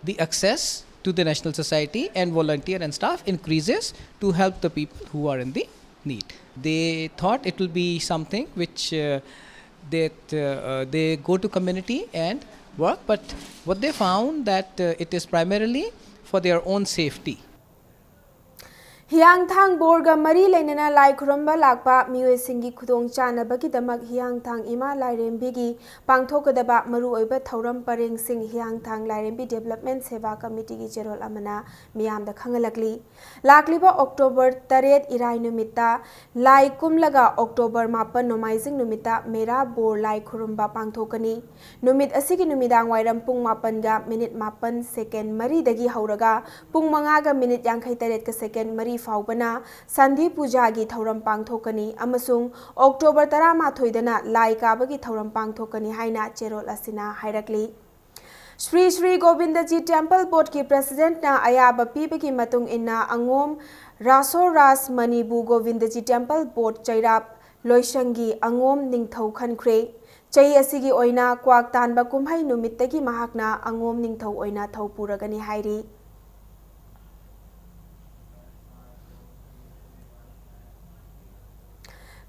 the access to the National Society and volunteer and staff increases to help the people who are in the need. They thought it will be something which uh, that uh, uh, they go to community and work, but what they found that uh, it is primarily for their own safety. ꯍꯤꯌꯥꯡꯊꯥꯡ ꯕꯣꯔꯒ ꯃꯔꯤ ꯂꯩꯅꯅ ꯂꯥꯏ ꯈꯨꯔꯨꯝꯕ ꯂꯥꯛꯄ ꯃꯤꯑꯣꯏꯁꯤꯡꯒꯤ ꯈꯨꯗꯣꯡꯆꯥꯅꯕꯒꯤꯗꯃꯛ ꯍꯤꯌꯥꯡꯊꯥꯡ ꯏꯃꯥ ꯂꯥꯏꯔꯦꯝꯕꯤꯒꯤ ꯄꯥꯡꯊꯣꯛꯀꯗꯕ ꯃꯔꯨꯑꯣꯏꯕ ꯊꯧꯔꯝ ꯄꯔꯦꯡꯁꯤꯡ ꯍꯤꯌꯥꯡꯊꯥꯡ ꯂꯥꯏꯔꯦꯝꯕꯤ ꯗꯦꯕꯂꯞꯃꯦꯟ ꯁꯦꯕꯥ ꯀꯃꯤꯇꯤꯒꯤ ꯆꯦꯔꯣꯜ ꯑꯃꯅ ꯃꯤꯌꯥꯝꯗ ꯈꯪꯍꯜꯂꯛꯂꯤ꯫ ꯂꯥꯛꯂꯤꯕ ꯑꯣꯛꯇꯣꯕꯔ ꯇꯔꯦꯠ ꯏꯔꯥꯏ ꯅꯨꯃꯤꯠꯇ ꯂꯥꯏ ꯀꯨꯝꯂꯒ ꯑꯣꯛꯇꯣꯕꯔ ꯃꯥꯄꯟ ꯅꯣꯡꯃꯥꯏꯖꯤꯡ ꯅꯨꯃꯤꯠꯇ ꯃꯦꯔꯥ ꯕꯣꯔ ꯂꯥꯏ ꯈꯨꯔꯨꯝꯕ ꯄꯥꯡꯊꯣꯛꯀꯅꯤ꯫ ꯅꯨꯃꯤꯠ ꯑꯁꯤꯒꯤ ꯅꯨꯃꯤꯗꯥꯡ ꯋꯥꯏꯔꯝ ꯄꯨꯡ ꯃꯥꯄꯟꯒ ꯃꯤꯅꯤꯠ ꯃꯥꯄꯟ ꯁꯦꯀꯦꯟ ꯃꯔꯤꯗꯒꯤ ꯍꯧꯔꯒ ꯄꯨꯡ ꯃꯉꯥꯒ ꯃꯤꯅꯤꯠ ꯌꯥꯡꯈꯩ ꯇꯔꯦꯠꯀ ꯁꯦꯀꯦꯟ ꯃꯔꯤ ꯐꯥꯎꯕꯅ ꯁꯟꯙꯤ ꯄꯨꯖꯥꯒꯤ ꯊꯧꯔꯝ ꯄꯥꯡꯊꯣꯛꯀꯅꯤ ꯑꯃꯁꯨꯡ ꯑꯣꯛꯇꯣꯕꯔ ꯇꯔꯥꯃꯥꯊꯣꯏꯗꯅ ꯂꯥꯏ ꯀꯥꯕꯒꯤ ꯊꯧꯔꯝ ꯄꯥꯡꯊꯣꯛꯀꯅꯤ ꯍꯥꯏꯅ ꯆꯦꯔꯣꯜ ꯑꯁꯤꯅ ꯍꯥꯏꯔꯛꯂꯤ꯫ ꯁ꯭ꯔꯤ ꯁ꯭ꯔꯤ ꯒꯣꯕꯤꯟꯗꯖꯤ ꯇꯦꯝꯄꯜ ꯕꯣꯔꯗꯀꯤ ꯄ꯭ꯔꯦꯁꯤꯗꯦꯟꯠꯅ ꯑꯌꯥꯕ ꯄꯤꯕꯒꯤ ꯃꯇꯨꯡ ꯏꯟꯅ ꯑꯉꯣꯝ ꯔꯥꯁꯣ ꯔꯥꯁ ꯃꯅꯤꯕꯨ ꯒꯣꯕꯤꯟꯗꯖꯤ ꯇꯦꯝꯄꯜ ꯕꯣꯔꯗ ꯆꯩꯔꯥꯞ ꯂꯣꯏꯁꯪꯒꯤ ꯑꯉꯣꯝ ꯅꯤꯡꯊꯧ ꯈꯟꯈ꯭ꯔꯦ꯫ ꯆꯍꯤ ꯑꯁꯤꯒꯤ ꯑꯣꯏꯅ ꯀ꯭ꯋꯥꯛ ꯇꯥꯟꯕ ꯀꯨꯝꯍꯩ ꯅꯨꯃꯤꯠꯇꯒꯤ ꯃꯍꯥꯛꯅ ꯑꯉꯣꯝ ꯅꯤꯡꯊꯧ ꯑꯣꯏꯅ ꯊꯧ ꯄꯨꯔꯒꯅꯤ ꯍꯥꯏꯔꯤ꯫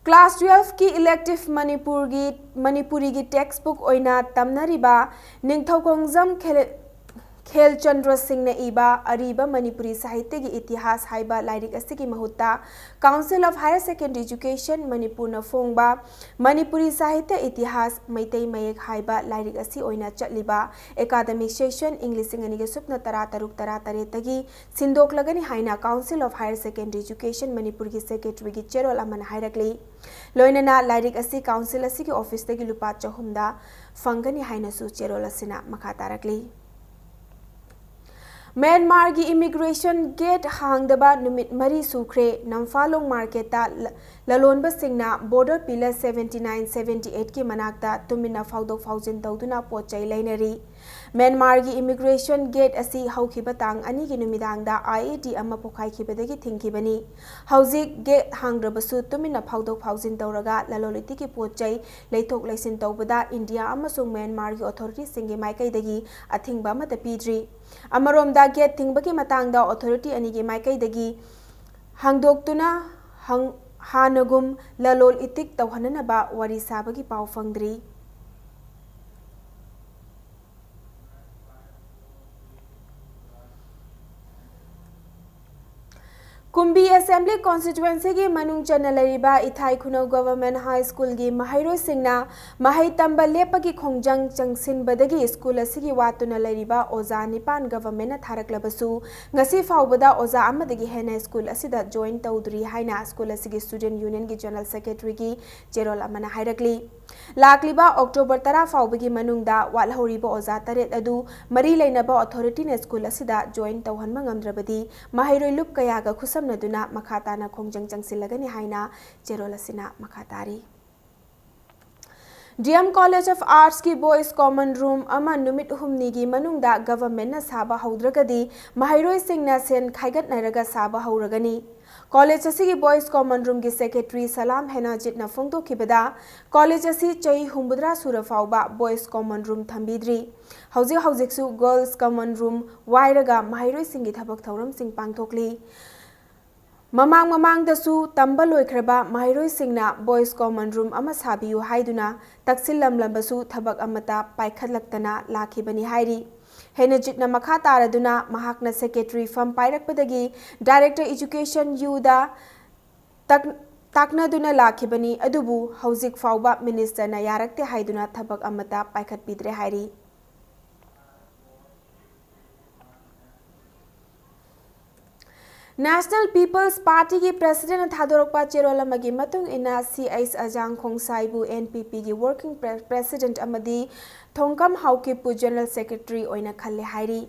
ꯀ꯭ꯂꯥꯁ ꯇꯨꯌꯦꯜꯐꯀꯤ ꯏꯂꯦꯛꯇꯤꯚ ꯃꯅꯤꯄꯨꯔꯒꯤ ꯃꯅꯤꯄꯨꯔꯤꯒꯤ ꯇꯦꯛꯁ ꯕꯨꯛ ꯑꯣꯏꯅ ꯇꯝꯅꯔꯤꯕ ꯅꯤꯡꯊꯧꯈꯣꯡꯖꯝ ꯈꯦ- ꯈꯦꯜꯆꯟꯗ꯭ꯔ ꯁꯤꯡꯅ ꯏꯕ ꯑꯔꯤꯕ ꯃꯅꯤꯄꯨꯔꯤ ꯁꯥꯍꯤꯇ꯭ꯌꯒꯤ ꯏꯇꯤꯍꯥꯁ ꯍꯥꯏꯕ ꯂꯥꯏꯔꯤꯛ ꯑꯁꯤꯒꯤ ꯃꯍꯨꯠꯇ Council of Higher Secondary Education ꯃꯅꯤꯄꯨꯔꯅ ꯐꯣꯡꯕ ꯃꯅꯤꯄꯨꯔꯤ ꯁꯥꯍꯤꯇ꯭ꯌ ꯏꯇꯤꯍꯥꯁ ꯃꯩꯇꯩ ꯃꯌꯦꯛ ꯍꯥꯏꯕ ꯂꯥꯏꯔꯤꯛ ꯑꯁꯤ ꯑꯣꯏꯅ ꯆꯠꯂꯤꯕ ꯑꯦꯀꯥꯗꯃꯤꯛ ꯁꯦꯁꯟ ꯏꯪ ꯂꯤꯁꯤꯡ ꯑꯅꯤꯒ ꯁꯨꯞꯅ ꯇꯔꯥ ꯇꯔꯨꯛ ꯇꯔꯥ ꯇꯔꯦꯠꯇꯒꯤ ꯁꯤꯟꯗꯣꯛꯂꯒꯅꯤ ꯍꯥꯏꯅ Council of Higher Secondary Education ꯃꯅꯤꯄꯨꯔꯒꯤ ꯁꯦꯀ꯭ꯔꯦꯇꯔꯤꯒꯤ ꯆꯦꯔꯣꯜ ꯑꯃꯅ ꯍꯥꯏꯔꯛꯂꯤ꯫ ꯂꯣꯏꯅꯅ ꯂꯥꯏꯔꯤꯛ ꯑꯁꯤ ꯀꯥꯎꯟꯁꯤꯜ ꯑꯁꯤꯒꯤ ꯑꯣꯐꯤꯁꯇꯒꯤ ꯂꯨꯄꯥ ꯆꯍꯨꯝꯗ ꯐꯪꯒꯅꯤ ꯍꯥꯏꯅꯁꯨ ꯆꯦꯔꯣꯜ ꯑꯁꯤꯅ ꯃꯈꯥ ꯇꯥꯔꯛꯂꯤ꯫ ꯃ꯭ꯌꯥꯟꯃꯥꯔꯒꯤ ꯏꯃꯤꯒ꯭ꯔꯦꯁꯟ ꯒꯦꯠ ꯍꯥꯡꯗꯕ ꯅꯨꯃꯤꯠ ꯃꯔꯤ ꯁꯨꯈ꯭ꯔꯦ꯫ ꯅꯝꯐꯥꯂꯣꯡ ꯃꯥꯔꯀꯦꯠꯇ ꯂ-, ꯂꯂꯣꯟꯕꯁꯤꯡꯅ border pillar seventy nine, seventy ꯑꯩꯠꯀꯤ ꯃꯅꯥꯛꯇ ꯇꯨꯃꯤꯟꯅ ꯐꯥꯎꯗꯣꯛ ꯐꯥꯎꯖꯤꯟ ꯇꯧꯗꯨꯅ ꯄꯣꯠ ꯆꯩ ꯂꯩꯅꯔꯤ꯫ ꯃ꯭ꯌꯥꯟꯃꯥꯔꯒꯤ ꯏꯃꯤꯒ꯭ꯔꯦꯁꯟ ꯒꯦꯠ ꯑꯁꯤ ꯍꯧꯈꯤꯕ ꯇꯥꯡ ꯑꯅꯤꯒꯤ ꯅꯨꯃꯤꯗꯥꯡꯗ ꯑꯥꯏ ꯏ ꯗꯤ ꯑꯃ ꯄꯣꯈꯥꯏꯈꯤꯕꯗꯒꯤ ꯊꯤꯡꯈꯤꯕꯅꯤ꯫ ꯍꯧꯖꯤꯛ ꯒꯦꯠ ꯍꯥꯡꯗ꯭ꯔꯕꯁꯨ ꯇꯨꯃꯤꯟꯅ ꯐꯥꯎꯗꯣꯛ ꯐꯥꯎꯖꯤꯟ ꯇꯧꯔꯒ ꯂꯂꯣꯟ ꯏꯇꯤꯛꯀꯤ ꯄꯣꯠ ꯆꯩ ꯂꯩꯊꯣꯛ ꯂꯩꯁꯤꯟ ꯇꯧꯕꯗ ꯏꯟꯗꯤꯌꯥ ꯑꯃꯁꯨꯡ ꯃ꯭ꯌꯥꯟꯃꯥꯔꯒꯤ ꯑꯣꯊꯣꯔꯤꯇꯤꯁꯤꯡꯒꯤ ꯃꯥꯏꯀꯩꯗꯒꯤ ꯑꯊꯤꯡꯕ ꯑꯃꯠꯇ ꯄꯤꯗ꯭ꯔꯤ꯫ ꯑꯃꯔꯣꯝꯗ, ꯒꯦꯠ ꯊꯤꯡꯕꯒꯤ ꯃꯇꯥꯡꯗ ꯑꯣꯊꯣꯔꯤꯇꯤ ꯑꯅꯤꯒꯤ ꯃꯥꯏꯀꯩꯗꯒꯤ ꯍꯥꯡꯗꯣꯛꯇꯨꯅ ꯍꯪ-, ꯍꯥꯟꯅꯒꯨꯝ ꯂꯂꯣꯟ ꯏꯇꯤꯛ ꯇꯧꯍꯟꯅꯅꯕ ꯋꯥꯔꯤ ꯁꯥꯕꯒꯤ ꯄꯥꯎ ꯐꯪꯗ꯭ꯔꯤ꯫ ꯀꯨꯝꯕꯤ ꯑꯦꯁꯦꯝꯕ꯭ꯂꯤ ꯀꯣꯟꯁꯇꯤꯇ꯭ꯋꯦꯟꯁꯤꯒꯤ ꯃꯅꯨꯡ ꯆꯟꯅ ꯂꯩꯔꯤꯕ ꯏꯊꯥꯏ ꯈꯨꯅꯧ ꯒꯚꯔꯟꯃꯦꯟꯠ ꯍꯥꯏ ꯁ꯭ꯀꯨꯜꯒꯤ ꯃꯍꯩꯔꯣꯏꯁꯤꯡꯅ ꯃꯍꯩ ꯇꯝꯕ ꯂꯦꯞꯄꯒꯤ ꯈꯣꯡꯖꯪ ꯆꯪꯁꯤꯟꯕꯗꯒꯤ ꯁ꯭ꯀꯨꯜ ꯑꯁꯤꯒꯤ ꯋꯥꯠꯇꯨꯅ ꯂꯩꯔꯤꯕ ꯑꯣꯖꯥ ꯅꯤꯄꯥꯟ ꯒꯚꯔꯟꯃꯦꯟꯠꯅ ꯊꯥꯔꯛꯂꯕꯁꯨ, ꯉꯁꯤ ꯐꯥꯎꯕꯗ ꯑꯣꯖꯥ ꯑꯃꯗꯒꯤ ꯍꯦꯟꯅ ꯁ꯭ꯀꯨꯜ ꯑꯁꯤꯗ ꯖꯣꯏꯟ ꯇꯧꯗ꯭ꯔꯤ ꯍꯥꯏꯅ ꯁ꯭ꯀꯨꯜ ꯑꯁꯤꯒꯤ ꯁ꯭ꯇꯨꯗꯦꯟꯠ ꯌꯨꯅꯤꯌꯟꯒꯤ ꯖꯦꯅꯔꯦꯜ ꯁꯦꯀ꯭ꯔꯦꯇꯔꯤꯒꯤ ꯆꯦꯔꯣꯜ ꯑꯃꯅ ꯍꯥꯏꯔꯛꯂꯤ꯫ ꯂꯥꯛꯂꯤꯕ ꯑꯣꯛꯇꯣꯕꯔ ꯇꯔꯥ ꯐꯥꯎꯕꯒꯤ ꯃꯅꯨꯡꯗ ꯋꯥꯠꯍꯧꯔꯤꯕ ꯑꯣꯖꯥ ꯇꯔꯦꯠ ꯑꯗꯨ ꯃꯔꯤ ꯂꯩꯅꯕ ꯑꯣꯊꯣꯔꯤꯇꯤꯅ ꯁ꯭ꯀꯨꯜ ꯑꯁꯤꯗ ꯖꯣꯏꯟ ꯇꯧꯍꯟꯕ ꯉꯝꯗ꯭ꯔꯕꯗꯤ ꯃꯍꯩꯔꯣꯏ ꯂꯨꯞ ꯀꯌꯥꯒ ꯈꯨꯠꯁꯝꯅꯗꯨꯅ ꯃꯈꯥ ꯇꯥꯅ ꯈꯣꯡꯖꯪ ꯆꯪꯁꯤꯜꯂꯒꯅꯤ ꯍꯥꯏꯅ ꯆꯦꯔꯣꯜ ꯑꯁꯤꯅ ꯃꯈꯥ ꯇꯥꯔꯤ꯫ ꯗꯤ ꯑꯦꯝ ꯀꯣꯂꯦꯖ ꯑꯣꯐ ꯑꯥꯔꯠꯁꯀꯤ ꯕꯣꯏꯁ ꯀꯣꯃꯟ ꯔꯨꯝ ꯑꯃ ꯅꯨꯃꯤꯠ ꯍꯨꯝꯅꯤꯒꯤ ꯃꯅꯨꯡꯗ ꯒꯚꯔꯟꯃꯦꯟꯠꯅ ꯁꯥꯕ ꯍꯧꯗ꯭ꯔꯒꯗꯤ ꯃꯍꯩꯔꯣꯏꯁꯤꯡꯅ ꯁꯦꯟ ꯈꯥꯏꯒꯠꯅꯔꯒ ꯁꯥꯕ ꯍꯧꯔꯒꯅꯤ꯫ ꯀꯣꯂꯦꯖ ꯑꯁꯤꯒꯤ ꯕꯣꯏꯁ ꯀꯣꯃꯟ ꯔꯨꯝꯒꯤ ꯁꯦꯀ꯭ꯔꯦꯇꯔꯤ ꯁꯂꯥꯝ ꯍꯦꯅꯥꯖꯤꯠꯅ ꯐꯣꯡꯗꯣꯛꯈꯤꯕꯗ, ꯀꯣꯂꯦꯖ ꯑꯁꯤ ꯆꯍꯤ ꯍꯨꯝꯐꯨꯇꯔꯥ ꯁꯨꯔ ꯐꯥꯎꯕ ꯕꯣꯏꯁ ꯀꯣꯃꯟ ꯔꯨꯝ ꯊꯝꯕꯤꯗ꯭ꯔꯤ꯫ ꯍꯧꯖꯤꯛ ꯍꯧꯖꯤꯛꯁꯨ ꯒꯔꯜꯁ ꯀꯣꯃꯟ ꯔꯨꯝ ꯋꯥꯏꯔꯒ ꯃꯍꯩꯔꯣꯏꯁꯤꯡꯒꯤ ꯊꯕꯛ ꯊꯧꯔꯝꯁꯤꯡ ꯄꯥꯡꯊꯣꯛꯂꯤ꯫ ꯃꯃꯥꯡ ꯃꯃꯥꯡꯗꯁꯨ ꯇꯝꯕ ꯂꯣꯏꯈ꯭ꯔꯕ ꯃꯍꯩꯔꯣꯏꯁꯤꯡꯅ ꯕꯣꯏꯁ ꯀꯣꯃꯟ ꯔꯨꯝ ꯑꯃ ꯁꯥꯕꯤꯌꯨ ꯍꯥꯏꯗꯨꯅ ꯇꯛꯁꯤꯜꯂꯝꯂꯕꯁꯨ ꯊꯕꯛ ꯑꯃꯠꯇ ꯄꯥꯏꯈꯠꯂꯛꯇꯅ ꯂꯥꯛꯈꯤꯕꯅꯤ ꯍꯥꯏꯔꯤ꯫ ꯍꯦꯅꯥꯖꯤꯠꯅ ꯃꯈꯥ ꯇꯥꯔꯗꯨꯅ ꯃꯍꯥꯛꯅ ꯁꯦꯀ꯭ꯔꯦꯇꯔꯤ ꯐꯝ ꯄꯥꯏꯔꯛꯄꯗꯒꯤ ꯗꯥꯏꯔꯦꯛꯇꯔ ꯏꯖꯨꯀꯦꯁꯟ ꯌꯨꯗ ꯇꯛ-, ꯇꯥꯛꯅꯗꯨꯅ ꯂꯥꯛꯈꯤꯕꯅꯤ, ꯑꯗꯨꯕꯨ ꯍꯧꯖꯤꯛ ꯐꯥꯎꯕ ꯃꯤꯅꯤꯁꯇꯔꯅ ꯌꯥꯔꯛꯇꯦ ꯍꯥꯏꯗꯨꯅ ꯊꯕꯛ ꯑꯃꯠꯇ ꯄꯥꯏꯈꯠꯄꯤꯗ꯭ꯔꯦ ꯍꯥꯏꯔꯤ꯫ ꯅꯦꯁꯅꯦꯜ ꯄꯤꯄꯜꯁ ꯄꯥꯔꯇꯤꯒꯤ ꯄ꯭ꯔꯦꯁꯤꯗꯦꯟꯠꯅ ꯊꯥꯗꯣꯔꯛꯄ ꯆꯦꯔꯣꯜ ꯑꯃꯒꯤ ꯃꯇꯨꯡ ꯏꯟꯅ, ꯁꯤ ꯑꯩꯆ ꯑꯖꯥꯡ ꯈꯣꯡꯁꯥꯏꯕꯨ ꯑꯦꯟ ꯄꯤ ꯄꯤꯒꯤ ꯋꯥꯔꯀꯤꯡ ꯄ꯭ꯔꯦ-, ꯄ꯭ꯔꯦꯁꯤꯗꯦꯟꯠ ꯑꯃꯗꯤ ꯊꯣꯡꯀꯝ ꯍꯥꯎꯀꯤꯞꯄꯨ ꯖꯦꯅꯔꯦꯜ ꯁꯦꯀ꯭ꯔꯦꯇꯔꯤ ꯑꯣꯏꯅ ꯈꯜꯂꯦ ꯍꯥꯏꯔꯤ꯫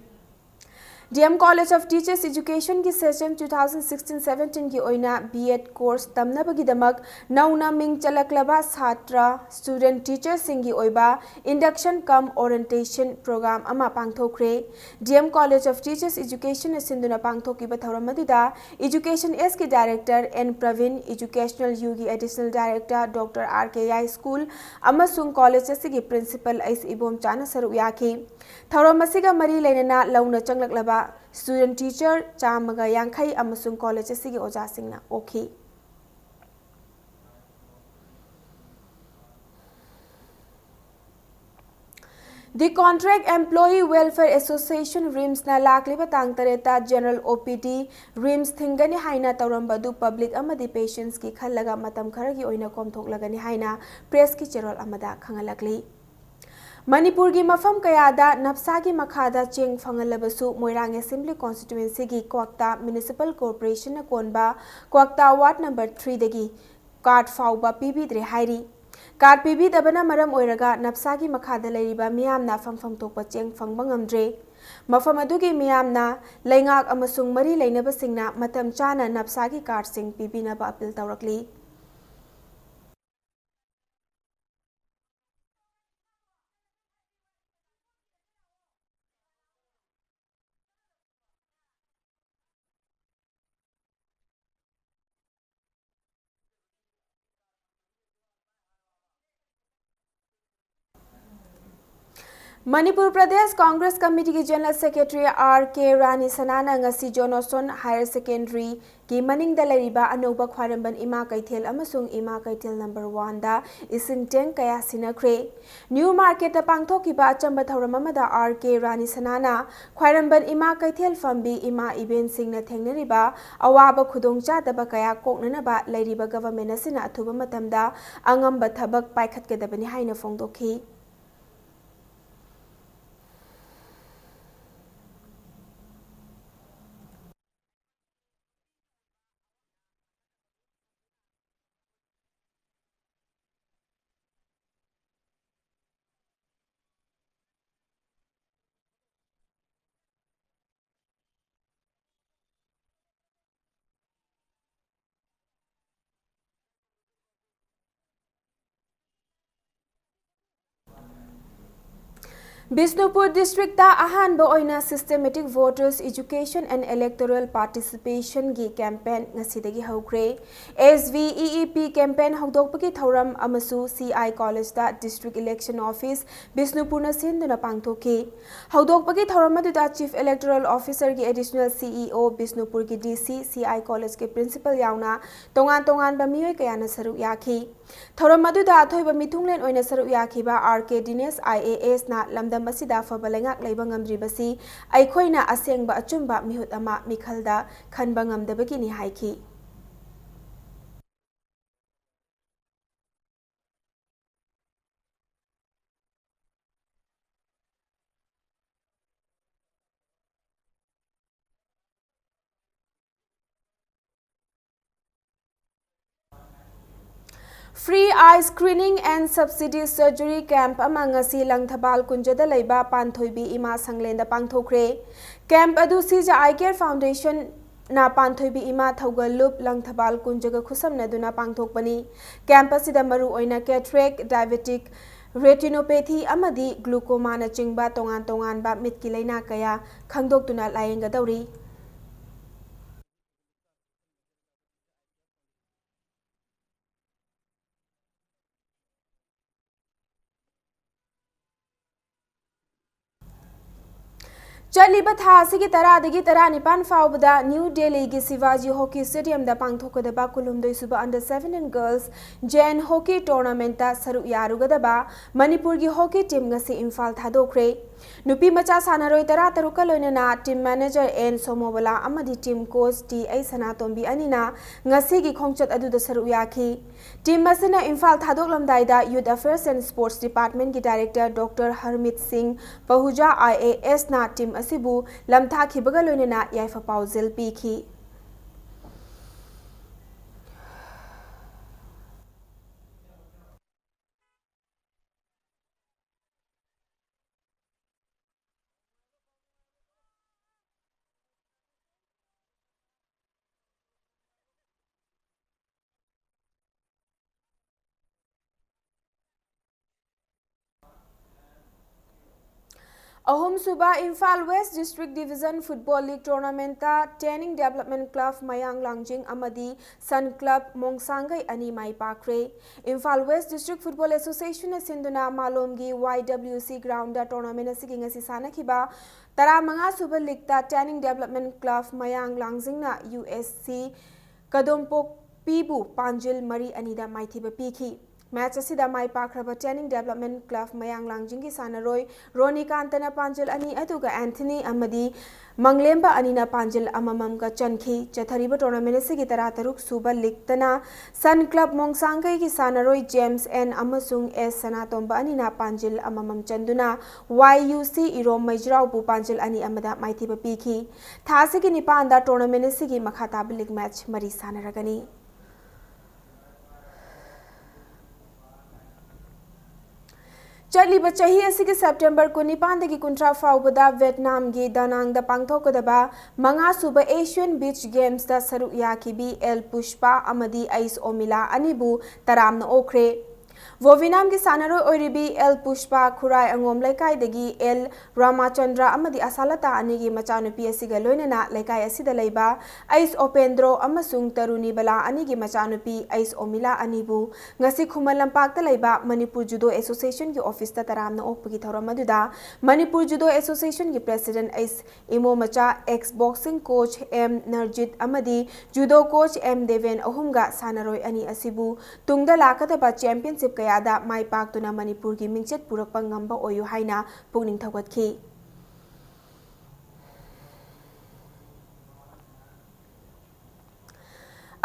D M College of Teachers Educationꯒꯤ session two thousand sixteen seventeenꯒꯤ ꯑꯣꯏꯅ B Ed course ꯇꯝꯅꯕꯒꯤꯗꯃꯛ ꯅꯧꯅ ꯃꯤꯡ ꯆꯜꯂꯛꯂꯕ ꯁꯥꯇ꯭ꯔ, student, teacherꯁꯤꯡꯒꯤ ꯑꯣꯏꯕ induction cum orientation program ꯑꯃ ꯄꯥꯡꯊꯣꯛꯈ꯭ꯔꯦ꯫ D M College of Teachers Educationꯅ ꯁꯤꯟꯗꯨꯅ ꯄꯥꯡꯊꯣꯛꯈꯤꯕ ꯊꯧꯔꯝ ꯑꯗꯨꯗ Education Sꯒꯤ Director N Praveen, Educational Uꯒꯤ Additional Director Doctor R K Yai, school ꯑꯃꯁꯨꯡ college ꯑꯁꯤꯒꯤ principal ꯑꯩꯁ ꯏꯕꯣꯝꯆꯥꯅ ꯁꯔꯨꯛ ꯌꯥꯈꯤ꯫ ꯊꯧꯔꯝ ꯑꯁꯤꯒ ꯃꯔꯤ ꯂꯩꯅꯅ ꯂꯧꯅ ꯆꯪꯂꯛꯂꯕ student teacher ꯆꯥꯝꯃꯒ ꯌꯥꯡꯈꯩ ꯑꯃꯁꯨꯡ college ꯑꯁꯤꯒꯤ ꯑꯣꯖꯥꯁꯤꯡꯅ ꯑꯣꯛꯈꯤ꯫ The Contract Employee Welfare Association, RIMSꯅ ꯂꯥꯛꯂꯤꯕ ꯇꯥꯡ ꯇꯔꯦꯠꯇ general O P D RIMS ꯊꯤꯡꯒꯅꯤ ꯍꯥꯏꯅ ꯇꯧꯔꯝꯕ ꯑꯗꯨ public ꯑꯃꯗꯤ patientsꯀꯤ ꯈꯜꯂꯒ ꯃꯇꯝ ꯈꯔꯒꯤ ꯑꯣꯏꯅ ꯀꯣꯝꯊꯣꯛꯂꯒꯅꯤ ꯍꯥꯏꯅ pressꯀꯤ ꯆꯦꯔꯣꯜ ꯑꯃꯗ ꯈꯪꯍꯜꯂꯛꯂꯤ꯫ ꯃꯅꯤꯄꯨꯔꯒꯤ ꯃꯐꯝ ꯀꯌꯥꯗ ꯅꯞꯁꯥꯒꯤ ꯃꯈꯥꯗ ꯆꯦꯡ ꯐꯪꯍꯜꯂꯕꯁꯨ ꯃꯣꯏꯔꯥꯡ Assembly Constituencyꯒꯤ ꯀ꯭ꯋꯥꯛꯇꯥ Municipal Corporationꯅ ꯀꯣꯟꯕ ꯀ꯭ꯋꯥꯛꯇꯥ ward number threeꯗꯒꯤ card ꯐꯥꯎꯕ ꯄꯤꯕꯤꯗ꯭ꯔꯦ ꯍꯥꯏꯔꯤ꯫ Card ꯄꯤꯕꯤꯗꯕꯅ ꯃꯔꯝ ꯑꯣꯏꯔꯒ ꯅꯞꯁꯥꯒꯤ ꯃꯈꯥꯗ ꯂꯩꯔꯤꯕ ꯃꯤꯌꯥꯝꯅ ꯐꯪꯐꯝ ꯊꯣꯛꯄ ꯆꯦꯡ ꯐꯪꯕ ꯉꯝꯗ꯭ꯔꯦ꯫ ꯃꯐꯝ ꯑꯗꯨꯒꯤ ꯃꯤꯌꯥꯝꯅ ꯂꯩꯉꯥꯛ ꯑꯃꯁꯨꯡ ꯃꯔꯤ ꯂꯩꯅꯕꯁꯤꯡꯅ ꯃꯇꯝ ꯆꯥꯅ ꯅꯞꯁꯥꯒꯤ cardꯁꯤꯡ ꯄꯤꯕꯤꯅꯕ appeal ꯇꯧꯔꯛꯂꯤ꯫ Manipur Pradesh Congress ꯀꯃꯤꯇꯤꯒꯤ General Secretary R K ꯔꯥꯅꯤ ꯁꯅꯥꯅ ꯉꯁꯤ ꯖꯣꯅꯣꯁꯣꯟ Higher Secondary ꯒꯤ ꯃꯅꯤꯡꯗ ꯂꯩꯔꯤꯕ ꯑꯅꯧꯕ ꯈ꯭ꯋꯥꯏꯔꯝꯕꯟ ꯏꯃꯥ ꯀꯩꯊꯦꯜ ꯑꯃꯁꯨꯡ ꯏꯃꯥ ꯀꯩꯊꯦꯜ number oneꯗ ꯏꯁꯤꯡ tank ꯀꯌꯥ ꯁꯤꯟꯅꯈ꯭ꯔꯦ꯫ New Marketꯇ ꯄꯥꯡꯊꯣꯛꯈꯤꯕ ꯑꯆꯝꯕ ꯊꯧꯔꯝ ꯑꯃꯗ R K ꯔꯥꯅꯤ ꯁꯅꯥꯅ ꯈ꯭ꯋꯥꯏꯔꯝꯕꯟ ꯏꯃꯥ ꯀꯩꯊꯦꯜ ꯐꯝꯕꯤ ꯏꯃꯥ ꯏꯕꯦꯟꯁꯤꯡꯅ ꯊꯦꯡꯅꯔꯤꯕ ꯑꯋꯥꯕ ꯈꯨꯗꯣꯡꯆꯥꯗꯕ ꯀꯌꯥ ꯀꯣꯛꯅꯅꯕ ꯂꯩꯔꯤꯕ government ꯑꯁꯤꯅ ꯑꯊꯨꯕ ꯃꯇꯝꯗ ꯑꯉꯝꯕ ꯊꯕꯛ ꯄꯥꯏꯈꯠꯀꯗꯕꯅꯤ ꯍꯥꯏꯅ ꯐꯣꯡꯗꯣꯛꯈꯤ꯫ ꯕꯤꯁꯅꯨꯄꯨꯔ ꯗꯤꯁꯇ꯭ꯔꯤꯛꯇ ꯑꯍꯥꯟꯕ ꯑꯣꯏꯅ Systematic Voters Education and Electoral Participationꯒꯤ campaign ꯉꯁꯤꯗꯒꯤ ꯍꯧꯈ꯭ꯔꯦ꯫ S V E E P campaign ꯍꯧꯗꯣꯛꯄꯒꯤ ꯊꯧꯔꯝ ꯑꯃꯁꯨ C I Collegeꯇ District Election Office ꯕꯤꯁꯅꯨꯄꯨꯔꯅ ꯁꯤꯟꯗꯨꯅ ꯄꯥꯡꯊꯣꯛꯈꯤ꯫ ꯍꯧꯗꯣꯛꯄꯒꯤ ꯊꯧꯔꯝ ꯑꯗꯨꯗ Chief Electoral Officerꯒꯤ Additional C E O, ꯕꯤꯁꯅꯨꯄꯨꯔꯒꯤ D C, C I Collegeꯀꯤ Principal ꯌꯥꯎꯅ ꯇꯣꯉꯥꯟ ꯇꯣꯉꯥꯟꯕ ꯃꯤꯑꯣꯏ ꯀꯌꯥꯅ ꯁꯔꯨꯛ ꯌꯥꯈꯤ꯫ ꯊꯧꯔꯝ ꯑꯗꯨꯗ ꯑꯊꯣꯏꯕ ꯃꯤꯊꯨꯡꯂꯦꯟ ꯑꯣꯏꯅ ꯁꯔꯨꯛ ꯌꯥꯈꯤꯕ R K Dinesh I A Sꯅ ꯂꯝꯗꯝ ꯑꯁꯤꯗ ꯑꯐꯕ ꯂꯩꯉꯥꯛ ꯂꯩꯕ ꯉꯝꯗ꯭ꯔꯤꯕꯁꯤ ꯑꯩꯈꯣꯏꯅ ꯑꯁꯦꯡꯕ ꯑꯆꯨꯝꯕ ꯃꯤꯍꯨꯠ ꯑꯃ ꯃꯤꯈꯜꯗ ꯈꯟꯕ ꯉꯝꯗꯕꯒꯤꯅꯤ ꯍꯥꯏꯈꯤ꯫ Free eye screening and subsidy surgery camp ꯑꯃ ꯉꯁꯤ ꯂꯪꯊꯕꯥꯜ ꯀꯨꯟꯖꯗ ꯂꯩꯕ ꯄꯥꯟꯊꯣꯏꯕꯤ ꯏꯃꯥ ꯁꯪꯂꯦꯟꯗ ꯄꯥꯡꯊꯣꯛꯈ꯭ꯔꯦ꯫ Camp ꯑꯗꯨ ꯁꯤꯖ Eye Care Foundationꯅ ꯄꯥꯟꯊꯣꯏꯕꯤ ꯏꯃꯥ ꯊꯧꯒꯜꯂꯨꯞ ꯂꯪꯊꯕꯥꯜ ꯀꯨꯟꯖꯒ ꯈꯨꯠꯁꯝꯅꯗꯨꯅ ꯄꯥꯡꯊꯣꯛꯄꯅꯤ꯫ Camp ꯑꯁꯤꯗ ꯃꯔꯨꯑꯣꯏꯅ cataract, diabetic retinopathy ꯑꯃꯗꯤ glaucomaꯅꯆꯤꯡꯕ ꯇꯣꯉꯥꯟ ꯇꯣꯉꯥꯟꯕ ꯃꯤꯠꯀꯤ ꯂꯩꯅꯥ ꯀꯌꯥ ꯈꯪꯗꯣꯛꯇꯨꯅ ꯂꯥꯌꯦꯡꯒꯗꯧꯔꯤ꯫ ꯆꯠꯂꯤꯕ ꯊꯥ ꯑꯁꯤꯒꯤ ꯇꯔꯥꯗꯒꯤ ꯇꯔꯥꯅꯤꯄꯥꯟ ꯐꯥꯎꯕꯗ ꯅ꯭ꯌꯨ ꯗꯦꯜꯂꯤꯒꯤ ꯁꯤꯚꯥꯖꯤ ꯍꯣꯀꯤ ꯁ꯭ꯇꯦꯗꯤꯌꯝꯗ ꯄꯥꯡꯊꯣꯛꯀꯗꯕ ꯀꯨꯟꯍꯨꯝꯗꯣꯏ ꯁꯨꯕ Under seventeen Girls Jane Hockey Tournamentꯇ ꯁꯔꯨꯛ ꯌꯥꯔꯨꯒꯗꯕ ꯃꯅꯤꯄꯨꯔꯒꯤ ꯍꯣꯀꯤ ꯇꯤꯝ ꯉꯁꯤ ꯏꯝꯐꯥꯜ ꯊꯥꯗꯣꯛꯈ꯭ꯔꯦ꯫ ꯅꯨꯄꯤ ꯃꯆꯥ ꯁꯥꯟꯅꯔꯣꯏ ꯇꯔꯥ ꯇꯔꯨꯛꯀ ꯂꯣꯏꯅꯅ ꯇꯤꯝ ꯃꯦꯅꯦꯖꯔ ꯑꯦꯟ ꯁꯣꯃꯣꯕꯂꯥ ꯑꯃꯗꯤ team coach T H Sanatombi ꯑꯅꯤꯅ ꯉꯁꯤꯒꯤ ꯈꯣꯡꯆꯠ ꯑꯗꯨꯗ ꯁꯔꯨꯛ ꯌꯥꯈꯤ꯫ ꯇꯤꯝ ꯑꯁꯤꯅ ꯏꯝꯐꯥꯜ ꯊꯥꯗꯣꯛꯂꯝꯗꯥꯏꯗ Youth Affairs and Sports Departmentꯀꯤ Director Doctor Harmeet Singh Pahuja I A Sꯅ ꯇꯤꯝ ꯑꯁꯤꯕꯨ ꯂꯝꯊꯥꯈꯤꯕꯒ ꯂꯣꯏꯅꯅ ꯌꯥꯏꯐ ꯄꯥꯎꯖꯦꯜ ꯄꯤꯈꯤ꯫ ꯑꯍꯨꯝꯁꯨꯕ Imphal west district division football league ꯇꯣꯔꯅꯥꯃꯦꯟꯠꯇ ꯇ꯭ꯔꯦꯅꯤꯡ ꯗꯦꯕꯂꯞꯃꯦꯟꯠ ꯀ꯭ꯂꯕ ꯃꯌꯥꯡ ꯂꯥꯡꯖꯤꯡ ꯑꯃꯗꯤ ꯁꯟ ꯀ꯭ꯂꯕ ꯃꯣꯡꯁꯥꯡꯒꯩ ꯑꯅꯤ ꯃꯥꯏ ꯄꯥꯛꯈ꯭ꯔꯦ꯫ ꯏꯝꯐꯥꯜ ꯋꯦꯁ ꯗꯤꯁꯇ꯭ꯔꯤꯛ ꯐꯨꯠꯕꯣꯜ ꯑꯦꯁꯣꯁꯤꯌꯦꯁꯟꯅ ꯁꯤꯟꯗꯨꯅ ꯃꯥꯂꯣꯝꯒꯤ Y W C ground tournament ꯑꯁꯤꯒꯤ ꯉꯁꯤ ꯁꯥꯟꯅꯈꯤꯕ ꯇꯔꯥꯃꯉꯥ ꯁꯨꯕ ꯂꯤꯒꯇ ꯇ꯭ꯔꯦꯅꯤꯡ ꯗꯦꯕꯂꯞꯃꯦꯟꯠ ꯀ꯭ꯂꯕ ꯃꯌꯥꯡ ꯂꯥꯡꯖꯤꯡꯅ ꯌꯨ ꯑꯦꯁ ꯁꯤ ꯀꯗꯣꯝꯄꯣꯛꯄꯤꯕꯨ ꯄꯥꯟꯖꯤꯜ ꯃꯔꯤ ꯑꯅꯤꯗ ꯃꯥꯏꯊꯤꯕ ꯄꯤꯈꯤ꯫ ꯃꯦꯆ ꯑꯁꯤꯗ ꯃꯥꯏ ꯄꯥꯛꯈ꯭ꯔꯕ ꯇ꯭ꯔꯦꯅꯤꯡ ꯗꯦꯕꯂꯞꯃꯦꯟꯠ ꯀ꯭ꯂꯕ ꯃꯌꯥꯡ ꯂꯥꯡꯖꯤꯡꯒꯤ ꯁꯥꯟꯅꯔꯣꯏ ꯔꯣꯅꯤꯀꯥꯟꯇꯅ ꯄꯥꯟꯖꯤꯜ ꯑꯅꯤ ꯑꯗꯨꯒ ꯑꯦꯟꯊꯅꯤ ꯑꯃꯗꯤ ꯃꯪꯂꯦꯝꯕ ꯑꯅꯤꯅ ꯄꯥꯟꯖꯤꯜ ꯑꯃꯃꯝꯒ ꯆꯟꯈꯤ꯫ ꯆꯠꯊꯔꯤꯕ ꯇꯣꯔꯅꯥꯃꯦꯟꯠ ꯑꯁꯤꯒꯤ ꯇꯔꯥꯇꯔꯨꯛ ꯁꯨꯕ ꯂꯤꯒꯇꯅ ꯁꯟ ꯀ꯭ꯂꯕ ꯃꯣꯡꯁꯥꯡꯒꯩꯒꯤ ꯁꯥꯟꯅꯔꯣꯏ ꯖꯦꯝꯁ ꯑꯦꯟ ꯑꯃꯁꯨꯡ ꯑꯦꯁ ꯁꯅꯥꯇꯣꯝꯕ ꯑꯅꯤꯅ ꯄꯥꯟꯖꯤꯜ ꯑꯃꯃꯝ ꯆꯟꯗꯨꯅ ꯋꯥꯏ ꯌꯨ ꯁꯤ ꯏꯔꯣꯝ ꯃꯩꯖ꯭ꯔꯥꯎꯕꯨ ꯄꯥꯟꯖꯤꯜ ꯑꯅꯤ ꯑꯃꯗ ꯃꯥꯏꯊꯤꯕ ꯄꯤꯈꯤ꯫ ꯊꯥ ꯑꯁꯤꯒꯤ ꯅꯤꯄꯥꯟꯗ ꯇꯣꯔꯅꯥꯃꯦꯟꯠ ꯑꯁꯤꯒꯤ ꯃꯈꯥ ꯇꯥꯕ ꯂꯤꯒ ꯃꯦꯆ ꯃꯔꯤ ꯁꯥꯟꯅꯔꯒꯅꯤ꯫ ꯆꯠꯂꯤꯕ ꯆꯍꯤ ꯑꯁꯤꯒꯤ ꯁꯦꯞꯇꯦꯝꯕꯔ ꯀꯨꯟꯅꯤꯄꯥꯟꯗꯒꯤ ꯀꯨꯟꯊ꯭ꯔꯥ ꯐꯥꯎꯕꯗ ꯚꯦꯠꯅꯥꯝꯒꯤ ꯗꯥꯅꯥꯡꯗ ꯄꯥꯡꯊꯣꯛꯀꯗꯕ ꯃꯉꯥꯁꯨꯕ ꯑꯦꯁꯤꯌꯟ ꯕꯤꯆ ꯒꯦꯝꯁꯇ ꯁꯔꯨꯛ ꯌꯥꯈꯤꯕꯤ ꯑꯦꯜ ꯄꯨꯁꯄꯥ ꯑꯃꯗꯤ ꯑꯩꯁ ꯑꯣꯃꯤꯂꯥ ꯑꯅꯤꯕꯨ ꯇꯔꯥꯝꯅ ꯑꯣꯛꯈ꯭ꯔꯦ꯫ ꯚꯣꯚꯤꯅꯥꯝꯒꯤ ꯁꯥꯟꯅꯔꯣꯏ ꯑꯣꯏꯔꯤꯕꯤ ꯑꯦꯜ ꯄꯨꯁꯄꯥ ꯈꯨꯔꯥꯏ ꯑꯉꯣꯝ ꯂꯩꯀꯥꯏꯗꯒꯤ ꯑꯦꯜ ꯔꯥꯃꯥꯆꯟꯗ꯭ꯔ ꯑꯃꯗꯤ ꯑꯁꯥꯂꯇꯥ ꯑꯅꯤꯒꯤ ꯃꯆꯥꯅꯨꯄꯤ ꯑꯁꯤꯒ ꯂꯣꯏꯅꯅ ꯂꯩꯀꯥꯏ ꯑꯁꯤꯗ ꯂꯩꯕ ꯑꯩꯁ ꯑꯣꯄꯦꯟꯗ꯭ꯔꯣ ꯑꯃꯁꯨꯡ ꯇꯔꯨꯅꯤꯕꯂꯥ ꯑꯅꯤꯒꯤ ꯃꯆꯥꯅꯨꯄꯤ ꯑꯩꯁ ꯑꯣꯃꯤꯂꯥ ꯑꯅꯤꯕꯨ ꯉꯁꯤ ꯈꯨꯃꯟ ꯂꯝꯄꯥꯛꯇ ꯂꯩꯕ ꯃꯅꯤꯄꯨꯔ ꯖꯨꯗꯣ ꯑꯦꯁꯣꯁꯤꯌꯦꯁꯟꯒꯤ ꯑꯣꯐꯤꯁꯇ ꯇꯔꯥꯝꯅ ꯑꯣꯛꯄꯒꯤ ꯊꯧꯔꯝ ꯑꯗꯨꯗ ꯃꯅꯤꯄꯨꯔ ꯖꯨꯗꯣ ꯑꯦꯁꯣꯁꯤꯌꯦꯁꯟꯒꯤ ꯄ꯭ꯔꯦꯁꯤꯗꯦꯟꯠ ꯑꯩꯁ ꯏꯃꯣꯃꯆꯥ, ꯑꯦꯛꯁ ꯕꯣꯛꯁꯤꯡ ꯀꯣꯆ ꯑꯦꯝ ꯅꯔꯖꯤꯠ ꯑꯃꯗꯤ ꯖꯨꯗꯣ ꯀꯣꯆ ꯑꯦꯝ ꯗꯦꯕꯦꯟ ꯑꯍꯨꯝꯒ ꯁꯥꯟꯅꯔꯣꯏ ꯑꯅꯤ ꯑꯁꯤꯕꯨ ꯇꯨꯡꯗ ꯂꯥꯛꯀꯗꯕ ꯆꯦꯝꯄꯤꯌꯟꯁꯤꯞ ꯀꯌꯥꯗ ꯃꯥꯏ ꯄꯥꯛꯇꯨꯅ ꯃꯅꯤꯄꯨꯔꯒꯤ ꯃꯤꯡꯆꯠ ꯄꯨꯔꯛꯄ ꯉꯝꯕ ꯑꯣꯏꯌꯨ ꯍꯥꯏꯅ ꯄꯨꯛꯅꯤꯡ ꯊꯧꯒꯠꯈꯤ꯫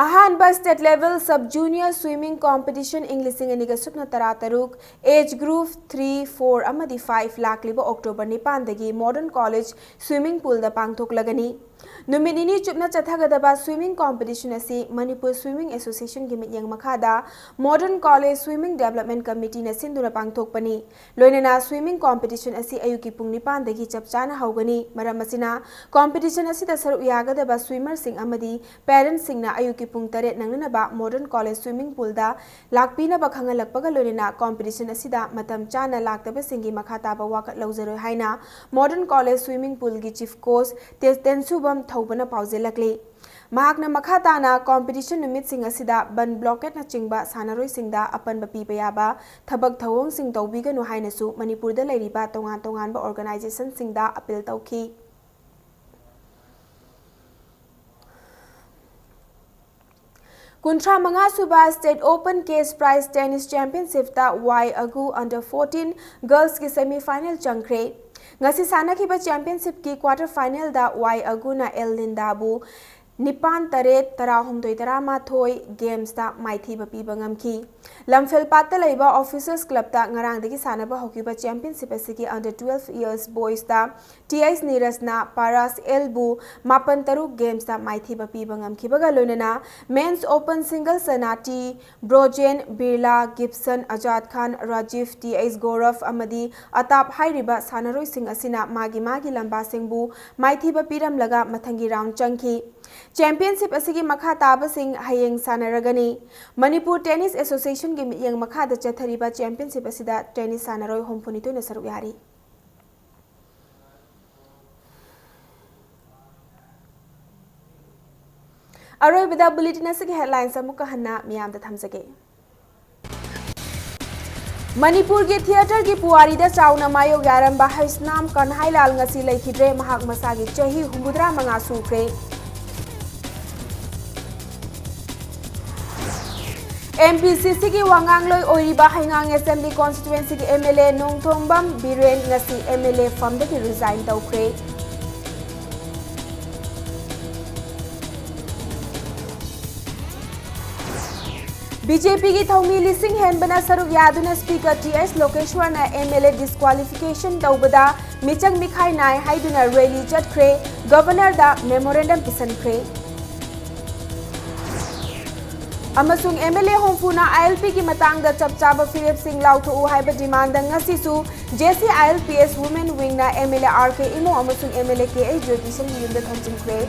ꯑꯍꯥꯟꯕ state level sub junior swimming competition ꯏꯪ ꯂꯤꯁꯤꯡ ꯑꯅꯤꯒ ꯁꯨꯞꯅ ꯇꯔꯥꯇꯔꯨꯛ, ꯑꯦꯖ ꯒ꯭ꯔꯨꯞ ꯊ꯭ꯔꯤ, ꯐꯣꯔ ꯑꯃꯗꯤ ꯐꯥꯏꯚ ꯂꯥꯛꯂꯤꯕ ꯑꯣꯛꯇꯣꯕꯔ ꯅꯤꯄꯥꯟꯗꯒꯤ ꯃꯣꯗꯔꯟ ꯀꯣꯂꯦꯖ ꯁ꯭ꯋꯤꯃꯤꯡ ꯄꯨꯜꯗ ꯄꯥꯡꯊꯣꯛꯂꯒꯅꯤ꯫ ꯅꯨꯃꯤꯠ ꯅꯤꯅꯤ ꯆꯨꯞꯅ ꯆꯠꯊꯒꯗꯕ swimming competition ꯑꯁꯤ Manipur Swimming Association ꯒꯤ ꯃꯤꯠꯌꯦꯡ ꯃꯈꯥꯗ Modern College Swimming Development Committee ꯅ ꯁꯤꯟꯗꯨꯅ ꯄꯥꯡꯊꯣꯛꯄꯅꯤ꯫ ꯂꯣꯏꯅꯅ swimming competition ꯑꯁꯤ ꯑꯌꯨꯛꯀꯤ ꯄꯨꯡ ꯅꯤꯄꯥꯟꯗꯒꯤ ꯆꯞ ꯆꯥꯅ ꯍꯧꯒꯅꯤ꯫ ꯃꯔꯝ ꯑꯁꯤꯅ, competition ꯑꯁꯤꯗ ꯁꯔꯨꯛ ꯌꯥꯒꯗꯕ swimmer ꯁꯤꯡ ꯑꯃꯗꯤ parents ꯁꯤꯡꯅ ꯑꯌꯨꯛꯀꯤ ꯄꯨꯡ ꯇꯔꯦꯠ ꯅꯪꯅꯅꯕ Modern College Swimming Pool ꯗ ꯂꯥꯛꯄꯤꯅꯕ ꯈꯪꯍꯜꯂꯛꯄꯒ ꯂꯣꯏꯅꯅ, competition ꯑꯁꯤꯗ ꯃꯇꯝ ꯆꯥꯅ ꯂꯥꯛꯇꯕꯁꯤꯡꯒꯤ ꯃꯈꯥ ꯇꯥꯕ ꯋꯥꯀꯠ ꯂꯧꯖꯔꯣꯏ ꯍꯥꯏꯅ Modern College Swimming Pool ꯒꯤ Chief Coach ꯇꯦ-, ꯇꯦꯟꯁꯨꯕꯝ ꯊꯧꯕꯅ ꯄꯥꯎꯖꯦꯜꯂꯛꯂꯤ꯫ ꯃꯍꯥꯛꯅ ꯃꯈꯥ ꯇꯥꯅ competition ꯅꯨꯃꯤꯠꯁꯤꯡ ꯑꯁꯤꯗ ꯕꯟ blockade ꯅꯆꯤꯡꯕ ꯁꯥꯟꯅꯔꯣꯏꯁꯤꯡꯗ ꯑꯄꯟꯕ ꯄꯤꯕ ꯌꯥꯕ ꯊꯕꯛ ꯊꯧꯑꯣꯡꯁꯤꯡ ꯇꯧꯕꯤꯒꯅꯨ ꯍꯥꯏꯅꯁꯨ ꯃꯅꯤꯄꯨꯔꯗ ꯂꯩꯔꯤꯕ ꯇꯣꯉꯥꯟ ꯇꯣꯉꯥꯟꯕ organization ꯁꯤꯡꯗ appeal ꯇꯧꯈꯤ꯫ ꯀꯨꯟꯊ꯭ꯔꯥ ꯃꯉꯥ ꯁꯨꯕ State Open Cage Prize Tennis Championship ꯇ ꯋꯥꯏ ꯑꯒꯨ under fourteen girls ꯀꯤ semi final ꯆꯪꯈ꯭ꯔꯦ꯫ ꯉꯁꯤ ꯁꯥꯟꯅꯈꯤꯕ championship ꯀꯤ quarter final ꯗ ꯋꯥꯏ ꯑꯒꯨꯅ ꯑꯦꯜ ꯂꯤꯟꯗꯥꯕꯨ ꯅꯤꯄꯥꯟ ꯇꯔꯦꯠ, ꯇꯔꯥꯍꯨꯝꯗꯣꯏ ꯇꯔꯥꯃꯥꯊꯣꯏ games ꯇ ꯃꯥꯏꯊꯤꯕ ꯄꯤꯕ ꯉꯝꯈꯤ꯫ ꯂꯝꯐꯦꯜꯄꯥꯠꯇ ꯂꯩꯕ Officers Club ꯇ ꯉꯔꯥꯡꯗꯒꯤ ꯁꯥꯟꯅꯕ ꯍꯧꯈꯤꯕ championship ꯑꯁꯤꯒꯤ under twelve years boys ꯇ ꯇꯤ ꯑꯩꯆ ꯅꯤꯔꯖꯅ ꯄꯥꯔꯥꯁ ꯑꯦꯜꯕꯨ ꯃꯥꯄꯟ ꯇꯔꯨꯛ games ꯇ ꯃꯥꯏꯊꯤꯕ ꯄꯤꯕ ꯉꯝꯈꯤꯕꯒ ꯂꯣꯏꯅꯅ, Men's Open Singles ꯇꯅ ꯇꯤ ꯕ꯭ꯔꯣꯖꯦꯟ, ꯕꯤꯔꯂꯥ, ꯒꯤꯞꯁꯟ, ꯑꯖꯥꯗ ꯈꯥꯟ, ꯔꯥꯖꯤꯐ, ꯇꯤ ꯑꯩꯆ ꯒꯧꯔꯚ ꯑꯃꯗꯤ ꯑꯇꯥꯞ ꯍꯥꯏꯔꯤꯕ ꯁꯥꯟꯅꯔꯣꯏꯁꯤꯡ ꯑꯁꯤꯅ ꯃꯥꯒꯤ ꯃꯥꯒꯤ ꯂꯝꯕꯥꯁꯤꯡꯕꯨ ꯃꯥꯏꯊꯤꯕ ꯄꯤꯔꯝꯂꯒ ꯃꯊꯪꯒꯤ round ꯆꯪꯈꯤ꯫ Championship ꯑꯁꯤꯒꯤ ꯃꯈꯥ ꯇꯥꯕꯁꯤꯡ ꯍꯌꯦꯡ ꯁꯥꯟꯅꯔꯒꯅꯤ꯫ Manipur Tennis Association ꯒꯤ ꯃꯤꯠꯌꯦꯡ ꯃꯈꯥꯗ ꯆꯠꯊꯔꯤꯕ championship ꯑꯁꯤꯗ tennis ꯁꯥꯟꯅꯔꯣꯏ ꯍꯨꯝꯐꯨꯅꯤꯊꯣꯏꯅ ꯁꯔꯨꯛ ꯌꯥꯔꯤ꯫ ꯑꯔꯣꯏꯕꯗ bulletin ꯑꯁꯤꯒꯤ headlines ꯑꯃꯨꯛꯀ ꯍꯟꯅ ꯃꯤꯌꯥꯝꯗ ꯊꯝꯖꯒꯦ꯫ ꯃꯅꯤꯄꯨꯔꯒꯤ theatre ꯒꯤ ꯄꯨꯋꯥꯔꯤꯗ ꯆꯥꯎꯅ ꯃꯥꯌꯣꯛ ꯌꯥꯔꯝꯕ ꯍꯩꯁꯅꯥꯝ ꯀꯟꯍꯥꯏꯂꯥꯜ ꯉꯁꯤ ꯂꯩꯈꯤꯗ꯭ꯔꯦ꯫ ꯃꯍꯥꯛ ꯃꯁꯥꯒꯤ ꯆꯍꯤ ꯍꯨꯝꯐꯨꯇꯔꯥ ꯃꯉꯥ ꯁꯨꯈ꯭ꯔꯦ꯫ ꯑꯦꯝ ꯄꯤ ꯁꯤ ꯁꯤ ꯒꯤ ꯋꯥꯉꯥꯡꯂꯣꯏ ꯑꯣꯏꯔꯤꯕ ꯍꯩꯉꯥꯡ Assembly Constituency ꯒꯤ M L A Nongthombam Biren ꯉꯁꯤ ꯑꯦꯝ ꯑꯦꯜ ꯑꯦ ꯐꯝꯗꯒꯤ resign ꯇꯧꯈ꯭ꯔꯦ꯫ ꯕꯤ ꯖꯦ ꯄꯤꯒꯤ ꯊꯧꯃꯤ ꯂꯤꯁꯤꯡ ꯍꯦꯟꯕꯅ ꯁꯔꯨꯛ ꯌꯥꯗꯨꯅ Speaker ꯇꯤ ꯑꯦꯁ ꯂꯣꯀꯦꯁ꯭ꯋꯔꯅ ꯑꯦꯝ ꯑꯦꯜ ꯑꯦ disqualification ꯇꯧꯕꯗ ꯃꯤꯆꯪ ꯃꯤꯈꯥꯏ ꯅꯥꯏ ꯍꯥꯏꯗꯨꯅ rally ꯆꯠꯈ꯭ꯔꯦ꯫ Governorꯗ memorandum ꯄꯤꯁꯤꯟꯈ꯭ꯔꯦ꯫ ꯑꯃꯁꯨꯡ ꯑꯦꯝ ꯑꯦꯜ ꯑꯦ ꯍꯨꯝꯐꯨꯅ ꯑꯥꯏ ꯑꯦꯜ ꯄꯤꯒꯤ ꯃꯇꯥꯡꯗ ꯆꯞ ꯆꯥꯕ ꯐꯤꯔꯦꯞꯁꯤꯡ ꯂꯥꯎꯊꯣꯛꯎ ꯍꯥꯏꯕ demandꯗ ꯉꯁꯤꯁꯨ J C I L P S Women Wingꯅ M L A R K Imo ꯑꯃꯁꯨꯡ M L A K H ꯖꯣꯏꯀꯤꯁꯟꯒꯤ ꯌꯨꯝꯗ ꯊꯣꯝꯖꯤꯟꯈ꯭ꯔꯦ꯫